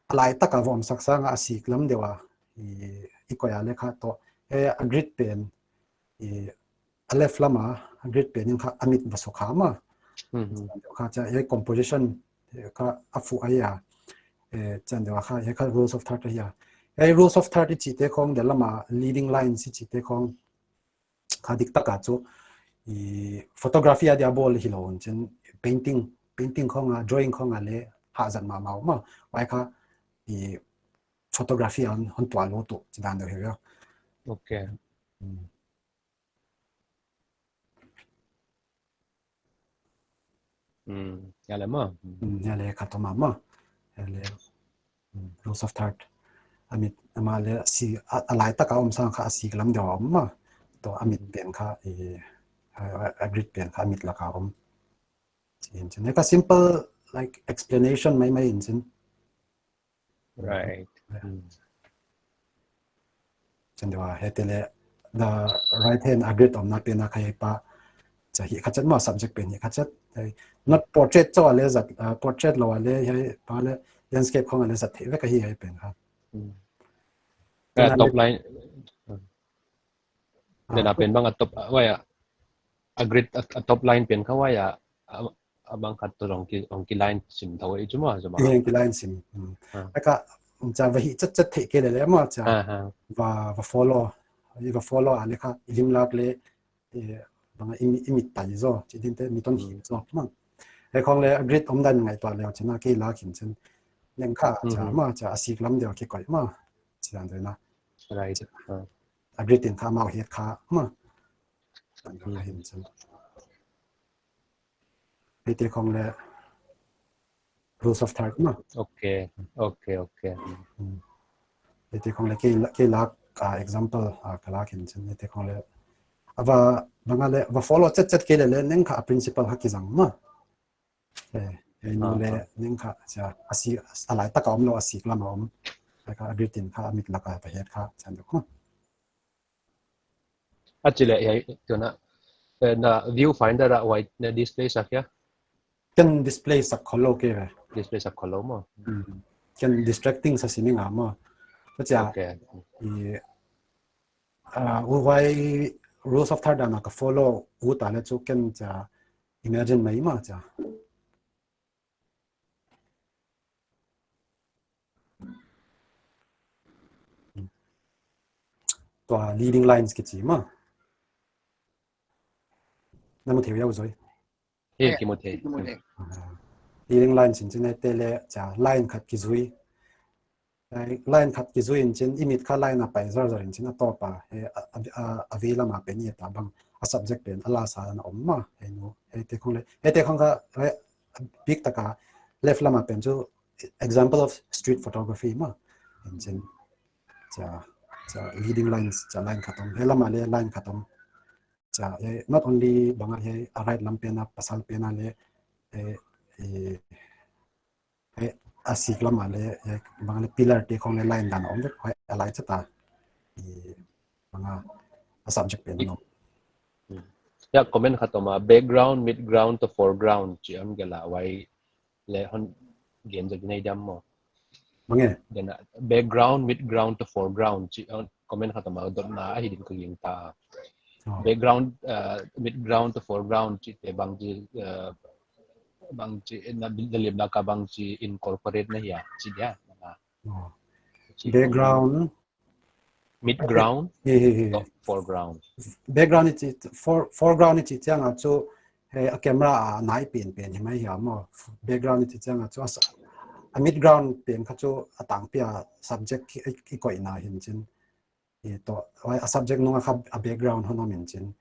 a lai tak a va omsak sang a sik lam deuh a, i, i koih a le kha toh, huai a grid pen, i, a left lam a, a grid pen in kha a mit va suk kha mah. Mm, mm. Kha chia huai composition, kha a phuh ahi a. Eh, chan deuh a kha, hiai kha rules of third ahi a. Hiai rules of third i chihte khong, tel lama leading lines i chihte khong kha dik taka chu, i photography a dia bawl hilou in chin, painting, painting khong a, drawing khong a leh hahzat mahmah uh maw. Huai kha i photography a hon tuak lou tuh, chih dan deuh hi uh. Okay. Hmm. Hmm, hiai leh maw. Hmm, hiai leh khat om a maw. Hiai leh, hmm, rules of third. A mit, amah leh si, a, a lai taka om sang kha a sik lam deuh a om maw. Toh a mit pen kha, eh, a, a, a grid pen kha a mit laka om. Chin, chin. Hiai kha simple, like, explanation maimai in chin. Right. Hmm. Chan deuh a, hiaite leh, the right hand a grid omna pen a kha hiai pa. Chia hi kha chet maw, subject pen hi kha chet. Hiai, not portrait chauh a leh zat, ah, portrait lou a leh, hiai pa leh, landscape khong a leh zat theih vek ahi hiai pen kha. Hmm. Tuna top leh line. Ah. Tena pen bang a top, ah, huai a, a grid a, a top line pen kha huai a, a, a bang khat toh hong ki, hong ki line sim thou ei chu maw, chu maw. Hong ki line sim. Hmm. Ah. Taka, um, chia va hih chet chet theih kei lele maw chia. Ah, ah. Va, va follow. I va follow a leh kha, i lim lak leh, eh, bang a i mi, i mit tai zaw, chih ding te, mit hon hih zaw, maw. Hiai khong leh a grid omdan ngaihtuah leh chin a kei lak in chin. Neng kha, chia, hmm, maw, chia a sik lam deuh kikoih maw. Chia dan deuh na. Right. Ah. A grid in kha amau het kha, maw. Tan ka hin chin. Hiaite khong leh rules of third maw. Okay, okay, okay. Hmm. Hiaite khong leh kei la, kei lak, ah, example, ah, ka lak in chin. Hiaite khong leh. A va, bang a leh, va follow chet chet kei lele, neng kha a principle kha kizang maw. Eh, eh, nu leh, ah, neng kha, chia, a si, a lai taka omlou, a sik lam a om. Hiai kha a grid in kha, a mit laka va het kha, chan deuh maw. A chih leh, hiai, tuna, eh, na viewfinder a huai na display sak hia? Ken display sak khollou kei ve. Display sak khollou maw. Hmm. Ken distracting sa si ning a maw. Ka chia, okay, i, ah, huai rules of third dan a ka follow ut a leh chu ken chia imagine mai maw chia. Tua leading lines kichi maw. Na mu thei uh hia Zoi? He, eh, kimu thei. Kimu thei. Ah. Leading lines in chin hiaite leh chia line khat kizui. Line khat kizui in chin, i mit kha line a pai zarzar in chin a tawp a, he a, a, a, a vei lam a pen i et a bang, a subject pen, a lasa na om maw, hiai nu, hiaite khong leh, hiaite khong kha, hiai, big taka, left lam a pen chu, example of street photography maw, in chin, chia, chia leading lines, chia line khat om, hiai lam a leh line khat om, chia, eh, not only bang a hiai, a right lam pen a, pasal pen a leh, eh, eh, eh, a sik lam a leh, eh, bang leh pillar te khong leh line dan om deuh, huai a lai chet a. Eh, bang a, a subject pen om. Hmm. Hiai comment khat om a, background, midground toh foreground, chih om kei la huai leh hon gen zaw di nai diam maw. Bang e? Then, uh, background, midground toh foreground, chih, uh, comment khat om a, dotna ahi din ka gingta. Oh. Background, uh, midground toh foreground chihte bangchi, uh, bangchi, na, na lim laka bangchi incorporate na hia, chih dia. Oh. Chih background. Midground, he, he, he, toh foreground. Background i chih, fore-, foreground i chih chiang a chu, he, a camera a nai pen pen hi mai hia maw. Background i chih chiang a chu, a sa-, a midground pen kha chu a tangpi a subject i, i koihna hin chin. I toh, huai a subject nung a kha a background hon om in chin.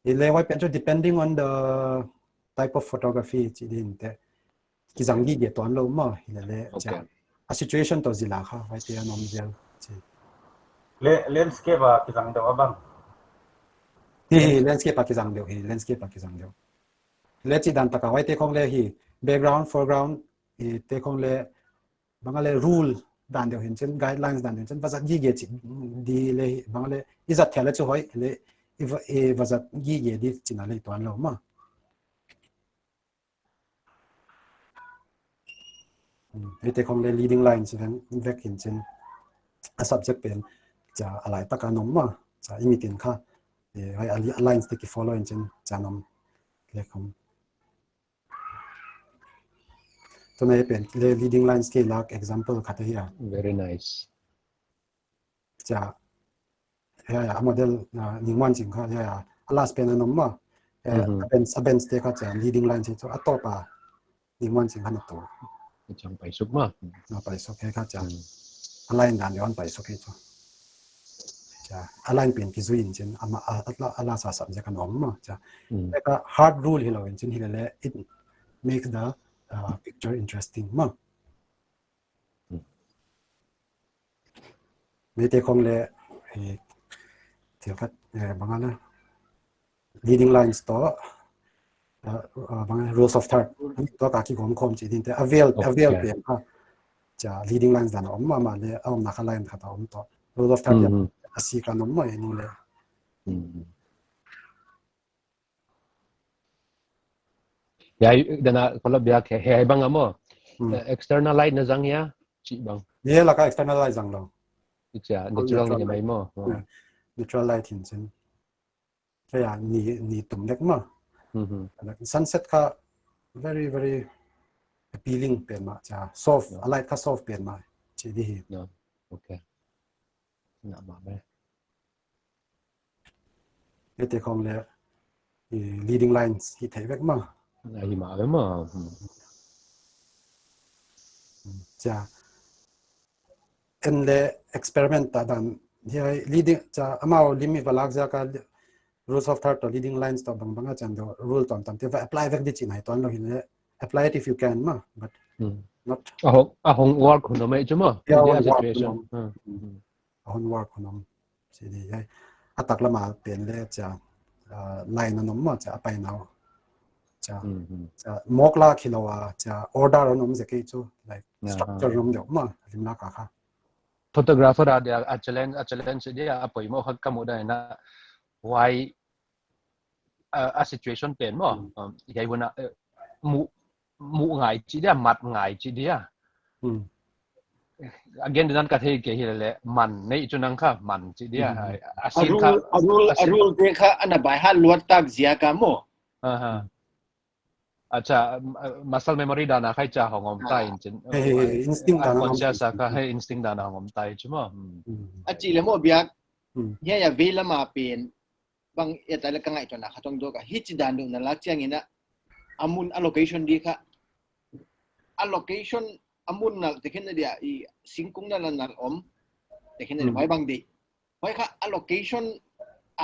I leh huai pen chu depending on the type of photography chih din te. Kizang gige tuan lou maw, hilele, chia. Okay. A situation toh zil a kha, huaite a om zel, chi. Le, landscape a kizang deuh a bang. Hi, hi, landscape a kizang deuh, hi, landscape a kizang deuh. Le chih dan taka, huaite khong leh hi, background, foreground, hite khong leh, bang a leh rule dan deuh hin chin, guidelines dan deuh hin chin, va zat gige chih di leh hi, bang a leh, i zat theih leh chu hoih, leh, i va, i va zat gige di chihna leh tuan lou maw. Hmm, hite khong leh leading lines vek, vek hin chin. A subject pen, chia a lai taka om maw, chia i mit in kha. Eh, huai a li-, a lines te ki follow in chin, chia om. Leh khong. Tuna hiai pen le leading lines kei lak example khat ahi a. Very nice. Chia, hiai a model, ah, Ningmuanching kha, hiai a, a last pen a nom maw. Eh, Mhm. a bench, a bench te kha chia, leading lines hi chu, a top a, Ningmuanching kha na tu. Chang paisuk maw. Na paisuk hiai kha chia. Mhm. A line dan leh hon paisuk hi chu. Chia, a line pen kizui in chin, ama, a, a, a last a subject a nom maw. Chia, Mhm. like a hard rule hilou in chin hilele, it makes the, uh, picture interesting maw. Meite khong le, eh, thil khat, eh, bang a le, leading lines toh, eh, eh, bang a, rules of third. Ani toh ka kigawm khawm chih ding te, a vel, a vel Okay. pen kha. Chia, leading lines dan a om mahmah le, a omna kha line khat a om toh. Rule of third ya, Mhm. a sik a nom maw, eh, ni le. Mhm. Hiai, dan a, kalau biak hiai, hiai bang a maw. Hmm. Eh, external light na zang hia, chih bang. Hiai lak a external light zang lou. Chia, natural natural ni light. Mai maw. Oh. Yeah. Natural light hin chin. Hiai a, ni, ni tum dek maw. Mhm. Sunset kha very, very appealing pen mah, chia. Soft, Yeah. a light kha soft pen mah. Chih di hi. Yeah. Okay. Na mah me. Hiaite khong le, i, leading lines hi thei vek maw. Ahi mah ve maw. Hmm. Chia. En le experiment ta dan. Hiai leading, chia, amau lim i va lak ziak a le, rules of third toh leading lines toh bangbang a chan deuh rule tuamtuam te va apply vek di chihna hi tuan lou hi le. Apply it if you can maw, but Hmm. not A hong, a hong work hun om mai chu maw. Yeah, India a hong work situation. hun om. Hmm. Hmm. A hong work hun om. Chih di hiai. A taklam a pen le chia, ah, line a nom maw chia a pai nau. Chia, Hmm, hmm. chia, mawk lak hilou a, chia, order a nom zek hi chu, like, Aha. structure nom deuh maw, lim lak a kha. Photographer a dia, a challenge, a challenge dia, a poimoh kha ka muh dan a, why, a, a situation pen maw, Hmm. um, hiai hun a, eh, muh, muh ngai chih dia, mat ngai chih dia. Hmm. Again, dan ka thei kei hilele, man nei chu nang kha, man chih dia. Hmm. A, a A scene rule, kha, a rule, a a scene rule te kha, ana by heart luat tak ziak a maw. Aha. Acha, um, uh, muscle memory dan a khai chia hong om Ah. tai in chin. Hey, hey, hey, Uh, instinct dan a hong om unconscious tai. a kha, hey, instinct dan a hong om tai chu maw. Hmm. Hmm. A chih le maw biak, Hmm. hiai a vei lam a pen, bang, hiai ta le ka ngaihtuahna khat hong dawk a. Hichi dan deuh na lak chiang in a, a mun a location di kha. A location a mun nal te khin na dia i singkung nal nal om. Te khin na dia Hmm. huai bang di. Huai kha a location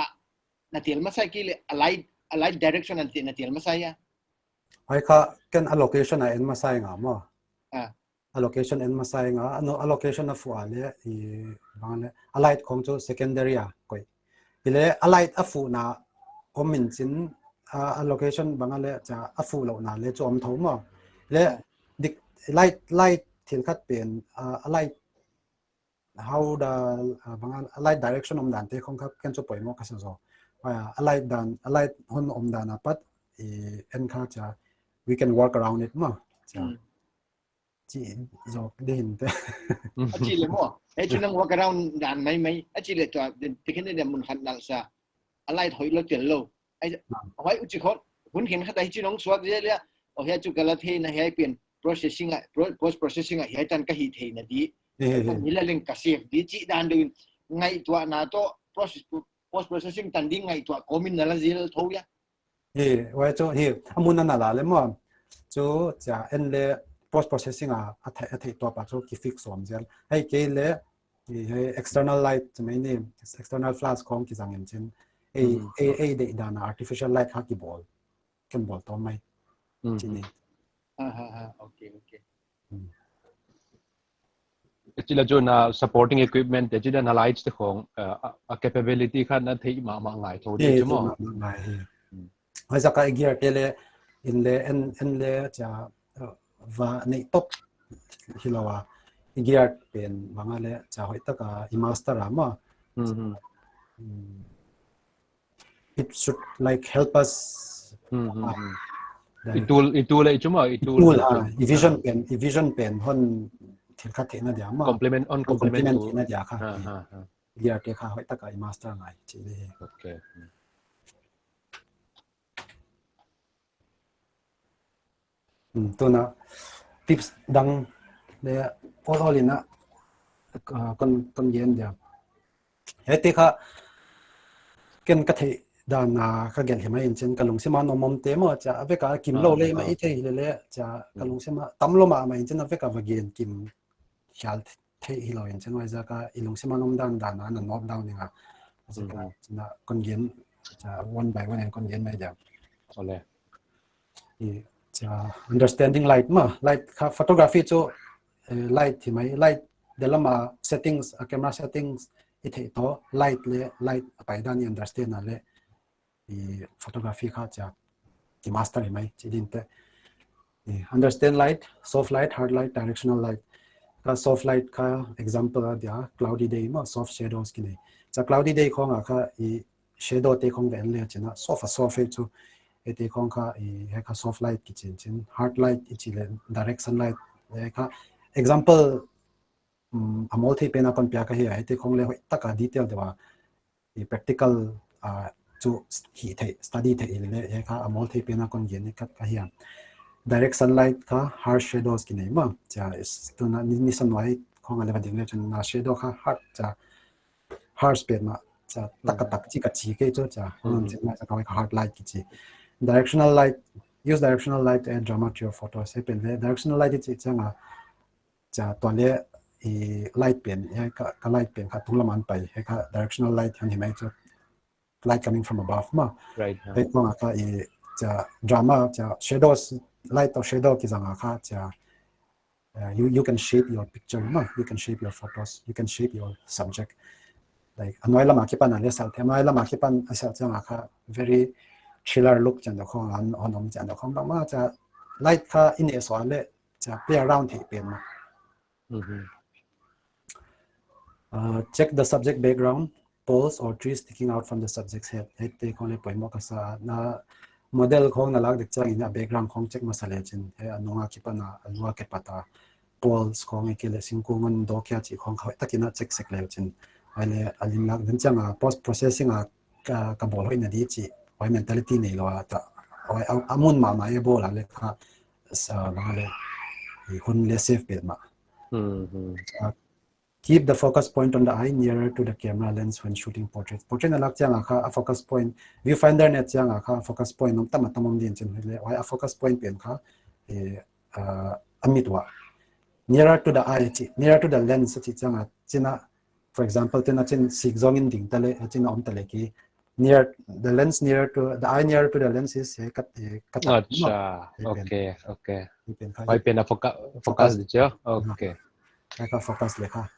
a na tel masa kei le a light, a light direction an te na tel masa hia. Huai kha ken a location a en masa nga maw. Ah. A location en masa nga, a no, a location a fuh a le, i, bang le, a light khong chu secondary a koih. Ile a light a fuhna om in chin, a, a location bang a le, chia a fuh louhna le chu om thou maw. Le, Ah. dik, light, light thil khat pen, a, a light, how the, a, bang a, a light direction om dan te khong kha ken chu poimoh ka sa zaw. A, a light dan, a light hon om dan a pat, i, en kha chia, we can work around it maw. Chia. Hmm. Chi zawk di hin te. A chih le maw. Hiai chu nang work around dan maimai. A chih le tua, te khin dia mun khat nal sa. A light hoih lou tel lou. Ai, Ah. huai u chi khot. Hun khenkhat a hichi nong suak zel a. Oh, hiai chu ka la theihna hiai pen processing a, pro-, post processing a hiai tan ka hih theihna di. He, he, he. Ni la leng ka save di chih dan deuh in. Ngaihtuahna toh process, post processing tan di ngaihtuah kawm in na la zel thou hia. Hi, huai chu, hi, a mun a na la le maw. Chu, chia, en le post processing a, a thei, a thei tua pa chu ki fix sawm zel. Hei kei le, hi, hei external light chu mai ni, external flash khong ki zang in chin. Ei, Hmm. ei, ei deih dan a artificial light kha ki bawl. Ken bawl tawm mai. Hmm. Chi ni. Ha, ha, ha. Okay, okay. Hmm. Chih le chu na supporting equipment te chih le na lights te khong, uh, a, a capability kha na theih mahmah ngai thou di He, chu maw. theih mahmah ngai hi. Hmm. Huai zak a i gear te le, in le, en, en le chia, uh, va nei top hilou a. I gear pen bang a le chia hoih tak a i master a maw. Hmm, hmm. Hmm. It should, like, help us, Hmm, hmm, ah, hmm. then I tool, i tool ei chu maw, i tool tool, chu. ah, i vision Ah. pen, i vision pen hon thil khat theihna dia maw. Complement, hon Hon complement complement tu. theihna dia kha. Ah, Hmm. ah, ah. Gear te kha hoih tak a i master ngai chih le. Okay. Hmm. Hmm, tuna, tips dang le all all in a, uh, kon kon gen dia. Hete kha ken ka theih dan a ka gen hi mai in chin ka lungsim a om om te maw chia a vek a kim lou le mai thei le le chia ka lungsim a tam lou mahmah in chin a vek a va gen kim hial thei hilou in chin huaiziak a i lungsim a om dan dan a na note down ning a. Chia ka chin a kon gen chia one by one in kon gen mai dia. Ole. I, chia, understanding light maw, light kha photography chu, eh, light hi mai, light dia lam a settings, a camera settings i theih toh, light le light a pai dan i understand a le i photography kha chia i master hi mai chi din te. I understand light, soft light, hard light, directional light. Kha soft light kha example a dia cloudy day maw, soft shadows ki nei. Chia cloudy day khong a kha i shadow te khong ve le chin a soft a soft e chu. Hete khong kha i he kha soft light ki chin chin, hard light i chi le direction light. He kha example, um, a mawl thei pen a kon piak ahi a, hete khong le hoih tak a detail deuh a i practical a chu hi thei, study thei le he kha a mawl thei pen a kon gen ni khat ka hi a. Direction light kha harsh shadows ki nei maw. Chia tuna ni, ni san nuai khong a le va ding le chun na shadow kha hard chia harsh pen mah chia tak a tak chi ka chi kei chu chia nun chin mah chia ka hard light ki chi. Directional light, use directional light to add drama to your photos. He pen le directional light i chi chiang a chia tua le i light pen, he ka, ka light pen kha tunglam an pai, he kha directional light han hi mai chu light coming from above maw. Right. He khong a kha i chia drama chia shadows, light or shadow ki zang a kha chia uh, you, you can shape your picture maw, you can shape your photos, you can shape your subject. Like a nuai lam a kipan a le sal the, a nuai lam a kipan a sal chiang a kha very thriller look chiang deuh khong an on om chiang deuh khong bang maw chia light kha i ne so a le chia play around thei pen maw. Uh, check the subject background, poles or trees sticking out from the subject's head. Hete khong le poimoh ka sa, na model khong na lak dek chiang in a background khong check masa le chin. He a nung a kipan a, a lu a kipat a poles khong e ke le singkung on do kia chi khong kha hoih tak in a check sek le chin. Huai le a lim lak den chiang a post processing a ka, ka bawl hoih na di chi. Huai mentality nei lou a ta. Huai a, a mun mahmah e bawl a le kha sa bang le i hun le save pen mah. Mhm. Uh, keep the focus point on the eye, nearer to the camera lens when shooting portraits. Portrait na lak chiang a kha a focus point, viewfinder ne chiang a kha a focus point om tam a tam om din chin le huai a focus point pen kha e, uh, a mit uah nearer to the eye chi, nearer to the lens chi chiang a chin a, for example, tuna chin sik zong in ding ta le, chin om ta le ki near the lens, nearer to the eye, nearer to the lens is he kat, he kat. Acha. Okay, okay. Huai pen a focus, focus di chia. Okay. Huai kha focus le kha.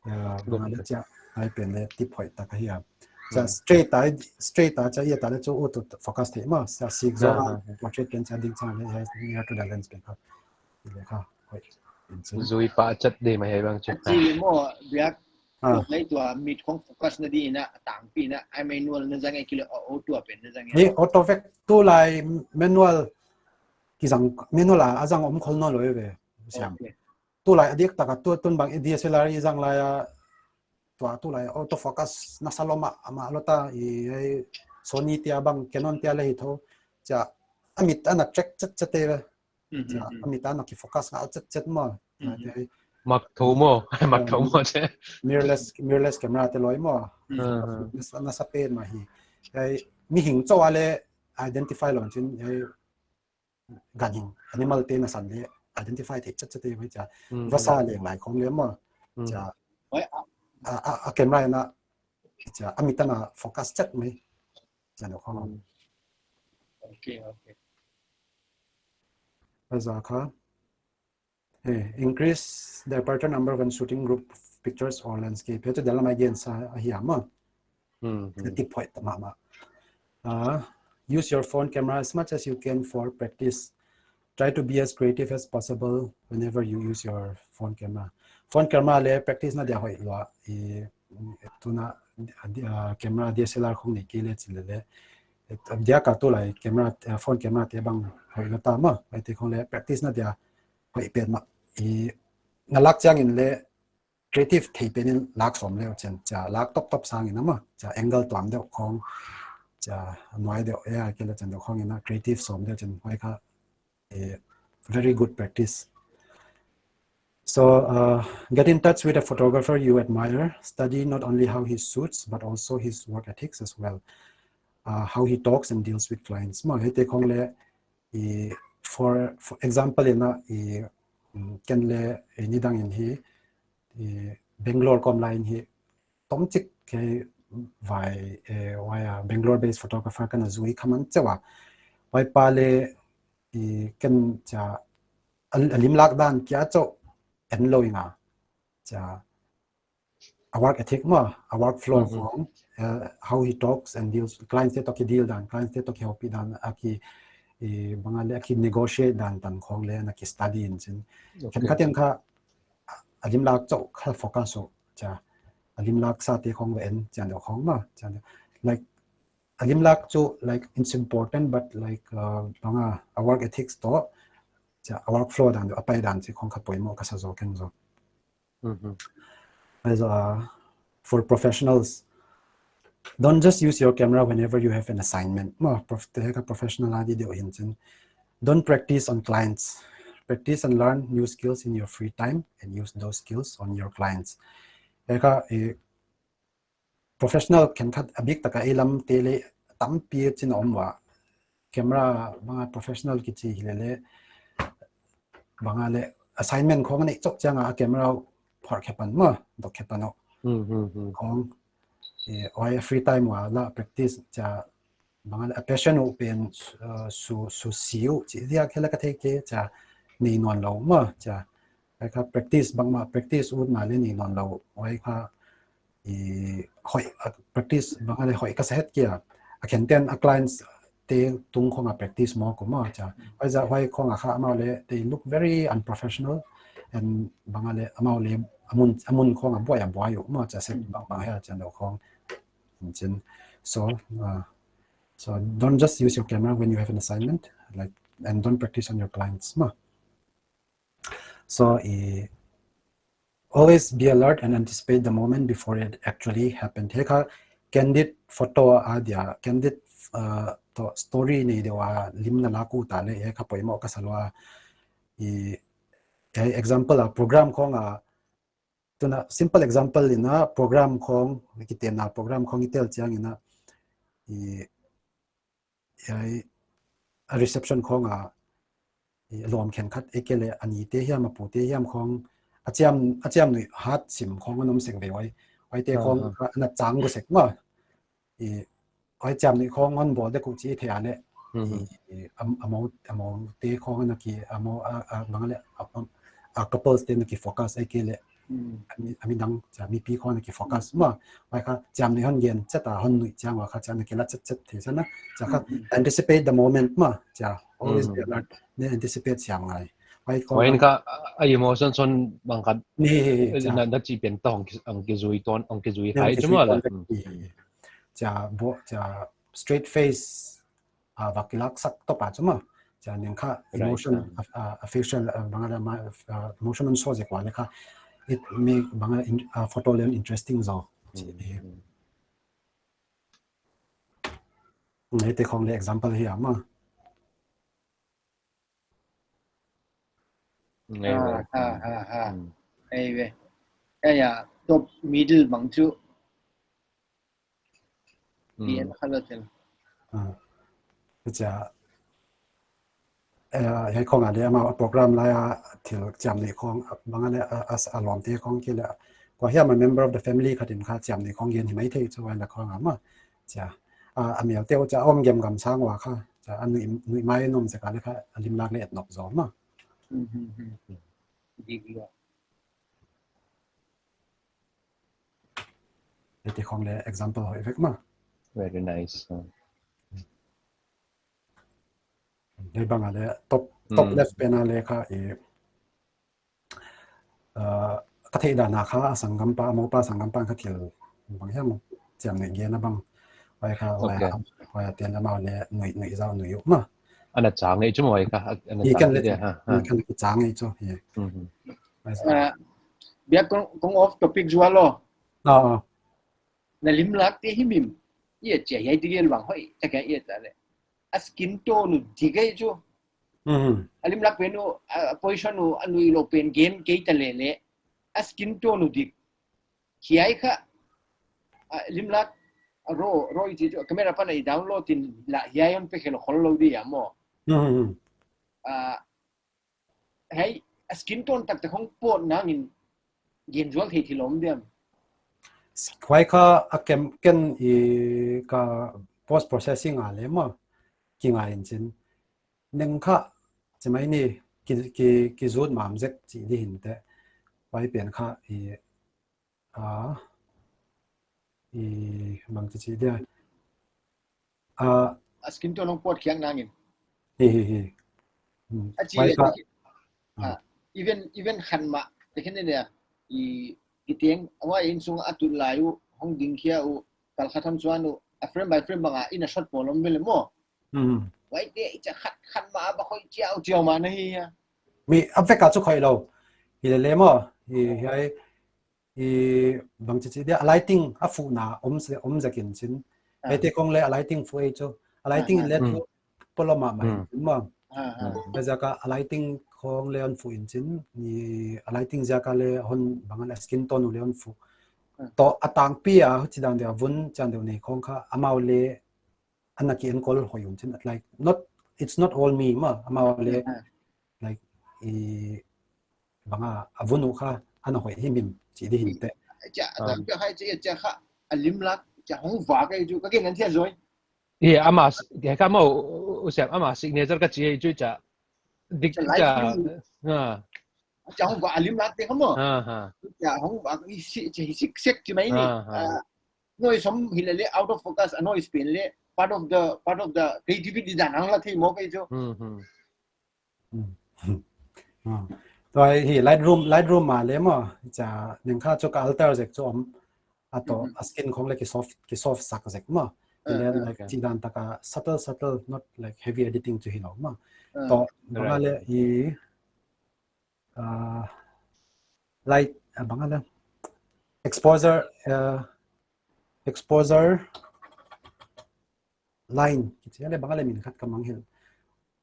Ya, bang le chia huai pen le tip hoih tak a hi a. Chia straight a, straight a chia ia ta le chu auto focus thei maw. Chia sik zong portrait pen chia ding chiang le nearer to the lens pen kha. Le kha. Hoih. Zui pah chat di mai he bang chu. Chi le maw biak Ah. Tua lei tua mit khong focus na di na tangpi na ai manual na zang e ki le auto pen na zang e. He auto vek tulai manual ki zang manual a, a zang om khol nawn lou ve. Siam. Okay. Tulai a dik tak a tu tun bang i D S L R i zang lai a tua tulai auto focus na sa lou mah, a mah lou ta i, i Sony te a bang Canon te a le hi tho. Chia a mit ana track chet chet te ve. Chia a mit ana ki focus ngal chet chet maw. Mak tho maw, mak tho maw che. Mirrorless, mirrorless camera te lou maw. Focus na sa pen mah hi. Ai mihing chauh a le identify lou chin, ai ganhing animal te na san le identify thei chet chet te mai chia. Vasa leng lai khong le maw. Chia a, a, a camera na chia a mit ana focus chet mai. Chia no khong. Okay, okay. Huaiziak a kha. Hey, increase the aperture number when shooting group pictures or landscape. He chu dia lam a gen sa ahi a maw. Tip hoih tak mahmah. Uh, use your phone camera as much as you can for practice. Try to be as creative as possible whenever you use your phone camera. Phone camera le practice na dia hoih lua. I tuna, uh, camera D S L R khong nei kei le chi le le. Dia ka tulai camera, uh, phone camera te bang hoih lou ta maw. Huaite khong le practice na dia hoih pen mah. I na lak chiang in le creative thei pen in lak sawm le chin. Chia lak top top sang in a maw. Chia angle tuam deuh khong. Chia nuai deuh, eh, ai ke le chin deuh khong in a creative sawm deuh chin. Huai kha, eh, very good practice. So uh, get in touch with a photographer you admire. Study not only how he shoots, but also his work ethics as well. Uh, how he talks and deals with clients. Maw, hiaite khong le, i, for, for example, in a, i, mm, ken le, i, nidang in hi, i, Bangalore kom lai in hi, tomchik kei vai, eh, vai a Bangalore based photographer ka na zui kha man chauh a. Vai pa le, i, ken cha, a, a limlak dan kia chauh en lou ing a. Cha, a work ethic maw, a workflow Mhm. khong, uh, how he talks and deals, clients te toh ki deal dan, clients te toh ki houpi dan, a ki, i, bang a le a ki negotiate dan tan khong le na ki study in chin. Okay. Khenkhat in kha, a limlak chauh kha focus uh, cha, a limlak sa te khong ve en, chian deuh khong maw, chian deuh. Like, a limlak chu, like, it's important, but, like, uh, bang a, a work ethics toh, cha, a workflow dan, a pai dan chi khong kha poimoh ka sa zaw ken zaw. Mhm. As, uh, for professionals, don't just use your camera whenever you have an assignment. Maw, prof, te ka professional a di deuh hin chin. Don't practice on clients. Practice and learn new skills in your free time and use those skills on your clients. Hiai kha, eh, professional khenkhat a bik taka ei lam te le tampi chin om ua. Camera bang a professional kichi hi le le, bang a le assignment khong nei chok chiang a camera phor khe pan maw, dok khe pan o. Hmm, hmm, hmm. Khong, eh, oi free time ua la practice cha bang a le a passion uh pen, uh, su, su siu chi dia khe la ka thei ke cha nei nawn lou maw cha. Hiai kha practice bangmah practice ut na le nei nawn lou. Oi kha, i, hoih, a, practice bang a le hoih ka sa het kia. A khen ten a clients te tung khong a practice maw kou maw cha. Oi za hoih khong a kha amau le, they look very unprofessional. And bang a le amau le a mun, a mun khong a buai a buai uh maw cha set bang bang hia chan deuh khong. Chin. So, uh, so don't just use your camera when you have an assignment, like, and don't practice on your clients maw. So, eh, always be alert and anticipate the moment before it actually happened. Hiai kha candid photo a dia, candid, uh, toh story nei deuh a lim na lak ut a le, hiai kha poimoh ka sa lua. Eh, eh, example a program khong a, tuna simple example in a program khong, kitenna program khong i tel chiang in a, i, i, a reception khong a, i lawm khenkhat, ei ke le a ni te hiam, a pu te hiam khong, a chiam, a chiamnuih hat sim khong a om sek ve oi. Oi te khong, ah, ah, ka na chang gu sek maw. I, oi chiamnuih khong hon bawl dek uh chi thei a le. Hmm. I, i, am, amau, amau te khong na ki, amau, a, a, bang le, a, a, a couples te na ki focus ei ke le. Hmm. A mi, a midang, cha mipi khong na ki focus maw. Oi kha, chiamnuih hon gen, cha ta hon nuih chiang ua kha, cha na ki la chet chet thei cha na. Cha kha, hmm, anticipate the moment maw. Cha, always be alert. Ne anticipate siam ngai. Oi khong. Oi kha, a emotion hon bang khat. Ni, cha. Na, na chi pen ta hong ki, hong ki zui ton, hong ki zui hai chu maw le. Ni. Cha bo, cha straight face, ah, va kilak sak top a chu maw. Cha ning kha emotion, ah, ah, facial, ah, bang a le ma, ah, emotion hon show zek ua le kha. It make bang a le in, ah, photo le interesting zaw. Hmm. Hiaite khong le example hi a maw. Ngai ve. Ha, ha, ha, ha. Hmm. Ngai ve. Ya, ya, top middle bang chu. Hmm. Pian kha lo tel. Ah. Cha, eh, hiai khong a le amau a program lai a thil chiamnuih khong, bang a le a, a, a lawmte khong ki le. Kua hiam a member of the family khat in kha chiamnuih khong gen hi mai thei chu oi la khong a maw. Cha, a, a mel te uh cha om gem gam sang ua kha. Cha, a nuih, nuih mai nom zek a le kha, a limlak le et nop zaw maw. Hmm, hmm, hmm. Dik lua. Hiaite khong le example hoih vek maw. Very nice. Hmm. Hiai bang a le top, top left pen a le kha i, uh, ka theih dan a kha a sanggampa, a moupa sanggampa kha thil bang hiam chiamnuih gen a bang. Oi kha, oi a, oi a ten amau le nuih, nuih zau nuih uh maw. Ana chang ei chu maw oi kha, ana chang ei chu. Hi. Biak kong, kong off topic zual lou. Ah, ah. Na limlak te himhim. Ia chia hiai ti gen bang hoih, ta ka ia ta le. A skin tone uh di gai chu. Mhm. A limlak pen uh, a position uh, a nuihlouh pen gen kei ta leh leh, a skin tone uh dik. Hiai kha, a limlak, a raw, raw i chih chu, camera pan a i download in la, hiai hon pe khe lou khol lou di a maw. Mhm. A, hei, a skin tone taktak hong pawt nangin gen zual thei thil om diam. Huai kha a kem, ken i ka post processing a leh maw, kingai in chin. Neng kha, chi mai ni, ki, ki, kizut mam zek chih di hinte. Huai pen kha i, a, i, bang chi chi dia. A, a skin tone hong pawt khiak nangin. Hi, hi, hi. Hmm. A chi huai le kha, a, even, even khan mah, te khen ne, i, i tiang, huai in sung a tut lai uh, hong ding khia uh, kal khat hon chuan uh, a frame by frame bang a, in a shot pawl om ve le maw. Hmm. Huai te, i cha khat, khan mah, ba khoi chiau, chiau mah na hi a. Mi, a vek a chu khoi lou. Hi le le maw, hi, hiai, i bang chi chi dia, a lighting a fuhna om se, om zek in chin. Ah. Hei te khong le a lighting fuh ei chu. A lighting ah, in ah, le hmm, chu polo mahmah in chin maw. Ah, ah. Huai ziak a a lighting khong le hon fuh in chin. Ni a lighting ziak a le hon bang a le skin tone uh le hon fuh. Ah. Toh a tangpi a, huchi dan deuh a vun chan deuh nei khong kha, amau le ana ki enkol hoih un chin. Like, not, it's not all me maw, amau le, ah, ah, like, i bang a, a vun uh kha, ana hoih himhim, chih di hinte. Cha, ah, a tangpi a hai cha, cha kha, a limlak, cha hong vak ei chu, ka gen nan thia zoi. Hi, ama, s-, ke ka maw, u, u, u siam, ama signature ka chi ei chu cha. Dik cha, live cha, stream. Ah. Cha hong vak a limlak te kha maw. Ah, ah. Cha hong vak i si, cha hi sik sek chi mai ni. Ah, ah. Ah, noise om hi le le out of focus, a noise pen le part of the, part of the creativity dan ang la thei maw kei chu. Hmm, hmm. Hmm. Hmm. Tua hi Lightroom, Lightroom a le maw, cha neng kha chu ka alter zek chu om, a toh, hmm, hmm, a skin khong le ki soft, ki soft sak zek maw. Ah, le, ah, like, okay, chi dan taka subtle, subtle, not like heavy editing chu hi lou maw. Ah. Toh, bang a, right, le i, ah, light, ah, bang a le, exposure, ah, exposure line, kichi le bang a le min khat ka mangngilh.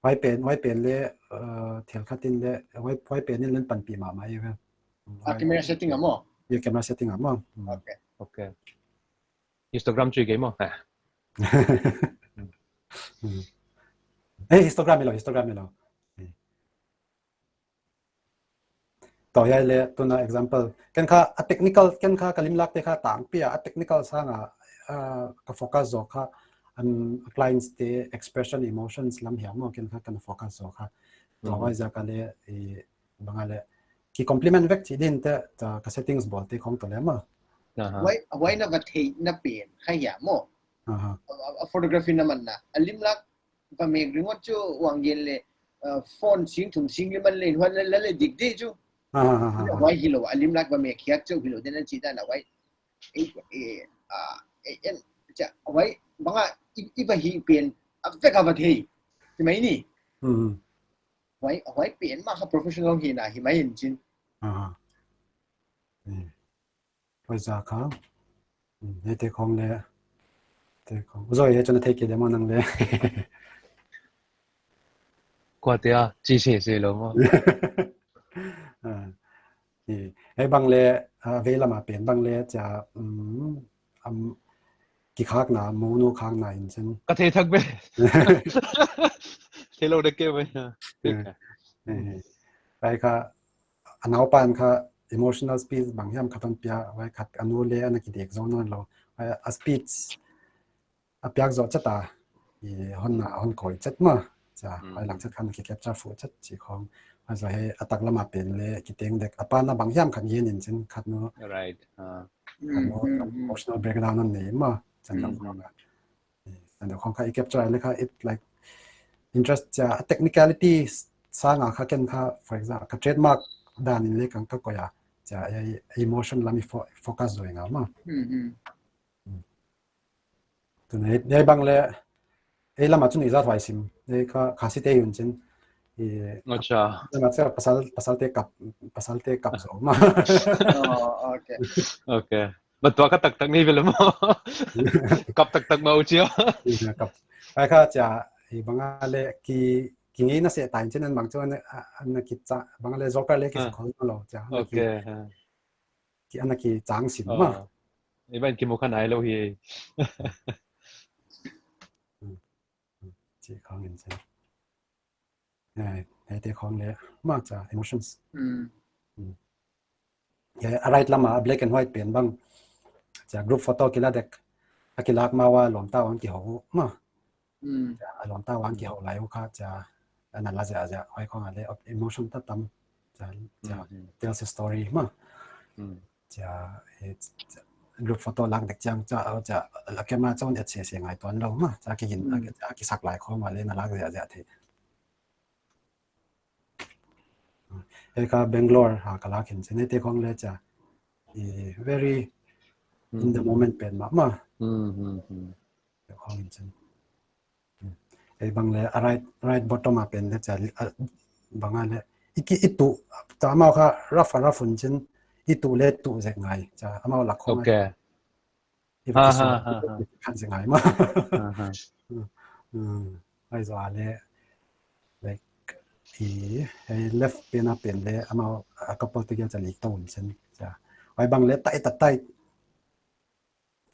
Huai pen, huai pen le, ah, thil khat in le, huai, huai pen in len panpih mahmah ei ve. Ah, camera setting a maw? Ye, camera setting a maw. Hmm. Okay. Okay. Histogram chu i gen maw? Ah. Hmm. Eh, histogram hi lou, histogram hi lou. Toh hiai le tuna example. Ken kha a technical, ken kha ka limlak te kha tangpi a, a technical sang a, ah, ka focus zaw kha, um, a clients te expression, emotions lam hiam maw, ken kha kana focus zaw kha. Toh, mhm, huai ziak a le, i, bang a le, ki compliment vek chih ding te, ta ka settings bawl te khong toh le maw. Aha. Huai, huai na va theihna pen kha hiam maw. Aha. A, a, a photography na man na. A limlak va mek ringawt chu huang gen le, uh, phone sing thum sing li man le, huai la, la le dik di chu. Aha, aha, aha. Huai hi lou, a limlak va mek khiak chu hi lou, den a chi dan a huai. Eh, eh, ah, eh, en, cha, huai, bang a, i, i va hih pen, a vek a va thei. Chi mai ni. Hmm. Huai, huai pen mah kha professional hihna hi mai in chin. Aha. Hmm. Huai ziak kha. Hmm, hei te khong le. Te khong. Zoi hei chu na thei kei diam maw nang le. Kua te a, chi se se lou maw. Ah. Hi, hei bang le, ah, veilam a pen bang le, cha, um, um, kikhakna, monu khakna in chin. Ka thei thak be. Thei lou de ke be. Eh, eh, eh. Huai kha, a naupan kha emotional speech bang hiam khat hon pia, huai khat a nu le ana kidek zou nawn lou. Huai a speech a piak zoh chet a, i hon na, hon kawi chet maw. Cha, mm, huai lang chet khan ki capture fuh chet chi khong. Huai zoh hi a taklam a pen le kiteng dek. A pan a bang hiam khat gen in chin khat nu. Right. Ah. Khat nu, mm, mm, mm, emotional breakdown hon nei maw. Chan dang, mm, khong a. Eh, chan dang khong kha i capture le kha it like interest cha, a technicality sang a kha ken kha, for example, ka trademark dan in le kang ka koih a. Cha, i, i emotion lam i fo-, focus zoh ing a maw. Mm, mm. Tun hei, hei bang le, ei lam a chun i zat huai sim, ei kha, Khasi te hi un chin. I, acha, lam a chun pasal, pasal te kap, pasal te kap zou maw. Oh, okay. Okay. But tua kha taktak nei ve le maw. Kap taktak maw chia. I, kap. Ei kha cha, i bang a le ki, kingeina seh ta in chin, an bang chu ana, a, ana kicha, bang le joker le ki Ah. khol lou chia, ana ki, Okay. Ha. ki, ana kichang sim Ah. ma. Iban kimu kha nai lou hi. Hmm. Hmm. Chi khong in chin. Eh, eh, te khong le, ma chia emotions. Hmm. Hmm. Ye, a right lama, a black and white pen bang. Chia group photo kila dek. A kilak ma ua lawmta uang kihou ma. Hmm. Chia a lawmta uang kihou lai uh kha chia ana la zia zia, huai khong a le emotion ta tam. Chia, chia Hmm, hmm. tells a story ma. Hmm. Chia, eh, group photo lak dek chiang chia, chia, a camera chon et se se ngai tuan lou ma. Chia ki gin, Hmm. chia ki sak lai khong a le na lak zia zia thei. Ei kha Bangalore a ka lak in chin, ei te khong le chia. I very in the Hmm. moment pen ma ma. Hmm, hmm, hmm. Te khong in chin. Hmm. Ei bang le a right, right bottom a pen le chia, a, bang a le. I ki i tu, ta amau kha rough, rough un chin, i tu le tu zek ngai. Chia amau lak khong a. Okay. I va Ha, kisu, ha, ha, ha. Khan zek ngai ma. Ha, ha. Hmm. Hmm. Ai zo a le, like, i, ei left pen a pen le, amau a couple te kia chia lik to un chin. Chia. Ai bang le tai ta tai.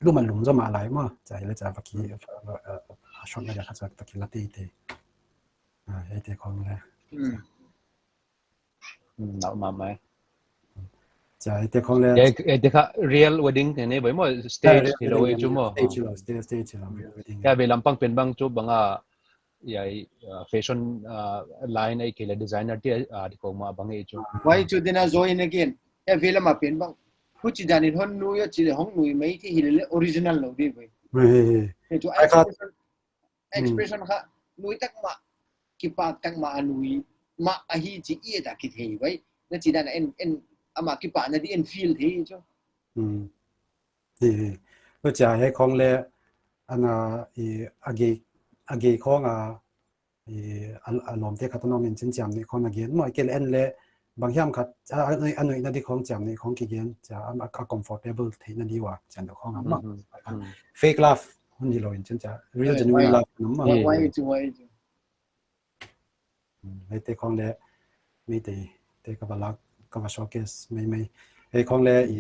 Lum a lum zo ma lai ma. Chia le chia va ki, Hmm. a, a, a shot na dia kha chia va ki la te te. Ah, ei te khong le. Hmm. Hmm, nau ma mai. Chia, ei te khong le. Ei, ei te kha real wedding te ne bai mo, Ah, stage real ti lou wedding, ei chu mo. Stage lou, stage, stage lou, real wedding. Chia veilam pang pen bang chu bang a, ya, uh, fashion, uh, line ei kei le designer ti, uh, ti khong ma bang ei chu. Huai chu dena zo in again. Ei veilam a pen bang. Huchi dan in hon nui a chi le hong nui mai ti hi le original lou di bai. Hei, hei, hei. Ei chu Ai kha expression Hmm. expression kha nui tak ma, kipak tak ma a nui ma ahi chi i ta ki thei bai. Na chi dan en, en ama kipak na di en feel thei chu. Hmm. Hi, hi. Lo chia ei khong le ana i a gei, a gei khong a i a, a lawmte khat ana om in chin chiamnuih khong a gen. Mo i kei le en le bang hiam khat, a, a, a nuihna di khong chiamnuih khong kigen, chia a, a comfortable theihna di ua, chian deuh khong a ma. Hmm, hmm, hmm. Fake love, hun hi lou in chin chia, real Eh, genuine why? love, na ma. Why, Eh. why chu, why chu? Hmm, ei te khong le, mi te, te ka va lak, ka va showcase, mai, mai. Ei khong le, i,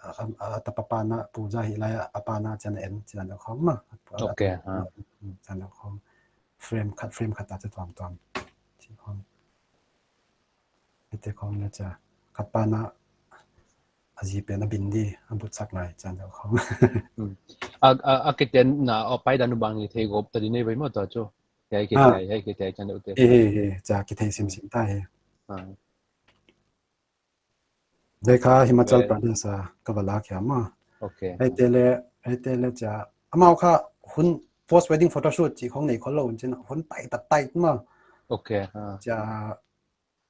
a, a, a tapa pa na, puja hi lai, a pa na, chian en, chian deuh khong ma. Okay, ha. Hmm, chian deuh khong. Frame khat, frame khat ta chia tuam, tuam. Chi khong. Ei te khong le chia. Khat pa na a zi pen a bin di, a but sak lai, chian deuh khong. Hmm. A, a, a kiten na, a pai dan u bang i thei gop ta di nei bai mo ta chu. Ei ki Ah. thei, ei ki thei chian deuh te. Eh, eh, eh, chia ki thei sim sim ta hi. Ah. Ei kha Himachal Well. Pradesh a ka va lak hiam a. Okay. Ei te le, ei te le chia. Amau kha hun post wedding photoshoot chi khong nei khol lou un chin hun tight ta tight ma. Okay, ha. Chia,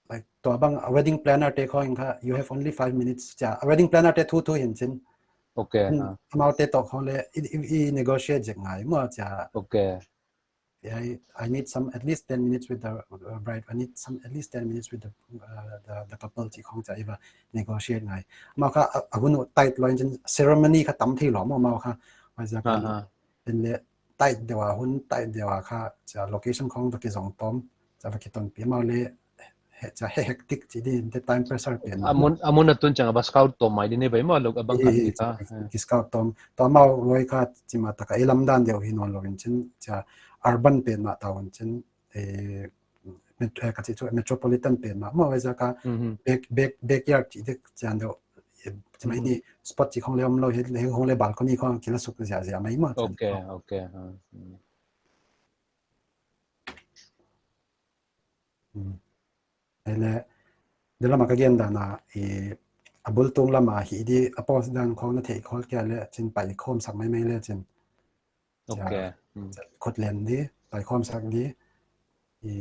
like, tua bang a wedding planner te khong kha, you have only five minutes. Chia, a wedding planner te thu thu hin chin. Okay, Hun ha. amau te toh khong le, i, i, i negotiate zek ngai ma chia. Okay. I, I need some, at least ten minutes with the, uh, bride. I need some, at least ten minutes with the, uh, the, the couple chi khong chia i va negotiate ngai. Amau kha a, a hun uh tight lou in chin ceremony kha tam thei lou ma amau kha. Huai zia kha Aha. en le tight deuh a hun tight deuh a kha chia location khong va kizong tom. Chia va kitonpih amau le he, chia he hectic chi di in te time pressure pen. Amun, amun a tun chang a va scout tom mai di nei bai mo lo a bang khat Eh, di kha. chia, Eh. ki scout tom. Tua amau loi kha chi ma ta kha i lam dan deuh hi nawn lou in chin chia urban pen ma ta un chin, eh, met-, eh, ka chi chu metropolitan pen ma. Mo huai zia kha Mhm. back, back, backyard chi dek chian deuh, eh, chi mai Mhm. ni spot chi khong le om lou hi, le khong le balcony khong kila suk zia zia mai ma chian Okay, khong. okay, ha. Hmm. Hmm. Ei le, de lama ka gen dan a, i, a bul tung lama hi di, a post dan khong na thei khol kia le, chin pai khom sak mai mai le chin. Chia, Okay. Hmm. chia khut len di, pai khom sak di, i,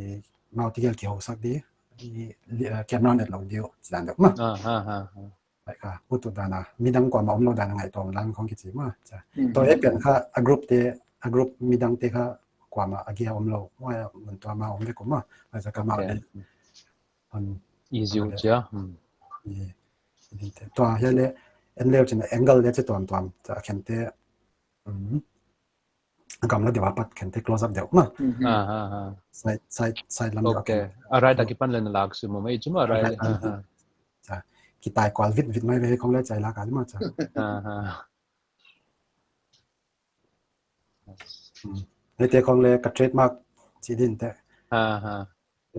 mau tigel kihou sak di, i, li, uh, camera net lou di, chian deuh ma. Ah, ha, ha, ha. Like, ah, utu dan a, midang kuamah om lou dan a ngaihtuah lang khong kichi ma, chia. Hmm. Tua ei pen kha, a group te, a group midang te kha, kuamah a gia om lou, huai a mun tua ma om vek uh ma, huai zia kha ma Okay. le. Hon, Easy hon uh le. chia. Hmm. I, i te. Tua hi le, en leu chin angle le chi tuam tuam, chia khen te, um, a gamla deuh apat khen te close up deuh mah. Mhm. Ha ha ha. Side side side lam deuh Okay. A right a kipan leng lak suh maw mai chu maw, a right. Right, right. Cha kitai kual vit vit mai ve khong leh chai lak a mah cha. Ha ha. Hei te khong leh ka trademark chi din te. Ha ha.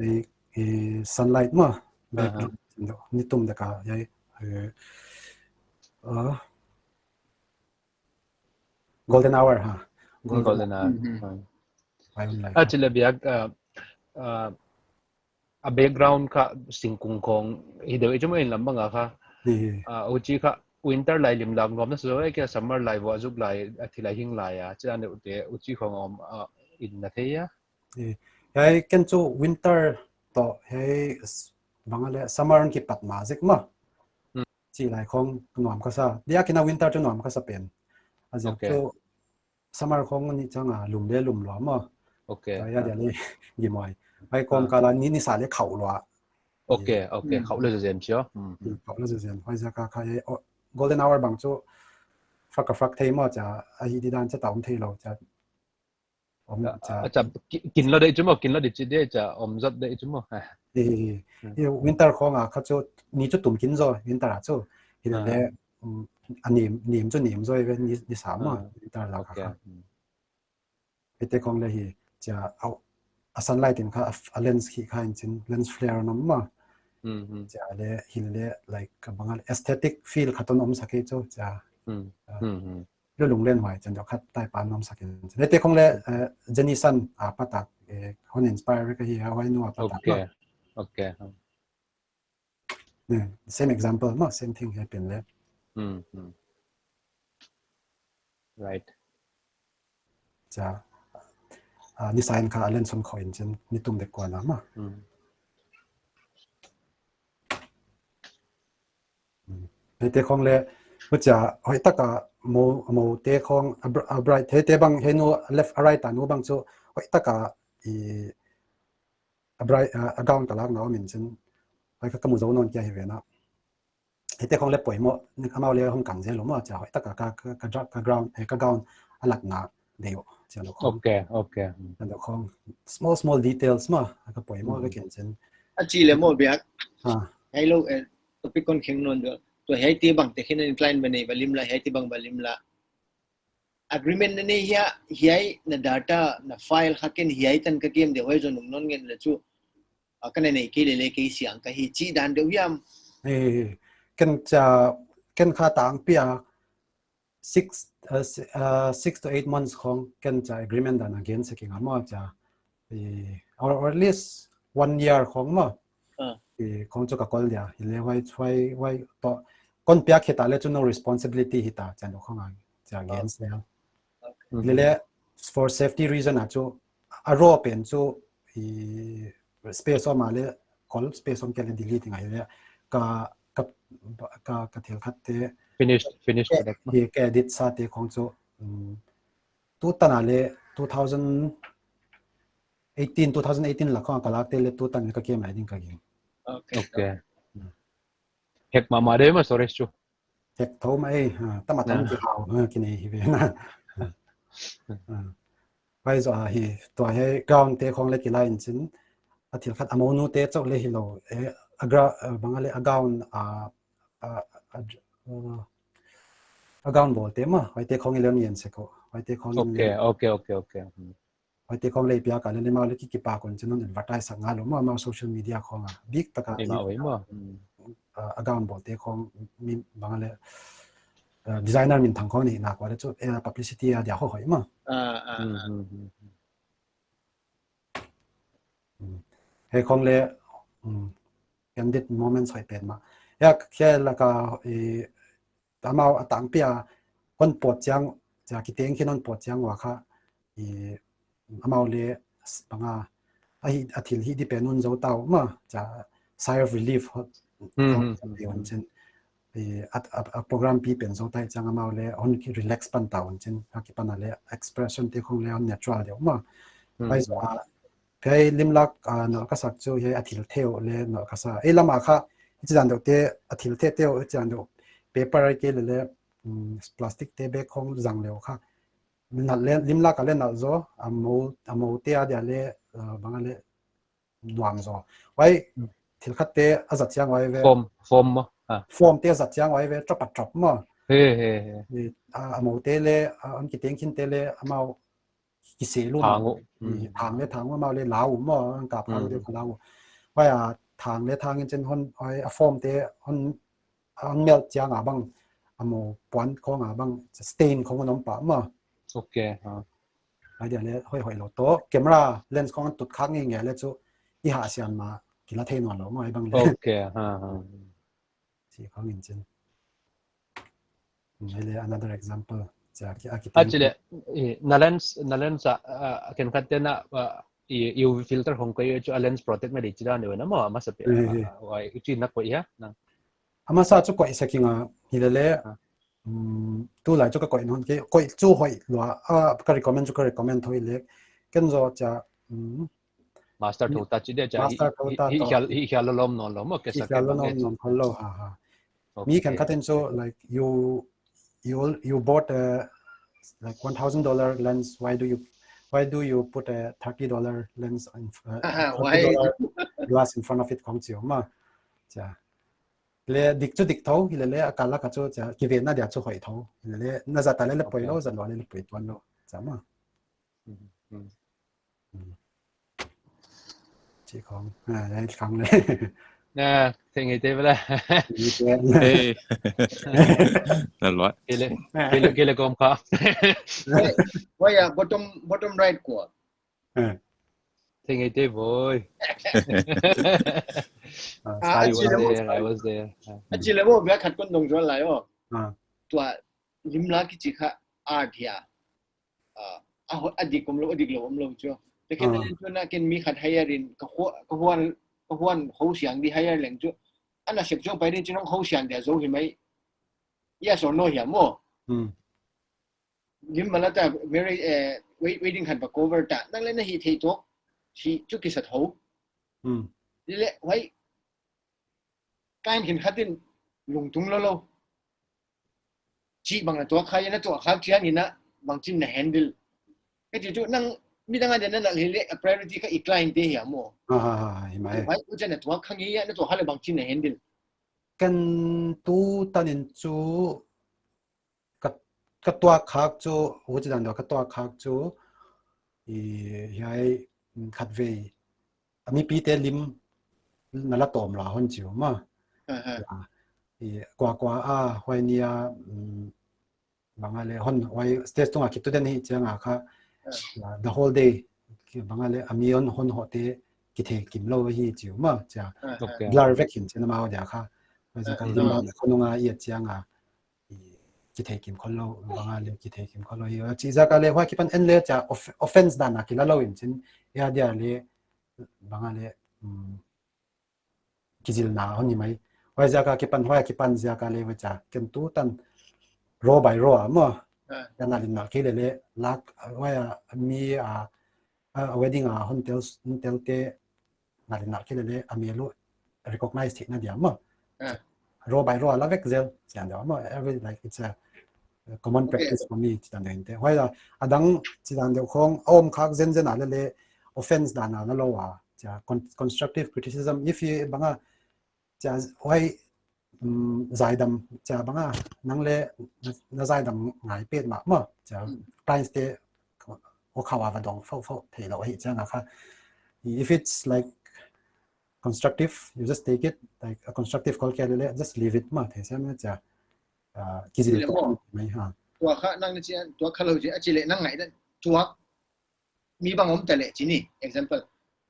Ei, ei, sunlight mah. Aha. Background. Ni tum deuh ka, ei, eh, uh, golden hour ha. Golden hour. Mhm. Ha. Ai, un lai. A chih leh biak, uh, uh, a background kha singkung khong hi deuh i chu maw, inn lam bang a kha. Hi, hi. Uh, huchi kha winter lai lim lak nuam na sa zaw, ei kia summer lai vuah zuk lai, a thil a hing lai a, chih dan deuh te, huchi khong om, uh, in na thei a. Ei, ei, ken chu winter toh hei s-, bang a leh summer kipat ma zek mah. Hmm. Chi lai khong nuam ka sa. Dia kina winter chu nuam ka sa pen. A ziak Okay. chu summer khong ni chang a lum leh lum lua mah. Okay. Ka ya dia leh gi moi. Ai kom Ah. ka la ni ni sa leh khauh lua. Okay, okay. Mm. Khauh leh zen chia. Hmm. Khauh leh zen. Ai ziak ka kha ei, oh, golden hour bang chu fak a fak thei mah cha, a hi di dan cha ta om thei lou cha. Om cha. Acha, ki-, kin lou deuh chu maw, kin lou deuh chi deuh cha, om zot deuh chu maw. Ha. Ei, Hmm. ei, winter khong a kha chu ni chu tum kin zaw, winter a chu. Hi Ah. leh, um, a nim, nim chu nim zaw ve ni, ni sa mah, Ah. winter la kha Okay. kha. Hmm. Hei te khong leh hi, cha, au, a sunlight in kha, a, a lens hi kha in chin, lens flare nom mah. Hmm, hmm. Cha leh, hi leh, like, ka bang a leh aesthetic feel kha toh nom sa kei chu, cha. Hmm. Ah. Hmm, hmm. Lulung len huai chan deuh khat tai pan nom sa kei. Hei te khong leh, eh, Jenny Sun apat a, eh, hon inspire ka hi a, huai nu apat a. Okay. Okay. Same example mah, same thing happen leh. Hmm, hmm. Right. Cha, ah, ni sa in kha a lens hon khauh in chin, ni tum deuh kuan a mah. Hmm. Hmm. Hei te khong leh, huchia, hoihtak a mo, mo te khong, a br-, a bright, hei te bang, hei nu left a right a nu bang chu, hoihtak a, i, a bright, a, a gown ka lak na om in chin, hoih ka, ka mu zou nawn kia hi ve na. Hei te khong leh poimoh, ni amau leh hong kang zel lou mah, cha hoihtak a ka, ka, ka dra-, ka ground, eh, ka gown a lak na deuh, cha lou khong. Okay, okay. Hmm. Cha lou khong, small, small details mah, ka poimoh Hmm. ka ken chin. A chih leh maw biak. Ha. Hei lou, eh, topic kon kheng nawn deuh. Tua hei te bang te khin in client ba nei ba lim la, hei te bang ba lim la. Agreement na nei hia, hiai na data, na file kha ken hiai tan ka kem deuh huai zaw nung non ngen leh chu. A ka na nei kei leh leh kei siang ka hi chih dan deuh hiam. Eh, ken cha, ken kha tangpi a six, uh, si-, uh, six to eight months khong ken cha agreement dan a gen sek ing a maw cha. Eh, or, or at least one year khong maw. Ah. Eh, khong chu ka kol dia. Hi leh huai, huai, huai toh. Kon piak hita leh chu no responsibility hita chan deuh khong a. Cha gen sel. Hmm. Leh leh for safety reason a chu a raw pen chu i space om a leh kol space om kei leh delete ngai leh ka, ka, ka, ka thil khat te Finished, finished product. hi ka edit sa te khong chu, um, tu tan a leh two thousand eighteen, two thousand eighteen la khong ka lak te leh tu tan ka kem lai ding ka gingta. Okay. Okay. Hek mahmah deuh maw storage chu. Hek thou mah ei, ha, tama tam Ah. ki hau, ha, ki nei hi ve na. Ha. Huai zaw a hi, tua hei gown te khong leh ki la in chin. A thil khat a monu te chauh leh hi lou. Eh, a gra-, eh, bang a leh a gown, a, a, a, uh, a gown bawl te maw, huai te khong i leh hon en sek o. Huai te khong i leh. Okay, okay, okay, okay. Hmm. Huai te khong leh piak a leh leh amau leh ki, kipak un chin hon advertise sak ngal lou maw, amau social media khong a. Bik tak a. Ei maw, ei maw. Hmm. Uh, a gown bawl te khong mi bang a leh, uh, designer minthang khong nei nak ua leh chu, eh, publicity a dia hoih hoih maw. Ah, ah, Hmm, ah. hmm, hmm, hmm. Hmm. Hei khong leh, hmm, candid moments hoih pen mah. Ya, khe laka, eh, amau a tangpi a, hon pawt chiang, cha kiteng khin hon pawt chiang ua kha, eh, amau leh s-, bang a, a hi, a thil hi di pen un zou ta uh maw, cha sigh of relief ho, Hmm, ho, hmm, eh, hon chin. Eh, a, a, a program pi pen zou ta chiang amau leh hon ki relax pan ta un chin, a kipan a leh expression te khong leh hon natural deuh maw. Hmm. Huai zaw a, kei lim lak, ah, nawl ka sak chu hiai a thil theu leh nawl ka sa. Ei lam a kha, i chi dan deuh te, a thil theu theu, i chi dan deuh paper ai kei leh leh, um, plastic te bag khong zang leh kha. nalh le, lim lak a le nalh zaw, a mou, a mou te a dia le, uh, bang a le nuam zaw. Huai, thil khat te a zat chiang huai ve. Form, form maw? Ha. Form te a zat chiang huai ve, top a top maw. He, he, he. Ni, a, a mou te le, a, an kiteng khin te le, amau kise lu maw. Thang uh. Ni, thang le thang uh, amau le lau maw, an kap kha le lau. Huai a, thang le thang in chin hon, huai a form te hon, an melt chiang a bang, a mou puan khong a bang, stain khong a om pah maw. Okay, ha. Huai dia le hoihhoih lou toh, camera lens khong tut khak ngeingei le chu, i hah siam ma, kila thei nawn lou maw, huai bang le. Okay, ha, ha. Chi khong in chin. Huai le another example. Chia ki, a ki Ah, chi le, i, na lens, na lens a, a, a ken khat te na, a, i, U V filter khong koih chu a lens protect na di chi dan ni ve na maw, a masa pen. Eh, eh. A, a, huai, i chi na koih hia, na. A masa chu koih sa kinga, hi le le, Ah. um, tulai chu ka koih nawn kei, koih chu hoih lua, ah, ka recommend chu ka recommend thou le, ken zaw chia, um, Master Mi-, thou ta chi dia chia, master hi, thou hi, ta hi, toh. Hial, hi, hial lou lom nawn lou maw, ke Hi sa hial ke lou bang nom e. Nawn khol lou, ha, ha. Okay. Mi khenkhat in chu, like, you, you, you bought a, like, one thousand dollar lens, why do you, why do you put a thirty dollar lens in, uh, Aha, why? Thirty dollar glass in front of it khong chi uh maw. Chia. Le dik chu dik thou, hi le le a kal lak a chu chia, kivenna dia chu hoih thou. Hi le le, na zat a le le poi lou, Okay. zat lou a le le poi tuan lou. Chia maw. Mhm, mhm. Hmm. Chi khong. Ah, ya, khong le. Ah, thei ngei te bela. Thei ngei te. Hey. Na luat. Kele, kele, kele kom kha. Why, why, uh, bottom, bottom right ko? Eh. Thei ngei te boy. Ah, Ah, I was there, I was there. Ah. A chi le bo bia khat kon dong zual lai o. Ah. Tua lim lak kichi kha art hia. Ah, a ho-, a dik om lou, a dik lou om lou chu. Te ken Ah. Len chu na ken mi khat hire in ka hu-, ka huan, ka huan hou siang di hire leng chu. Ana sep chu pai din chin hong hou siang dia zo hi mai. Yes or no hia maw? Hmm. Lim mala ta, Mary, eh, wei-, wedding khan ba cover ta. Nang le na hi thei tok. Hi chu kisa thou. Hmm. Ni le, huai. Client khenkhat in lungtung lou lou. Chi bang na tuak kha, na tuak kha chiang in a, bang chin na handle. Ka chi chu nang midang a dia na na le le a priority kha i client te hia maw. Ha, ha, ha, ha, hi mai. Huai u chan na tuak kha ngi ya, na tuak kha le bang chin na handle. Ken tu tan in chu ka, ka tuak khak chu, huchi dan deuh ka tuak khak chu, i, hiai, mm, khatvei, a mipite lim na la tawm la hon chi uh maw. Aha. Ya, i, kua kua a, huai ni a, mm, bang a le, hon, huai stage tung a kitu den hi chiang a kha, Ah. ya, the whole day, ki bang a le, a mi hon, hon hoh te, kithei kim lou hi chi uh maw, chia. Ah, Okay. Blur vek hin chin amau dia kha. Huai Ah, ziak a ah. Lim bang khonung a i a chiang a, i, kithei kim khol lou, bang a le kithei kim khol lou hi. Chi ziak a le huai kipan en le chia off-, offense dan a kila lou in chin, ya dia le, bang a le, mm, kizilna hon hi mai. Huai ziak a kipan, huai kipan ziak a le huai chia, ken tu tan row by row a maw. Ah. Kan a lim na ki le le, lak, huai a mi a, a wedding a hon tel, hon tel te, na lim na ki le le, a mi lu recognize theihna dia maw. Ah. Row by row a la vek zel, chiang deuh maw. Every, like, it's a, a common Okay. practice for me, chiang deuh inte. Huai a, a dang, chiang deuh khong, a om khak zen zen a le le, offense dan a la lou a, chia con-, constructive criticism, if you, bang a, chia, huai, mm, zaidam, chia bang a, nang le, na, na zaidam ngai pet mah maw, chia, Hmm. clients te, o khawa va dong fo fo thei lou hi chiang a kha. If it's like constructive, you just take it, like a constructive call kia le le, just leave it maw, thei siam chia. Ah, kizil Kile tok maw. Mai ha. Tua kha nang ni chian, tua kha lou chi, a chi le nang ngai dan, tua mi bang om ta le chi ni, example.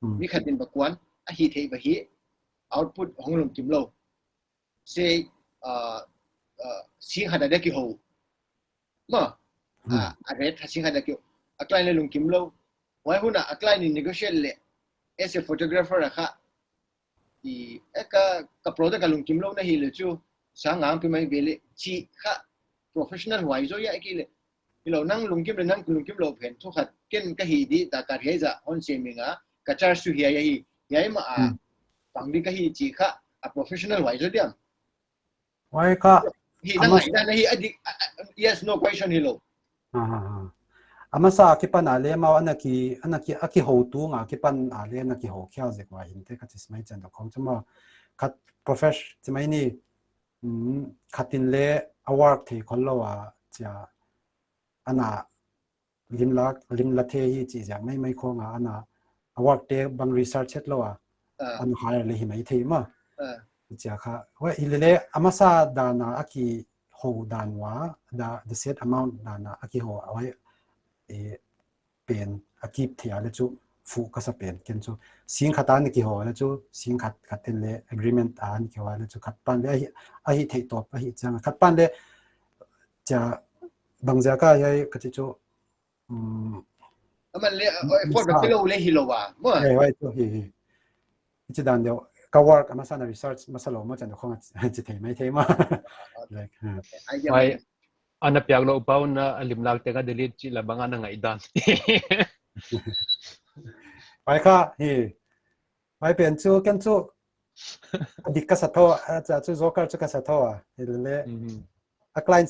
Hmm. Mi khat in ba kuan, a hi thei ba hi, output hong lungkim lou. Say, uh, uh, sing khat a dia kihou. Maw, Hmm. uh, a rate kha sing khat a dia kihou. A client le lungkim lou. Huai hun a, a client in negotiate le, as a photographer a kha, i, e ka, ka product a lungkim lou na hi le chu, sang ngang pi mai ve le, chi kha, professional huai zaw ya ki le. Hilou nang lungkim le nang lungkim lou pen thu khat ken ka hi di ta ka hiai zah hon se mi nga ka charge chu hiai hi, hiai mah a Hmm. pang di ka hi chi kha a professional huai zaw diam. Huai kha Hi a nang mas- ngai dan hi a di, a, a, yes, no question hilou. Ha, ha, ha. a masa akipan a leh amau ana ki, ana ki, a kihou tung akipan a leh ana kihou khial zek ua hinte ka chi mai chiang deuh khong chu maw. Khat profession chi mai ni, mm, khat in leh a work thei khol lou a chia ana lim la, lim la thei hi chi ziak mai mai khong a ana a work te bang research het lou a, ah, ana hire leh hi mai thei maw. Ah. Chia kha, huai hi leh leh a masa dan a a kihou dan ua, the, the set amount dan a a kihou a huai, eh, pen a keep thei a leh chu fuh ka sa pen ken chu. Sing khat a ana kihou a leh chu, sing khat, khat in leh agreement a ana kihou a leh chu, khat pan leh a hi, a hi thei tawp a hi chiang a. Khat pan leh chia bang ziak a hiai ka chi chu, um, aman leh, uh, effort sa, kilou leh hilou a maw. Eh, huai chu hi, hi. Chi dan deuh, ka work a masa ana research masa lou maw chiang deuh khong a chi thei mai thei maw. Like, uh. Idea. Huai, mai. Ana piak lou pau na a lim lak teng a delete chih la bang ana ngaihdan. Huai kha, hi. Huai pen chu, ken chu, a dik ka sa thou, a cha chu Joker chu ka sa thou a. Hi leh leh. Mhm. A client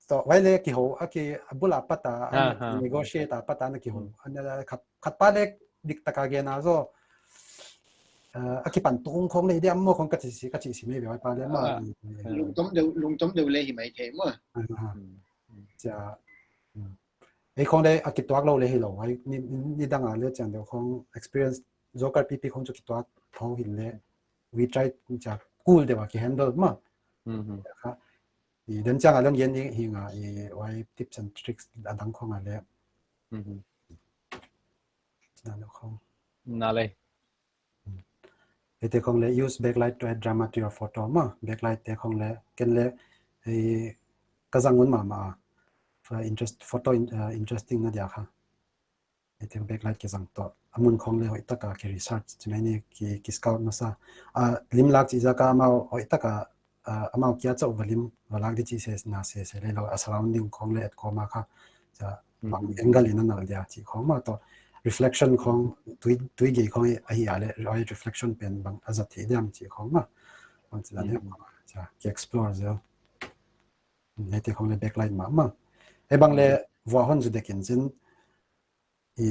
toh, huai leh kihou, a ki, a bul a pat a, a, ah, ah, negotiate a pat a ana kihou. Mm. Ana khat, khat pa leh dik taka gen a zaw. Uh, a kipan tung khong leh diam maw khong ka chi si, ka chi si mai ve huai pa leh maw. Ah, ah. Lungtom deuh, lungtom deuh leh hi mai thei maw. Ah, ah. Mm. Chia, mm. Ei khong leh a kituak lou leh hilou. Huai ni, ni, nidang a leh chiang deuh khong experience Joker pipi khong chu kituak thou hi leh. We try chia cool deuh a ki handle maw. Mhm. Kha, i den chiang a leng gen ni hi nga i huai tips and tricks a dang khong a leh. Mhm. Nang khong. Nang leh. Huaite khong leh use backlight to add drama to your photo maw. Backlight te khong leh, ken leh, eh, ka zang un mahmah a. For interest, photo in, uh, interesting na dia kha. Huaite backlight kizang toh. A mun khong leh hoihtak a ki research, chi mai ni ki, ki scout masa. Ah, lim lak chih ziak a amau hoihtak a, ah, amau kia chauh va lim, va lak di chih se, na se, se leh lou, a surrounding khong leh et kawm a kha. Chia, bang, mhm, angle in a nal dia chih khong maw toh. Reflection khong, tui, tui gei khong a hi a leh, huai reflection pen bang a zat thei diam chih khong maw. Bang chi dan, mhm, maw, chia, ki explore zel. Huaite khong leh backlight mahmah. Ei bang leh, mhm, vuah hon zu dek in chin, i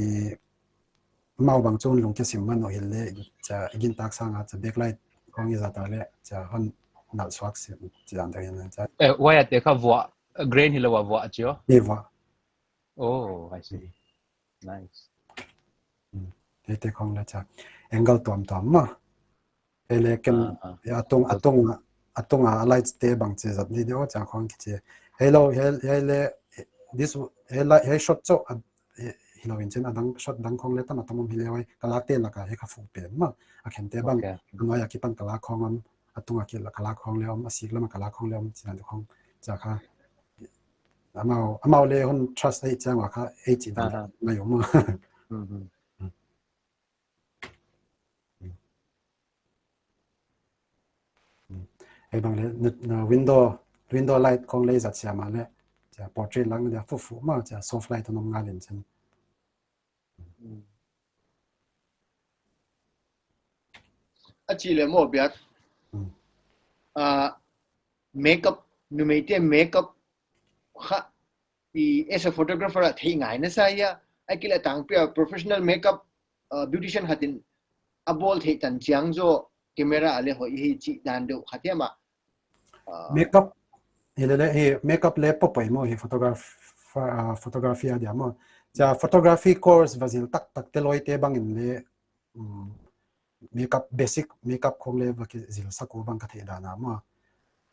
mau bang chun lungke sim man uh hi leh, chia, i gintak sang a, chia, backlight khong i zat a leh, chia, hon nal suak sim, chi dan deuh in, chia. Eh, huaite kha vuah, grain hilou a vuah chih aw? Ni vuah. Oh, I see. Nice. Hmm. Huaite khong leh chia, angle tuamtuam maw. Huai leh ken, ah, ah, a tung, a tung, a tung a lights te bang chi zat ni deuh chia khong kichi. Hello, hel, hel leh, this, hel, hel shot chauh, a, eh, hilou in chin a dang shot dang khong leh tam a tam om hi leh huai, ka lak te lak a hi ka fuh pen maw. A khen te bang, okay, a nuai a kipan ka lak khong om, a tung a ki la ka lak khong leh om, a sik lam a ka lak khong leh om, chi dan deuh khong, chia kha. Amau, amau leh hon trust ei chiang ua kha, ei chi dan, ah, ah, mai om. Mhm. Ei bang leh, na, na window, window light khong leh zat siam a leh, chia portrait lang dia fuh fuh maw, chia soft light hon om ngal in chin. A chih leh maw Biak. Hmm. Ah, makeup, numeite makeup kha, i as a photographer a theih ngai na sa hia, ahihkeileh tangpi a professional makeup, ah, beautician khat in a bawl theih tan chiang zaw camera a leh hoih hi chih dan deuh khat hiam a. Ah. Makeup, hi leh leh, hi makeup leh poimoh hi photograph-, ah, photography a dia maw. Chia, hmm, photography course va zil taktak te lawmte bang in leh, um, makeup, basic makeup khong leh va kizil sak uh bang ka theih dan a maw.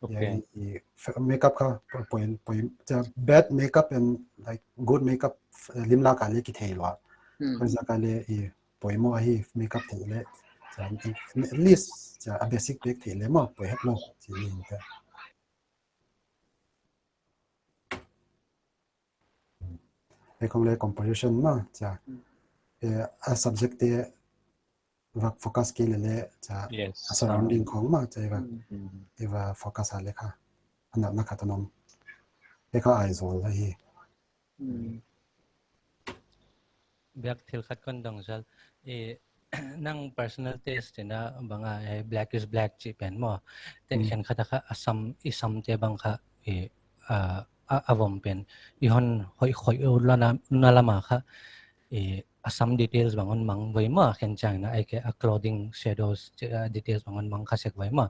Okay. I, i, f-, makeup kha po-, poi, poi, chia, bad makeup and, like, good makeup, eh, lim lak a leh kithei lua. Hmm. Huaiziak a leh i poimoh ahi makeup theih leh. Chia, at least, chia, a basic bek theih leh maw, poi het lou, chi ni in ka. Ei khong leh composition maw, chia. Hmm. Eh, a subject te va focus kei leh leh, chia, yes, a surrounding, ah, khong maw, chia, i va, hmm, i va focus a leh kha. A natna khat a om. Ei kha Aizawl ahi. Hmm. Biak, thil khat kon dong zel. Eh, nang personal taste te na bang a, eh, black is black chih pen maw. Te, hmm, khenkhat a kha a sam, i sam te bang kha, eh, ah, a, a vom pen i hon hoih khoih uh lana, na lama kha, i, a sam details bang hon mang voi maw, khen chiang in a, ahihkeileh a clothing shadows, eh, details bang hon mang kha sek voi maw.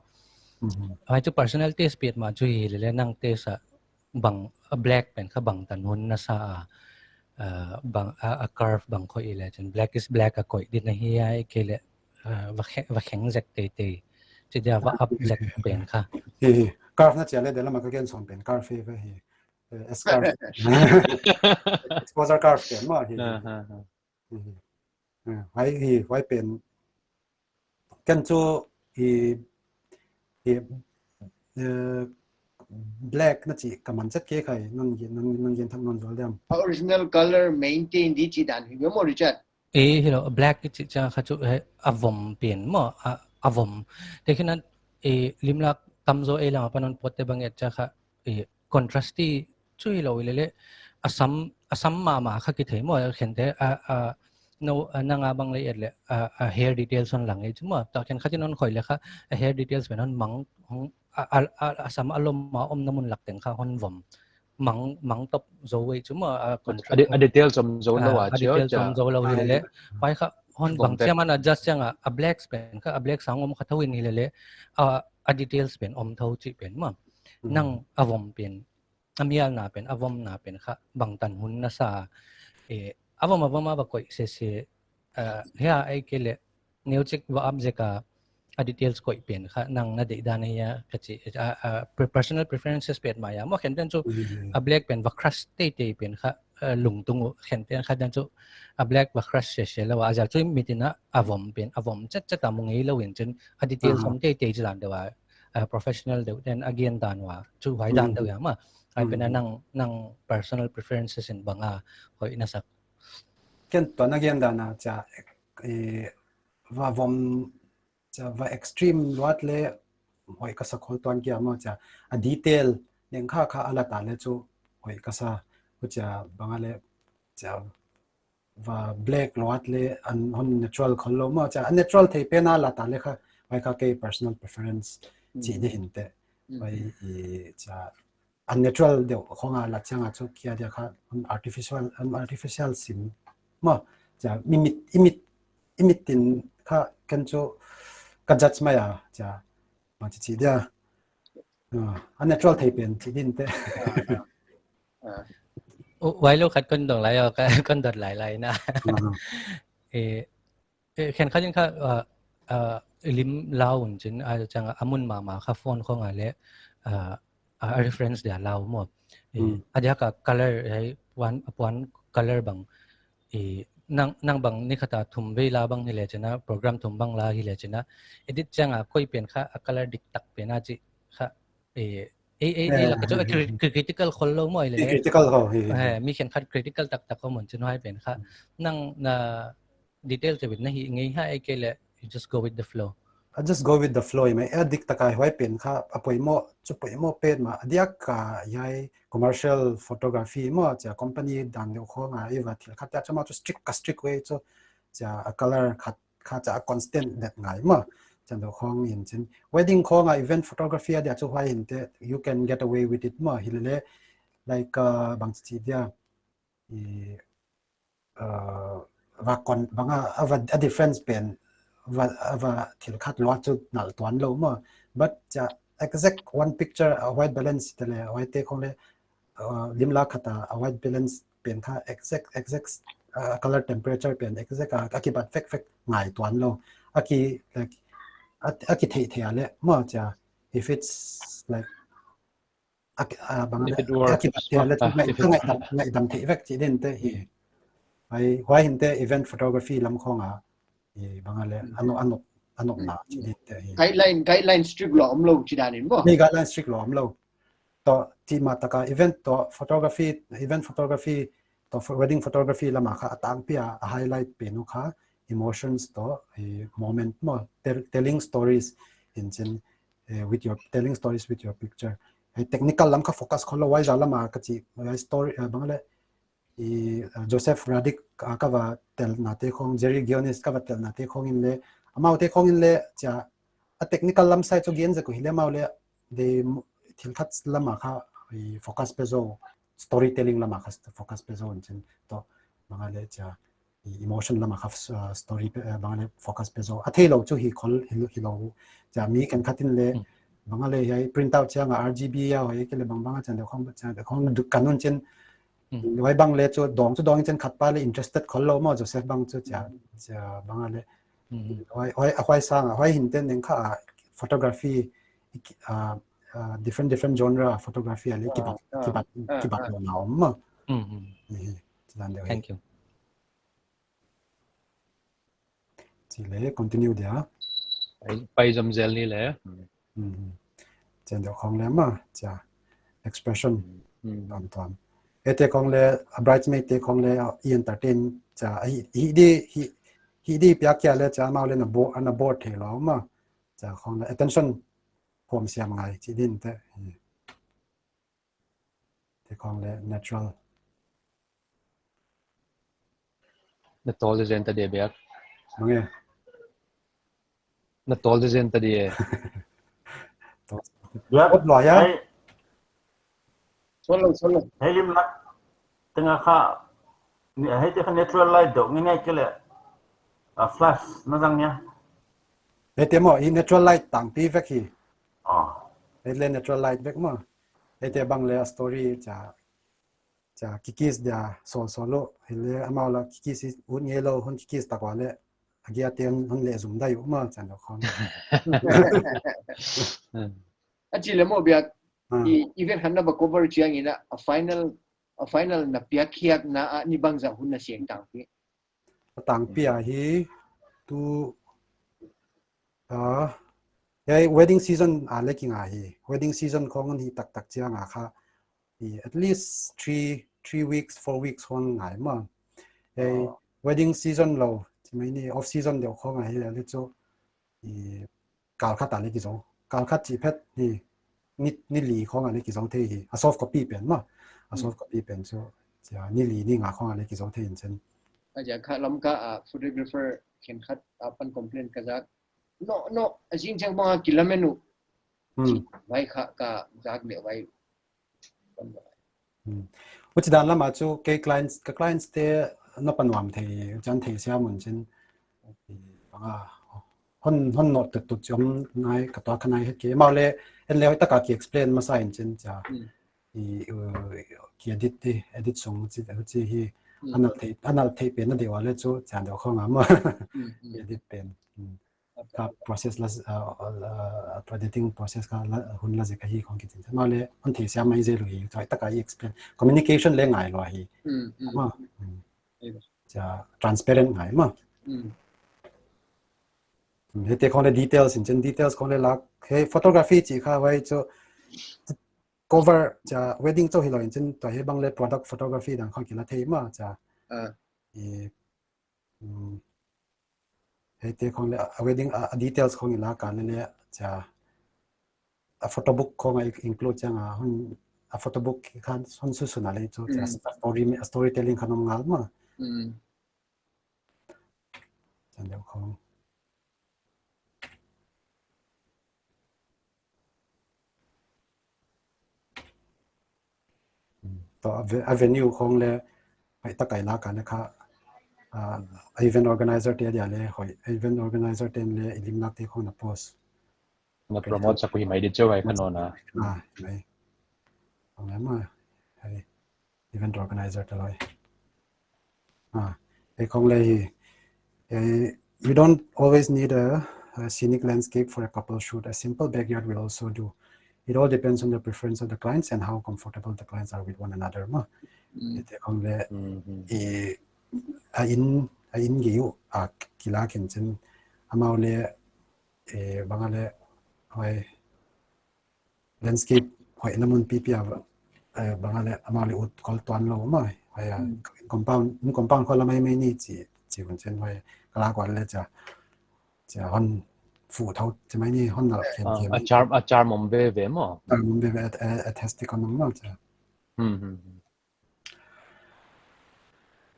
Mhm. Huai chu personal taste petmah chu hi lele, nang taste a bang, a black pen kha bangtan hun na sa a, ah, bang, a, a curve bang koih i leh chin, black is black a koih di na hia, ahihkeileh, ah, va khe-, va kheng zek teitei. Chi dia va up zek pen kha. Hi, hi. Curve na chi a leh, dela ma ka gen sawm pen, curve hi, hi. Eh, S curve. Exposure curve pen maw, hi, hi. Ah, ah, ah. Hi, hi. Eh, huai, hi, huai pen. Ken chu, hi, hi, eh, black na chi ka man chet kei khai, non gen, non, non gen thak non zual diam. Original color maintain di chi dan hi maw, Richard? Eh, hi lou, black chi chiang kha chu, eh, a vom pen maw, a, a vom. Te khin a, eh, limlak tamzaw ei lam apan hon pawt te bang et chiang kha, eh, contrasty chu hi lou i lele, a sam, a sam mahmah kha kithei maw, khen te, a, a, no, a, nang a bang leh et leh, a, a hair details hon lang ei chu maw, ta khen khat in hon khoih leh kha, a hair details pen hon mang, hong, a, a, a, a sam a lom a omna mun lak teng kha hon vom. Mang, mang top zou ei chu maw, a, a, contrast a di-, a details om zou lou a, a, a details om zou lou hi lele. Huai kha hon bang chiam ana adjust chiang a, a blacks pen kha, a black sang om kha thou in hi lele, a, a details pen om thou chi pen maw. Nang a vom pen, a mialna pen, a vomna pen kha bangtan hun na sa, eh, a vom a vom a va koih sese, eh, hia ahihkeileh neuchik va up zek a, a details koih pen kha nang na deihdan ahia ka chi, a, a, pre-, personal preferences petmah a maw, khen ten chu a black pen va crush teitei pen kha, eh, lungtung uh, khen ten kha ten chu a black va crush sese lou a, a ziak chu mitin a, a vom pen, a vom chetchet a mu ngei lou in chin, a details om teitei chi dan deuh a, a professional deuh ten a gen dan ua, chu huai dan deuh a maw, huai pen a nang, nang personal preferences in bang a hoih na sak. Ken tua na gen dan a chia, eh, va vom, chia va extreme luat leh hoih ka sa khol tuan kia maw, chia a detail neng kha kha a la ta leh chu hoih ka sa, huchia bang a leh, chia va black luat leh an hon natural khol lou maw, chia a natural thei pen a la ta leh kha, huai kha kei personal preference chi di hin te. Huai i chia unnatural deuh khong a la chiang a chu kia dia kha un artificial, un artificial sim maw, chia mi mit, i mit, i mit tin kha ken chu ka judge mai a, chia ma chi chi dia, ah, unnatural thei pen chi din te. Ah, ah. Ah. U-, huai lou khat kon dong lai o, ka kon dot lai lai na. Ah. Eh, Eh, khen khat in kha, ah, ah, lim lau un chin, a chiang a mun mahmah kha phone khong a leh, ah, ah, reference dia lau maw. Eh, a dia kha color, eh, puan, puan color bang, eh, nang, nang bang ni khat a thum vei la bang hi leh chin a, program thum bang la hi leh chin a, edit chiang a koi pen kha a color dik tak pen a chi kha, eh, eh, eh, eh, lak a chu, eh, cri-, cri-, critical khol lou maw i leh. Critical khol, hi, hi. Eh, mi khen khat critical taktak om un chin huai pen kha. Nang na detail te bit na hi ngei ha, ahihkeileh you just go with the flow? I just go with the flow, i mai, a dik taka huai pen kha, a poimoh, chu poimoh petmah, a diak kha hiai commercial photography maw, chia company dan deuh khong a, i va thil khat chia chu maw chu strict ka strict ve chu, chia a color khat, kha chia a constant det ngai maw, chia deuh khong in chin. Wedding khong a event photography a dia chu huai hin te, you can get away with it maw, hi lele, like, uh, bang chi dia, i, uh, va kon, bang a, a va, a difference pen, va, a va thil khat luat chu nal tuan lou maw. But, uh, exact one picture, uh, white balance te leh, white te khong leh, uh, lim la khat a, a white balance pen kha exact, exact, uh, color temperature pen exact a, a kibat vek vek ngai tuan lou. A ki, like, a, a kithei thei a leh maw chia, if it's like, a ki, a, bang a, a kibat thei a leh, ngaih, ngaih dam, ngaih dam thei vek chi din te hi. Huai, huai hin te event photography lam khong a, i bang a leh, a nop, a nop, a nopna chi din te hi. Guideline, guideline strict lou om lou chi dan in maw? Hi, guideline strict lou om lou. Toh, chi mah taka event toh photography, event photography, toh pho-, wedding photography lam a kha a tangpi a, a highlight pen uh kha emotions toh, i moment maw, tell-, telling stories in chin, eh, with your, telling stories with your picture. Eh, technical lam kha focus khol lou, huai zah lam a ka chi, huai story, eh, bang a leh, i, eh, Joseph Radick, ah, ka va telna te khong, Jerry Gionis ka va telna te khong in leh, amau te khong in leh, chia, a technical lam side chu gen zek uh hi leh amau leh, de, thil khat lam a kha, i focus pe zou, storytelling lam a kha focus pe zou in chin toh, bang a le chia, i emotion lam a kha, uh, story pe, uh, bang a le focus pe zou. A theilou chu hi khol, hi, hilou. Chia mi khenkhat in le, Hmm. bang a le hiai print out chiang a R G B a hoih kei le bang bang a chiang deuh khong, chiang deuh khong duk kan un chin. Hmm. Huai bang le chu dawng chu dawng in chin khat pa le interested khollou maw, Joseph bang chu chia, Hmm. chia bang a le. Hmm. Huai, huai, huai sang a, huai hin ten neng kha, uh, photography, uh, uh, different, different genre photography a le Ah, kibat, ah, kibat, ah, kibat ah. lou na om maw. Hmm, hmm. Eh, chiang deuh hi. Thank you. Chi le, continue dia. Pai, pai zom zel ni le. Hmm. Chiang deuh khong le maw, chia. Expression. Hmm. Tuam tuam. Huaite khong le, a bridesmaid te khong le, i entertain, chia, hi, hi di, hi, hi di piak kia le, chia, amau le na bo-, na bored theilou maw. Chia khong le, attention, huam siam ngai, chi din te. Hi. Te khong le natural. Na tawl zen ta dia biak. Bang e. Na tawl zen ta dia. Tawl. Biak. Kot lua ya. Hei. Solo, solo. Hei lim lak. Tengah kha. Ni, huaite kha natural light deuh ngai ngai kei le. A flash na zang nia. Huaite maw, hi natural light tangpi vek hi. Ah. Huai le natural light vek maw. Huaite bang le a story chia, chia kikiss dia sawl sawl lou. Hi le amau la kikiss ut ngeilou, hon kikiss tak ua le. A giat te hon, hon le zum dai uh maw, chiang deuh khong. A chi le maw biak, Ah. i event khat na va cover chiang in a, a final, a final na piak khiak na a ni bangzah hun na siang tangpi. Tangpi a hi tu, ah, hiai wedding season a le kinga hi. Wedding season khong hon hi taktak chiang a kha, i at least three, three weeks, four weeks hon ngai maw. Hiai Oh. wedding season lou, chi mai ni off season deuh khong a hi le chu, i kal khat a le kizou. Kal khat chi phet hi, ni, ni li khong a le kizou thei hi. A soft copy pen maw. A Hmm. soft copy pen chu, chia, ni li ni nga khong a le kizou thei in chin. A chia kha Lamka a photographer khenkhat apan complain ka zak. No, no, a zing chiang bang a kilamen uh. Hmm. Chi, huai kha ka zak le huai. Hmm. Huchi dan lam a chu kei clients, ka clients te na pan nuam thei, chan thei siam un chin. Bang a, hon, hon note tut tut chiom nai ka tua kha nai het kei. Amau le, en le hoih taka ki explain masa in chin chia. Hmm. I, uh, ki edit di, edit sung chi, chi hi. Hmm. Anal thei, anal thei pen na deuh a le chu, chiang deuh khong a maw. Hmm, hmm. Edit pen. Hmm. Ka process la, uh, uh, editing process kha la, hun la zek ahi khong kichi. Amau le, hon thei siam mai zel uh hi, hoih taka i explain. Communication le ngai lua hi. Hmm, hmm. Maw. Hmm. Ei ba. Chia transparent ngai maw. Hmm. Hmm, huaite khong le details in chin, details khong le lak. Hiai photography chi kha huai chu cover chia wedding chauh hilou in chin, tua hi bang le product photography dan khong kila thei maw chia. Ah. I Hmm. Huaite khong le, a wedding, a, a details khong i lak a le le, chia, a photo book khong a include chiang a, hon, a photo book kha hon susun a le chu, chia, Hmm. story, storytelling kha om ngal maw. Hmm. Chiang deuh khong. Toh a ve-, a venue khong le, hoih taka i lak a le kha, ah, event organizer te dia le, hoih, event organizer te le, i limlak te khong na post. Na promote sak uh hi mai di cheu ai kha no na. Ah, mai. Khong le maw, hai. Event organizer te loi. Ah, ei khong le hi. Eh, you don't always need a, a scenic landscape for a couple shoot. A simple backyard will also do. It all depends on the preference of the clients and how comfortable the clients are with one another maw. Mm. Huaite khong le, Mm-hmm. i, a inn, a inn gei uh, a kila khin chin. Amau le, eh, bang a le, huai, landscape hoihna mun pipi a, eh, bang a le amau le ut khol tuan lou maw, huai a, Hmm. compound, compound khol a mai mai ni chi, chi hun chin huai, ka lak ua le chia, chia hon fuh thou, chi mai ni hon nalh khem Ah, khem a ni. charm, a charm om veve maw. Charm om veve, a, a, aesthetic om maw chia. Hmm, hmm, hmm.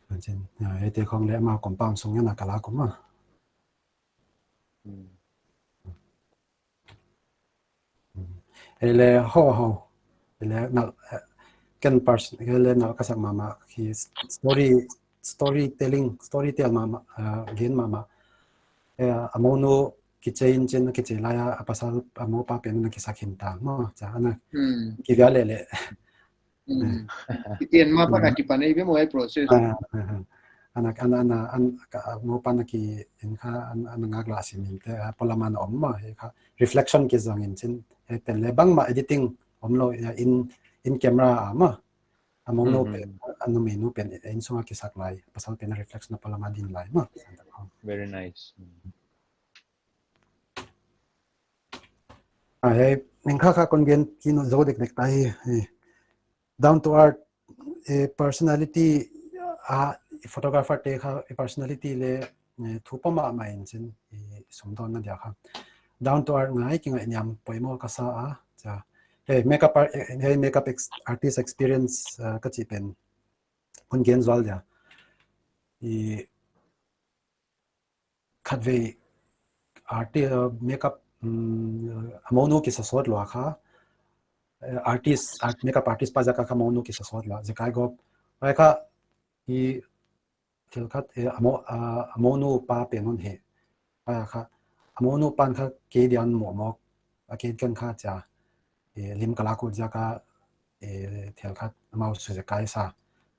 Hun chin, ah, huaite khong le amau compound sung ngen a ka lak uh maw. Hmm. Hmm. Ei le ho ho. Le nal, eh, ken person, le nal ka sak mahmah, hi story, storytelling, story tell mahmah, eh, gen mahmah. Eh, a mounu kichei in chin, kichei lai a, a pasal, a moupa pen na kisak hin ta, maw, cha, ana, Hmm. kivia lele. Hmm. Kiten ma pa na kipan ei be mo ai process. Ah, ah, ah. Ana, ana, ana, an, ka, a moupa na ki, in kha, an, an ngak la si min te, a polam ana om maw, hi kha, reflection kizang in chin, hi pen le bangmah editing, omlou, ya, in, in camera a maw. A mounu Hmm, pen, hmm. a numeinu pen, in sunga kisak lai, pasal pen reflection a polam a din lai maw. Very nice. Hmm. Ah, eh, ning kha kha kon gen kizom dekdek ta hi, eh, down to earth, eh, personality, ah, photographer te kha, eh, personality le, eh, thu pom mahmah in chin, eh, sumdawnna dia kha. Down to earth ngai, kingaihniam poimoh ka sa a, cha. Hey, makeup art, eh, hey, makeup ex-, artist experience, ah, ka chih pen. Kon gen zual dia. I khatvei arti-, uh, makeup, um, a mounu kisa sawt lua kha, uh, artist, art, makeup artist pa ziak a kha mounu kisa sawt lua, zekai gop. Huai kha, i thil khat, eh, a mou-, uh, a mounu pa pen hon he. Huai kha, a mounu pan kha kei dian mohmoh, a kei ken kha cha, eh, lim ka lak ut ziak a, eh, thil khat amau su zekai sa.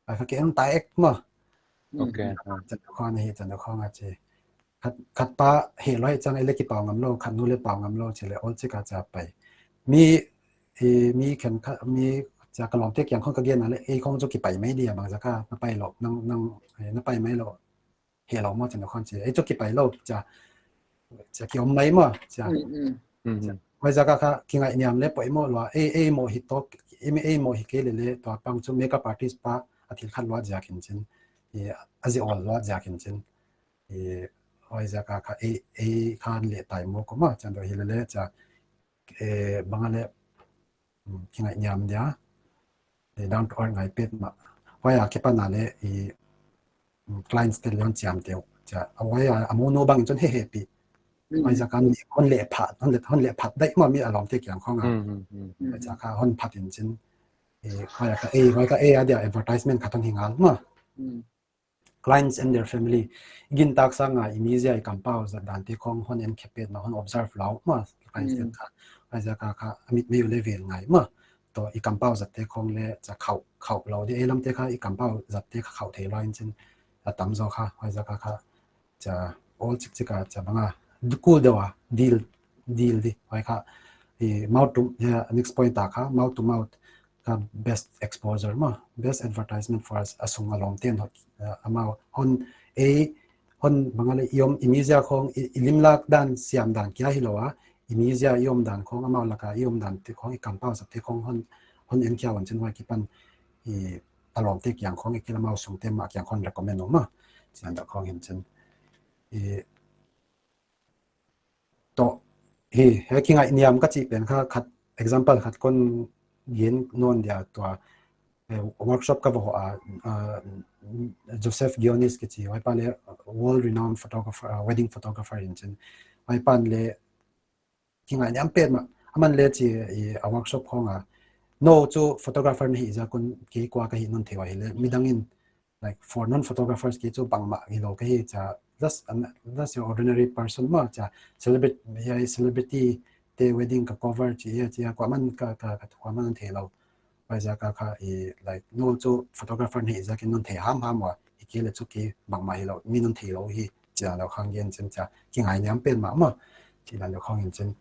A kha ke en ta ek maw. Ok. Chan khong hi, chan khong a chi. Khat, khat pa he lou chang ei le kipau ngam lou, khat nu le pau ngam lou, chi le ol chi ka cha pai. Mi, eh, mi khen kha, mi cha ka lawmte kiang khong ka gen a le, ei khong chu kipai mai dia bang ziak a, na pai lou, nang, nang, eh, na pai mai lou. He lou maw chan khong chi. Ei chu kipai lou, cha, cha ki om mai maw, cha. Mm, mm. Mhm. Huai ziak a kha, kingaihniam le poimoh lua, ei, ei moh hi tok, ei, ei moh hi kei lele, tua pang chu makeup artist pa, a thil khat luat ziak in chin, i, a zi ol luat ziak in chin, i, huai ziak a kha, ei, ei khan le tai moh ko maw, chan do hi lele, cha, eh, bang a le, mm, kingaihniam dia, eh, down to earth ngai pet mah. Huai a kipan a le, i, mm, clients te le hon chiam teuh. Cha, a huai a, a mounu bang in chun he he pi. Mm. Huai ziak a mi hon le phat, hon le, hon le phat dai maw mi a lawmte kiang khong a. Mm, mm, mm. Huai ziak a hon phat in chin. Eh, huai kha, eh, huai kha, eh, a dia advertisement khat hon hi ngal maw. Mm. Clients and their family. Gintak sang a, i mi zia i kampau zat dan te khong hon en khe pet maw, hon observe lou maw. Clients te Mm. kha, huai ziak a kha, a mit mei u le vel ngai maw. Toh i kampau zat te khong le cha khauh, khauh lou di, ei lam te kha i kampau zat te kha khauh thei lou in chin a tam zaw kha, huai ziak a kha, cha ol chik chik a cha bang a, du kul deuh a, deal, deal di, huai kha, i mouth to, ya, next point a kha, mouth to mouth, kha best exposure maw, best advertisement for us, a sung a lawmte'n hon, uh, amau, hon, ei, hon bang a le i om, i mi zia khong, i, i limlak dan, siam dan kia hi lou a, i mi zia i om dan khong, amau lak a i om dan te khong, i kampau zat te khong, hon, hon en kia hon chin huai kipan, i a lawmte kiang khong, i kil amau sungte mah kiang khong recommend om maw, chian da khong hin chin. I, toh, hi, he kingaihniam ka chih pen kha khat, example khat kon gen nawn dia tua, eh, workshop ka va hoh a, uh, Joseph Gionis kichi, huai pa le world renowned photographer, uh, wedding photographer in chin. Huai pan le kingaihniam pet mah. Aman le chi, i, a workshop khong a. Nou chu photographer na hi ziak un kei kua ka hi non thei ua hi le. Midang in, like, for non-photographers kei chu bangmah hi lou ka hi cha. Just an, just your ordinary person maw cha. Celebrity, ya, celebrity te wedding ka cover chi, ya, chi, ya, kuaman ka, ka, ka, kuaman thei lou. Huai ziak a kha i, like, nou chu photographer na hi ziak in non thei hamham ua. I kei le chu kei bangmah hi lou, mi non thei lou hi, chia lou khang gen chin cha. Kingaihniam pen mahmah, chi dan lou khang gen chin.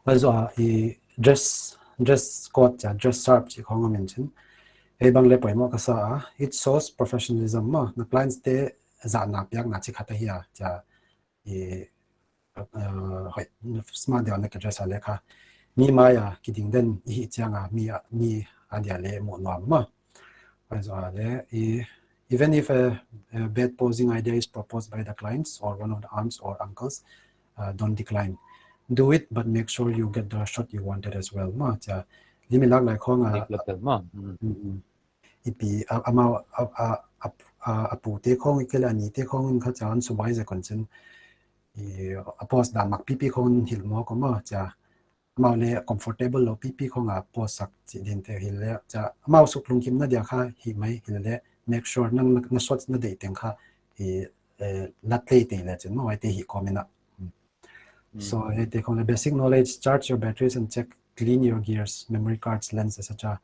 Huai zoh a i dress, dress code cha, dress sharp chi khong om in chin. Ei bang le poimoh ka sa a, it shows professionalism maw, na clients te zahna piakna chi khat ahi a, cha, i, uh, hoih, smart deuh a na ka dress a le kha. Mi mai a kiding den i hih chiang a, mi a, mi a dia le muh nuam maw. Huai zoh a le, i, even if a, a bad posing idea is proposed by the clients or one of the aunts or uncles, uh, don't decline. Do it, but make sure you get the shot you wanted as well. Maw, cha, limit lak lai khong a, Dik lak tel maw. Mm. Mm, mm. I pi, a, amau, a, a, a, a, a pu te khong i kei le a ni te khong in kha cha an subai zek un chin. I, a post dan mak pipi khong in hilh mawk om a cha. amau le comfortable lou pipi khong a post sak chih din te hilele, cha amau suk lungkimna dia kha hi mai hilele, make sure nang na, na shot na deih teng kha hi, eh, lat lei te le chin maw, huaite hi comment ah. So, eh, te khong le basic knowledge, charge your batteries and check, clean your gears, memory cards, lens, et cetera.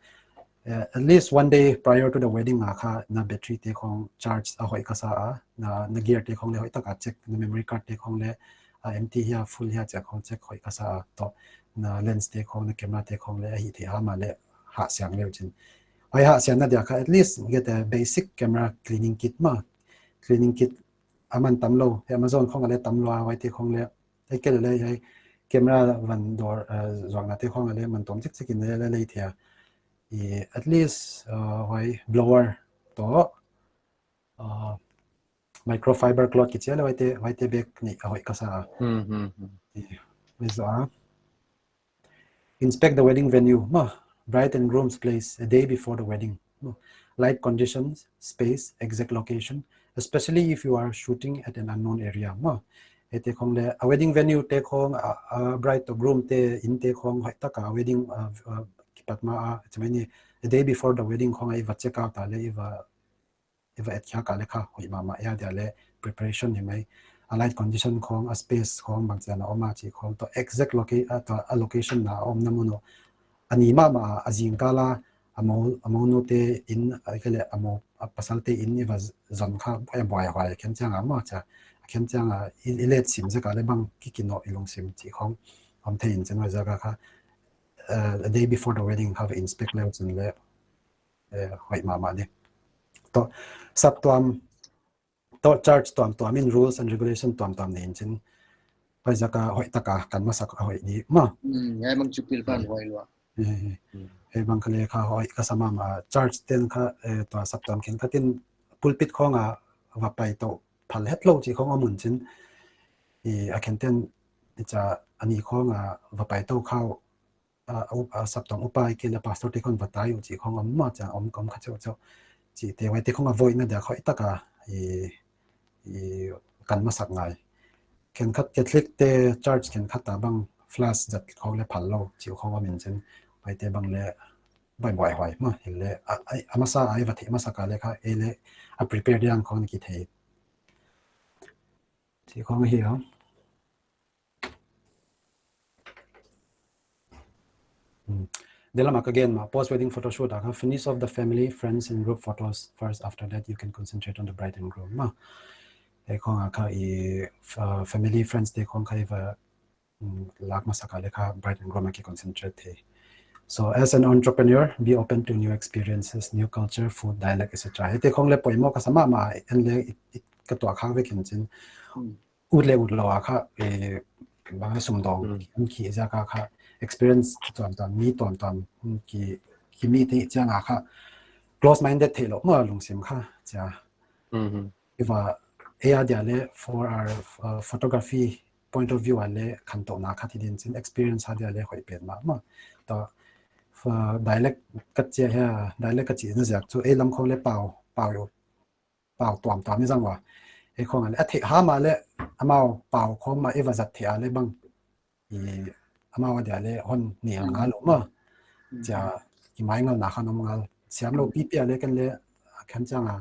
Eh, at least one day prior to the wedding a kha na battery te khong charge a hoih ka sa a, na, na gear te khong le hoih taka check, na memory card te khong le, ah, empty hia, full hia, check khong check hoih ka sa a, toh na lens te khong, na camera te khong le, a hih theih ham a le hah siang leu chin. Huai hah siang na dia kha, at least get a basic camera cleaning kit maw. Cleaning kit a man tam lou, Amazon khong a le tam lou a, huaite khong le, ei ke le le, ei camera van dawr, eh, zuakna te khong a le man tawm chikchik in le, le, le thei a. I, at least, uh, huai blower toh, uh, microfiber cloth kichi a le huaite, huaite bek nih a hoih ka sa. Hmm, hmm, hmm. I, huai zoh a. Inspect the wedding venue, maw, bride and groom's place a day before the wedding. Maw, light conditions, space, exact location, especially if you are shooting at an unknown area. Maw, huaite khong le, a wedding venue te khong, a, a bride toh groom te inn te khong, hoih taka wedding, a, a, kipat ma a, chimai ni, a day before the wedding khong a i va check out a le, i va, i va et khia ka le kha hoih mahmah a, dia le preparation hi mai. A light condition khong, a space khong bangchi'n a om a chih khong, toh exact loca-, a, toh a location na a omna mun uh. A ni mahmah a, a zingkal a, a mou, a mounu te inn, a ke le a mou, a pasal te inn i va zon kha, buai buai huai, khen chiang a maw cha. Khen chiang a, i, i let sim zek a le bang ki kinoh i lungsim chih khong om thei in chin huai zak a kha, uh, a day before the wedding kha va inspect leu chin le, eh, hoih mahmah di. Toh, saptuam, toh church tuamtuam in rules and regulation tuamtuam nei in chin. Huai zak a hoih taka kan masak a hoih di maw. Hmm, huai bang chu pil pan huai lua. Eh, eh. Hmm. Huai bang kha le kha hoih ka sa mahmah, church ten kha, eh, tua saptuam khenkhat in pulpit khong a va pai toh phal het lou chih khong om un chin. I, a khen ten, i cha a ni khong a va pai toh khau, a, a, a saptuam upa i ke le pastor te khong va tai uh chih khong om maw cha, om, om kha cheuhcheuh. Chihte huaite khong a voihna dia hoih taka i, i kan masak ngai. Khenkhat Catholic te church khenkhat a bang flask zat khong le phal lou chih khong om in chin. Huaite bang le buai buai huai maw, hilele a, a, a masa a i va theih masak a le kha, ei le a prepare dia khong ki thei. Chih khong hi a. Hmm. Dela mak again maw, post wedding photoshoot a kha, finish off the family, friends and group photos first, after that you can concentrate on the bride and groom maw. Ei khong a kha i, uh, family, friends te khong kha i va, mm, lak masak a le kha bride and groom a ki concentrate thei. So as an entrepreneur, be open to new experiences, new culture, food, dialect, et cetera. Huaite khong le poimoh ka sa mahmah, en le i, i ka tuah khak vek in chin. Hmm. Ut le ut lou a kha, eh, bang sum dong, hmm, ki zak a kha, experience tuamtuam, mi tuamtuam, hmm, ki, ki meet chiang a kha, close minded theilou maw lungsim kha, cha. Hmm. I va, ei a dia le, for our, uh, photography point of view a le, khantohna khat hi din chin, experience a dia le hoih pen mahmah. Toh, for dialect ka chi a, dialect ka chihna ziak chu, ei lam khong le pau, pau yo, pau tuamtuam i zang ua. Ei khong a le, a theih ham a le, amau pau khong mah i va zat theih a le bang. I, amau a dia le hon nial ngal lou maw. Hmm. Cha, ki mai ngal na khan om ngal. Siam lou pipi a le ken le, khen chiang a,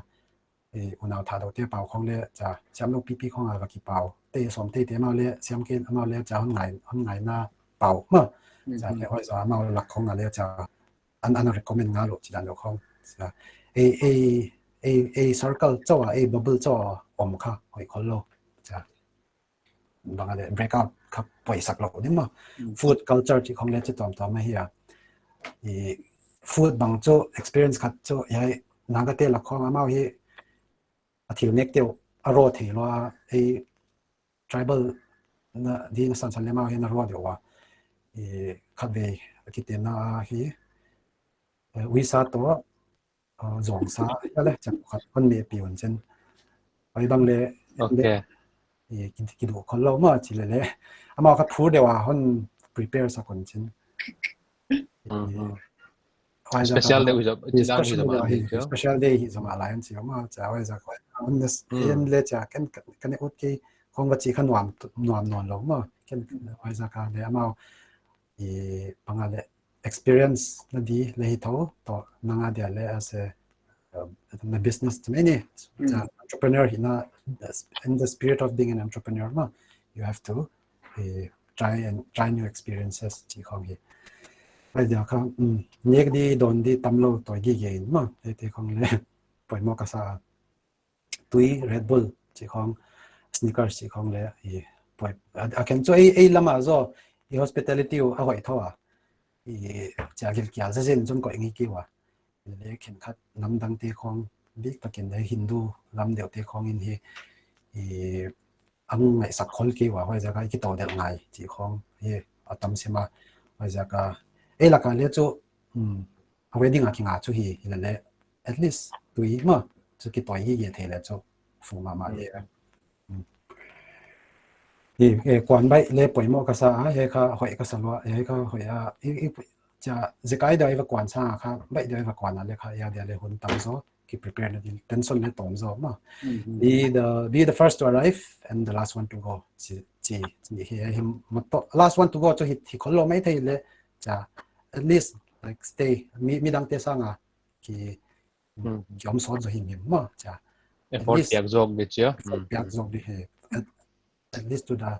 i, unau tha dou te pau khong le, cha, siam lou pipi khong a va ki pau. Te som te te amau le, siam ken amau le, cha hon ngai, hon ngai na pau maw. Hmm. Cha, le huai zoh amau lak khong a le, cha, an, an recommend ngal lou chi dan lou khong. Cha, ei, ei, ei, ei circle chauh a, ei bubble chauh a om kha, hoih khol lou. Cha. Bang a le breakout kha poisak lou di maw. Hmm. Food culture chih khong le chi tuamtuam ahi a. I food bang chu experience khat chu, i hai Naga te lak khong amau hi a thil nek te uh a raw thei lou a, ei tribal na di na sansan le amau hi na raw deuh ua. I khatvei a kitenna ahi, eh, uisa toh, uh, zong sa, ya le, chak khat hon meh pi un chin. Huai bang le, le, okay, i, ki, ki duh khol lou maw chi le le. Amau kha phur deuh a hon prepare sak un chin. Mhm. Huai zak a special day, huai zak, i, chi dan special day hi, hi, special day hi zong a lai an chi maw, cha huai zak huai. Honest, mm, en le cha, ken, ken ut kei, khong va chi kha nuam, nuam nawn lou maw. Ken, huai zak a le amau i panga le experience na di le hi thou, toh nang a dia le as a, uh, na business te mai ni, Mm. uh, entrepreneur hihna, in the spirit of being an entrepreneur mah, you have to uh, try and try new experiences chih khong hi. Huai dia kha, um, nek di dawn di tamlou toh gige in mah, huaite khong le poimoh ka sa. Tui, Red Bull chih khong, Snickers chih khong le, i poi, a, a khen chu ei, ei lam a zaw, i hospitality uh a hoih thou a. I chia gilkial zazen chun koih ngei kei ua. Le khenkhat namdang te khong, bik takin le Hindu lam deuh te khong in hi, i ang ngaihsak khol kei ua, huaiziak a i kitou delh ngai chih khong hi a tam sim a, huaiziak a. Ei lak a le chu, um, a wedding a kinga chu hi, hi le le, at least tui mah, chu kitoh gige thei le chu, fu mahmah di. Um. Hi, eh, kuan baih le poimoh ka sa a, he kha hoih ka sa lua, he kha hoih a, i, i, chia, zekai deuh i va kuan sa kha, baih deuh i va kuan a le kha, ya dia le hun tam zaw, ki prepare na din, tension le tawm zaw mah. Mhm. Be the, be the first to arrive and the last one to go. Chi, chi, chi, hi, hi, motto, last one to go chu hi, hi khol lou mai thei le, chia, at least, like, stay, mi, midang te sang a, ki, Mm. ki om sawt zaw himhim mah, chia. At Effort least, piak zawk di chia. effort Mm. piak zawk di hi. At, at least to the,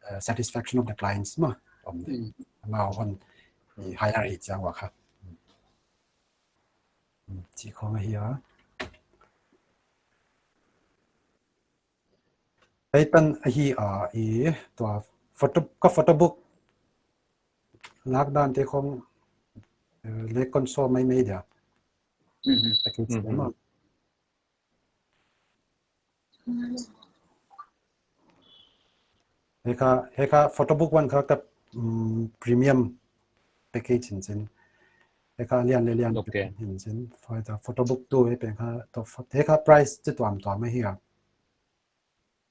uh, satisfaction of the clients mah. Om di. Mm. Amau hon, i hire hi chia ua kha. Mm, chi khong ahi a. Hei tan ahi a, i tua photo, ka photo book lak dan te khong, eh, le kon show mai mai dia. Mhm. Package Mhm. mah. He kha, he kha photo book one kha ka, um, premium package hi'n chin. He kha lian le lian Okay. hi'n chin. For the photo book two he pen kha to pho-, he kha price chi tuamtuam ahi a.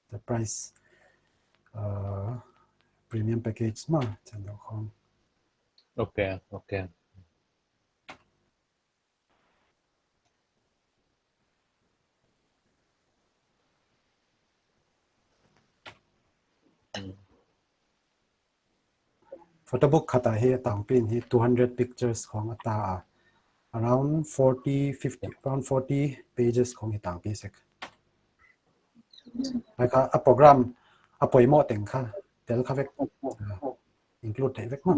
The price, uh, premium package mah, chan deuh khong. Okay, okay. Mm. Photo book khat a hi a tangpi in hi two hundred pictures khong a ta a. Around forty, fifty, around forty pages khong hi tangpi sek. Huai kha a program a poimoh teng kha, tel kha vek. Ah, include thei vek mah.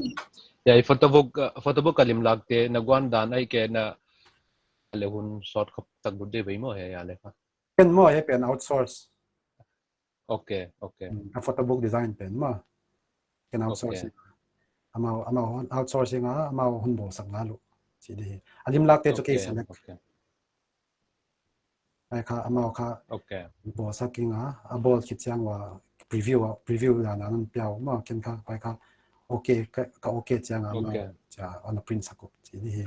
Ya, i photo book, uh, photo book a limlak te na guan dan ahihkeileh na le hun sawt khop tak lut di ve maw he ya le kha. Ken maw he pen outsource. Okay, okay. Mm, a photo book design pen maw. Ken outsource. Okay. Amau, amau hon outsourcing a, amau hon bawlsak ngal uh. Chi di hi. A limlak te chu kei Okay, select. Okay. Huai kha, amau kha Okay. bawlsak ing a, a bawl khit chiang ua preview a, preview dan a hon pia uh maw, ken kha, huai kha okay, ka, ka okay chiang a amau Okay. chia hon print sak uh. Chi di hi.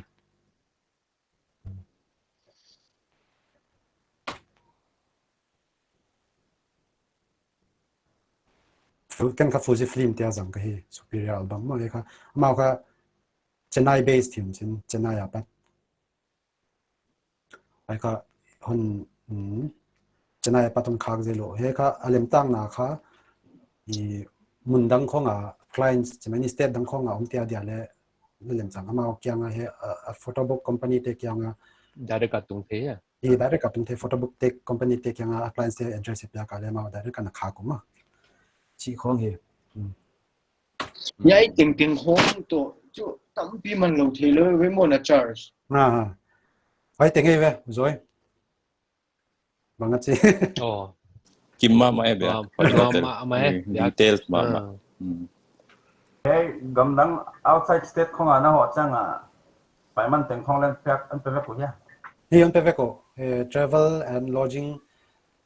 Fu-, ken kha Fujifilm te a zang ka hi, Superior album maw, he kha, amau kha Chennai based hi'n chin, Chennai apat. Huai kha hon, mm, Chennai apat hon khak zel uh. He kha a lemtang na kha, i mun dang khong a clients, chi mai ni state dang khong a om te a dia le, le lemtang amau kiang a he, a, a photo book company te kiang a. Direct a tung thei ya. I direct a tung thei photo book te company te kiang a clients te address pia kha le amau direct a na khak uh maw. Chi khong hi. Mm. Hiai tengteng khong toh chu tampi man lou thei lou ve maw na charge. Ah. Huai teng hi ve, Zoi. Bang a chi. Oh. Kim mahmah e bia. Wow, wow, mahmah e, bia. Detailed mahmah. Ah. Hmm. Hei, gamdang outside state khong a na hoh chiang a, paiman teng khong leng piak hon pe vek uh hia. Hi hon pe vek uh, eh, travel and lodging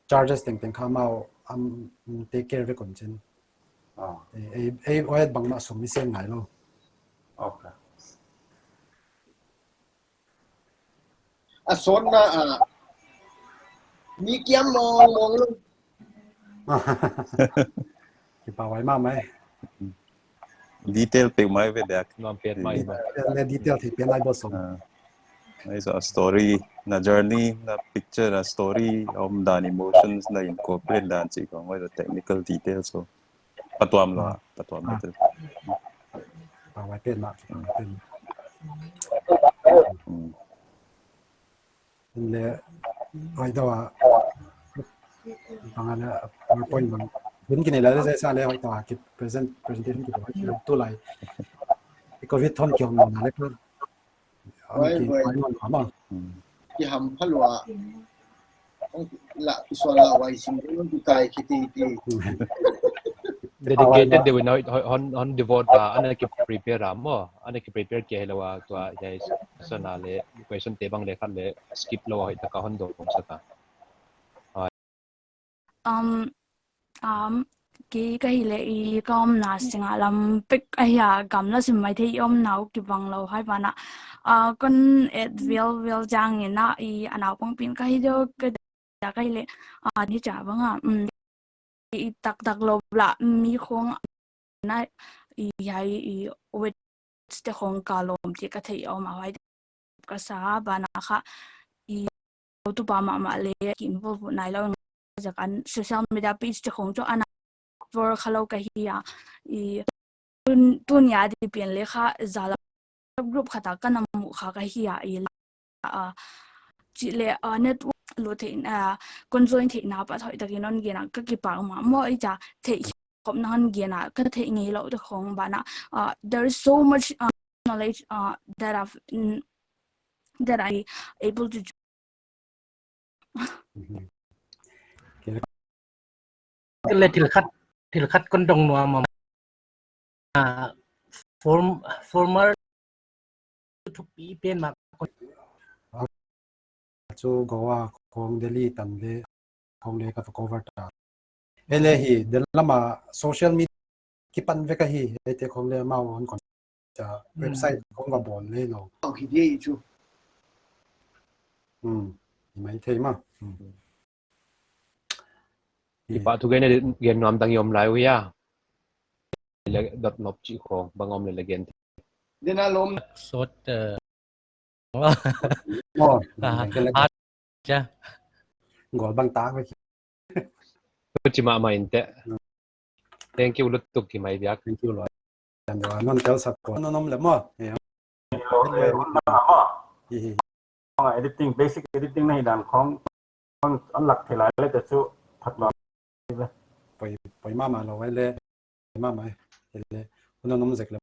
charges tengteng kha amau, um, take care vek un chin. Oh. Eh, eh, eh, huai bangmah sum i sem ngai lou. Okay. A sawtna a, mi kiam mawngmawng lou. Kipahhuai mahmah e. Detail peuhmah ve diak. Nuam petmah. Detail, detail thei pen lai bawlsak. Ah. Ai, so a story, na journey, na picture, na story, omdan, emotions na incorporate dan chih khong, ai, so technical details so. Patuam lou, patuam lou. Pa wai pen ma, pa wai pen. Hmm. Le, ai dawa. Bang a le, PowerPoint bang. Bun kini la le sa le, ai dawa ki present, presentation ki dawa. Tu lai. Covid thon ki hong na le. Huai, huai. Ki ham phalua. La, ki suan la wai sing, ki kai ki ti ti. Dedicated deuh in hon, hon, hon devote ta, ana ki prepare a maw, ana ki prepare kia hilou a, tua hiai session a le, question te bang le khat le, skip lou a hoihtak a hon dong sak a. Um, um, kei ka hi le i ka omna sing a lam pek ahi a, gamla sim maithei i omna uh kibang lou huai banah. Ah, kon et vel vel chiang in a i a naupang pen ka hi deuh ka, ka hi le, ah, ni cha bang a, um, i taktak lou la mi khong na i hiai i wet te khong ka lawm chih ka theih a om a, huai ka sa banah kha i tu pa mahmah le ki involve nailou ziak a social media page te khong chu ana follow kha lou ka hi a, i tun, tun ya di pian le kha zala group khat a ka na mu kha ka hi a, i la, ah, chih le, ah, network lou theih, ah, kon join theihna apat hoihtak in hon gen a ka kipak mahmah, i cha theih khopna hon gen a ka theih ngeilou te khong banah, ah, there is so much, ah, knowledge, ah, that I've, mm, that I able to. Le thil khat, thil khat kon dong nuam a. Ah, form, former thupi pen mah kon. Chu Goa khong, Delhi tan le khong le ka cover ta. Ele hi, del lama social media kipan vek ahi, eite khong le amau hon kon. Cha, hmm, website khong va bawl le lou. Au hi dia i chu. Hmm, i maithei ma. Hmm. Kipak thu gen, gen nuam dang i om lai uh hia. Le dot nop chih khong, bang om le le gen. Dena lom. Sot, eh, oh, ah, ke le. Ah, cha. Gol bang tak ve. Huchi mahmah in te. Hmm. Thank you lutuk ki mai biak. Thank you loi. Kan dua non tel sak ko. Non om le maw. Eh. Editing, basic editing na hi dan khong, khong an lak thei lai le te chu phat lua. Poi, poi mahmah lou ai le, poi mahmah ai le, hun a nom zek le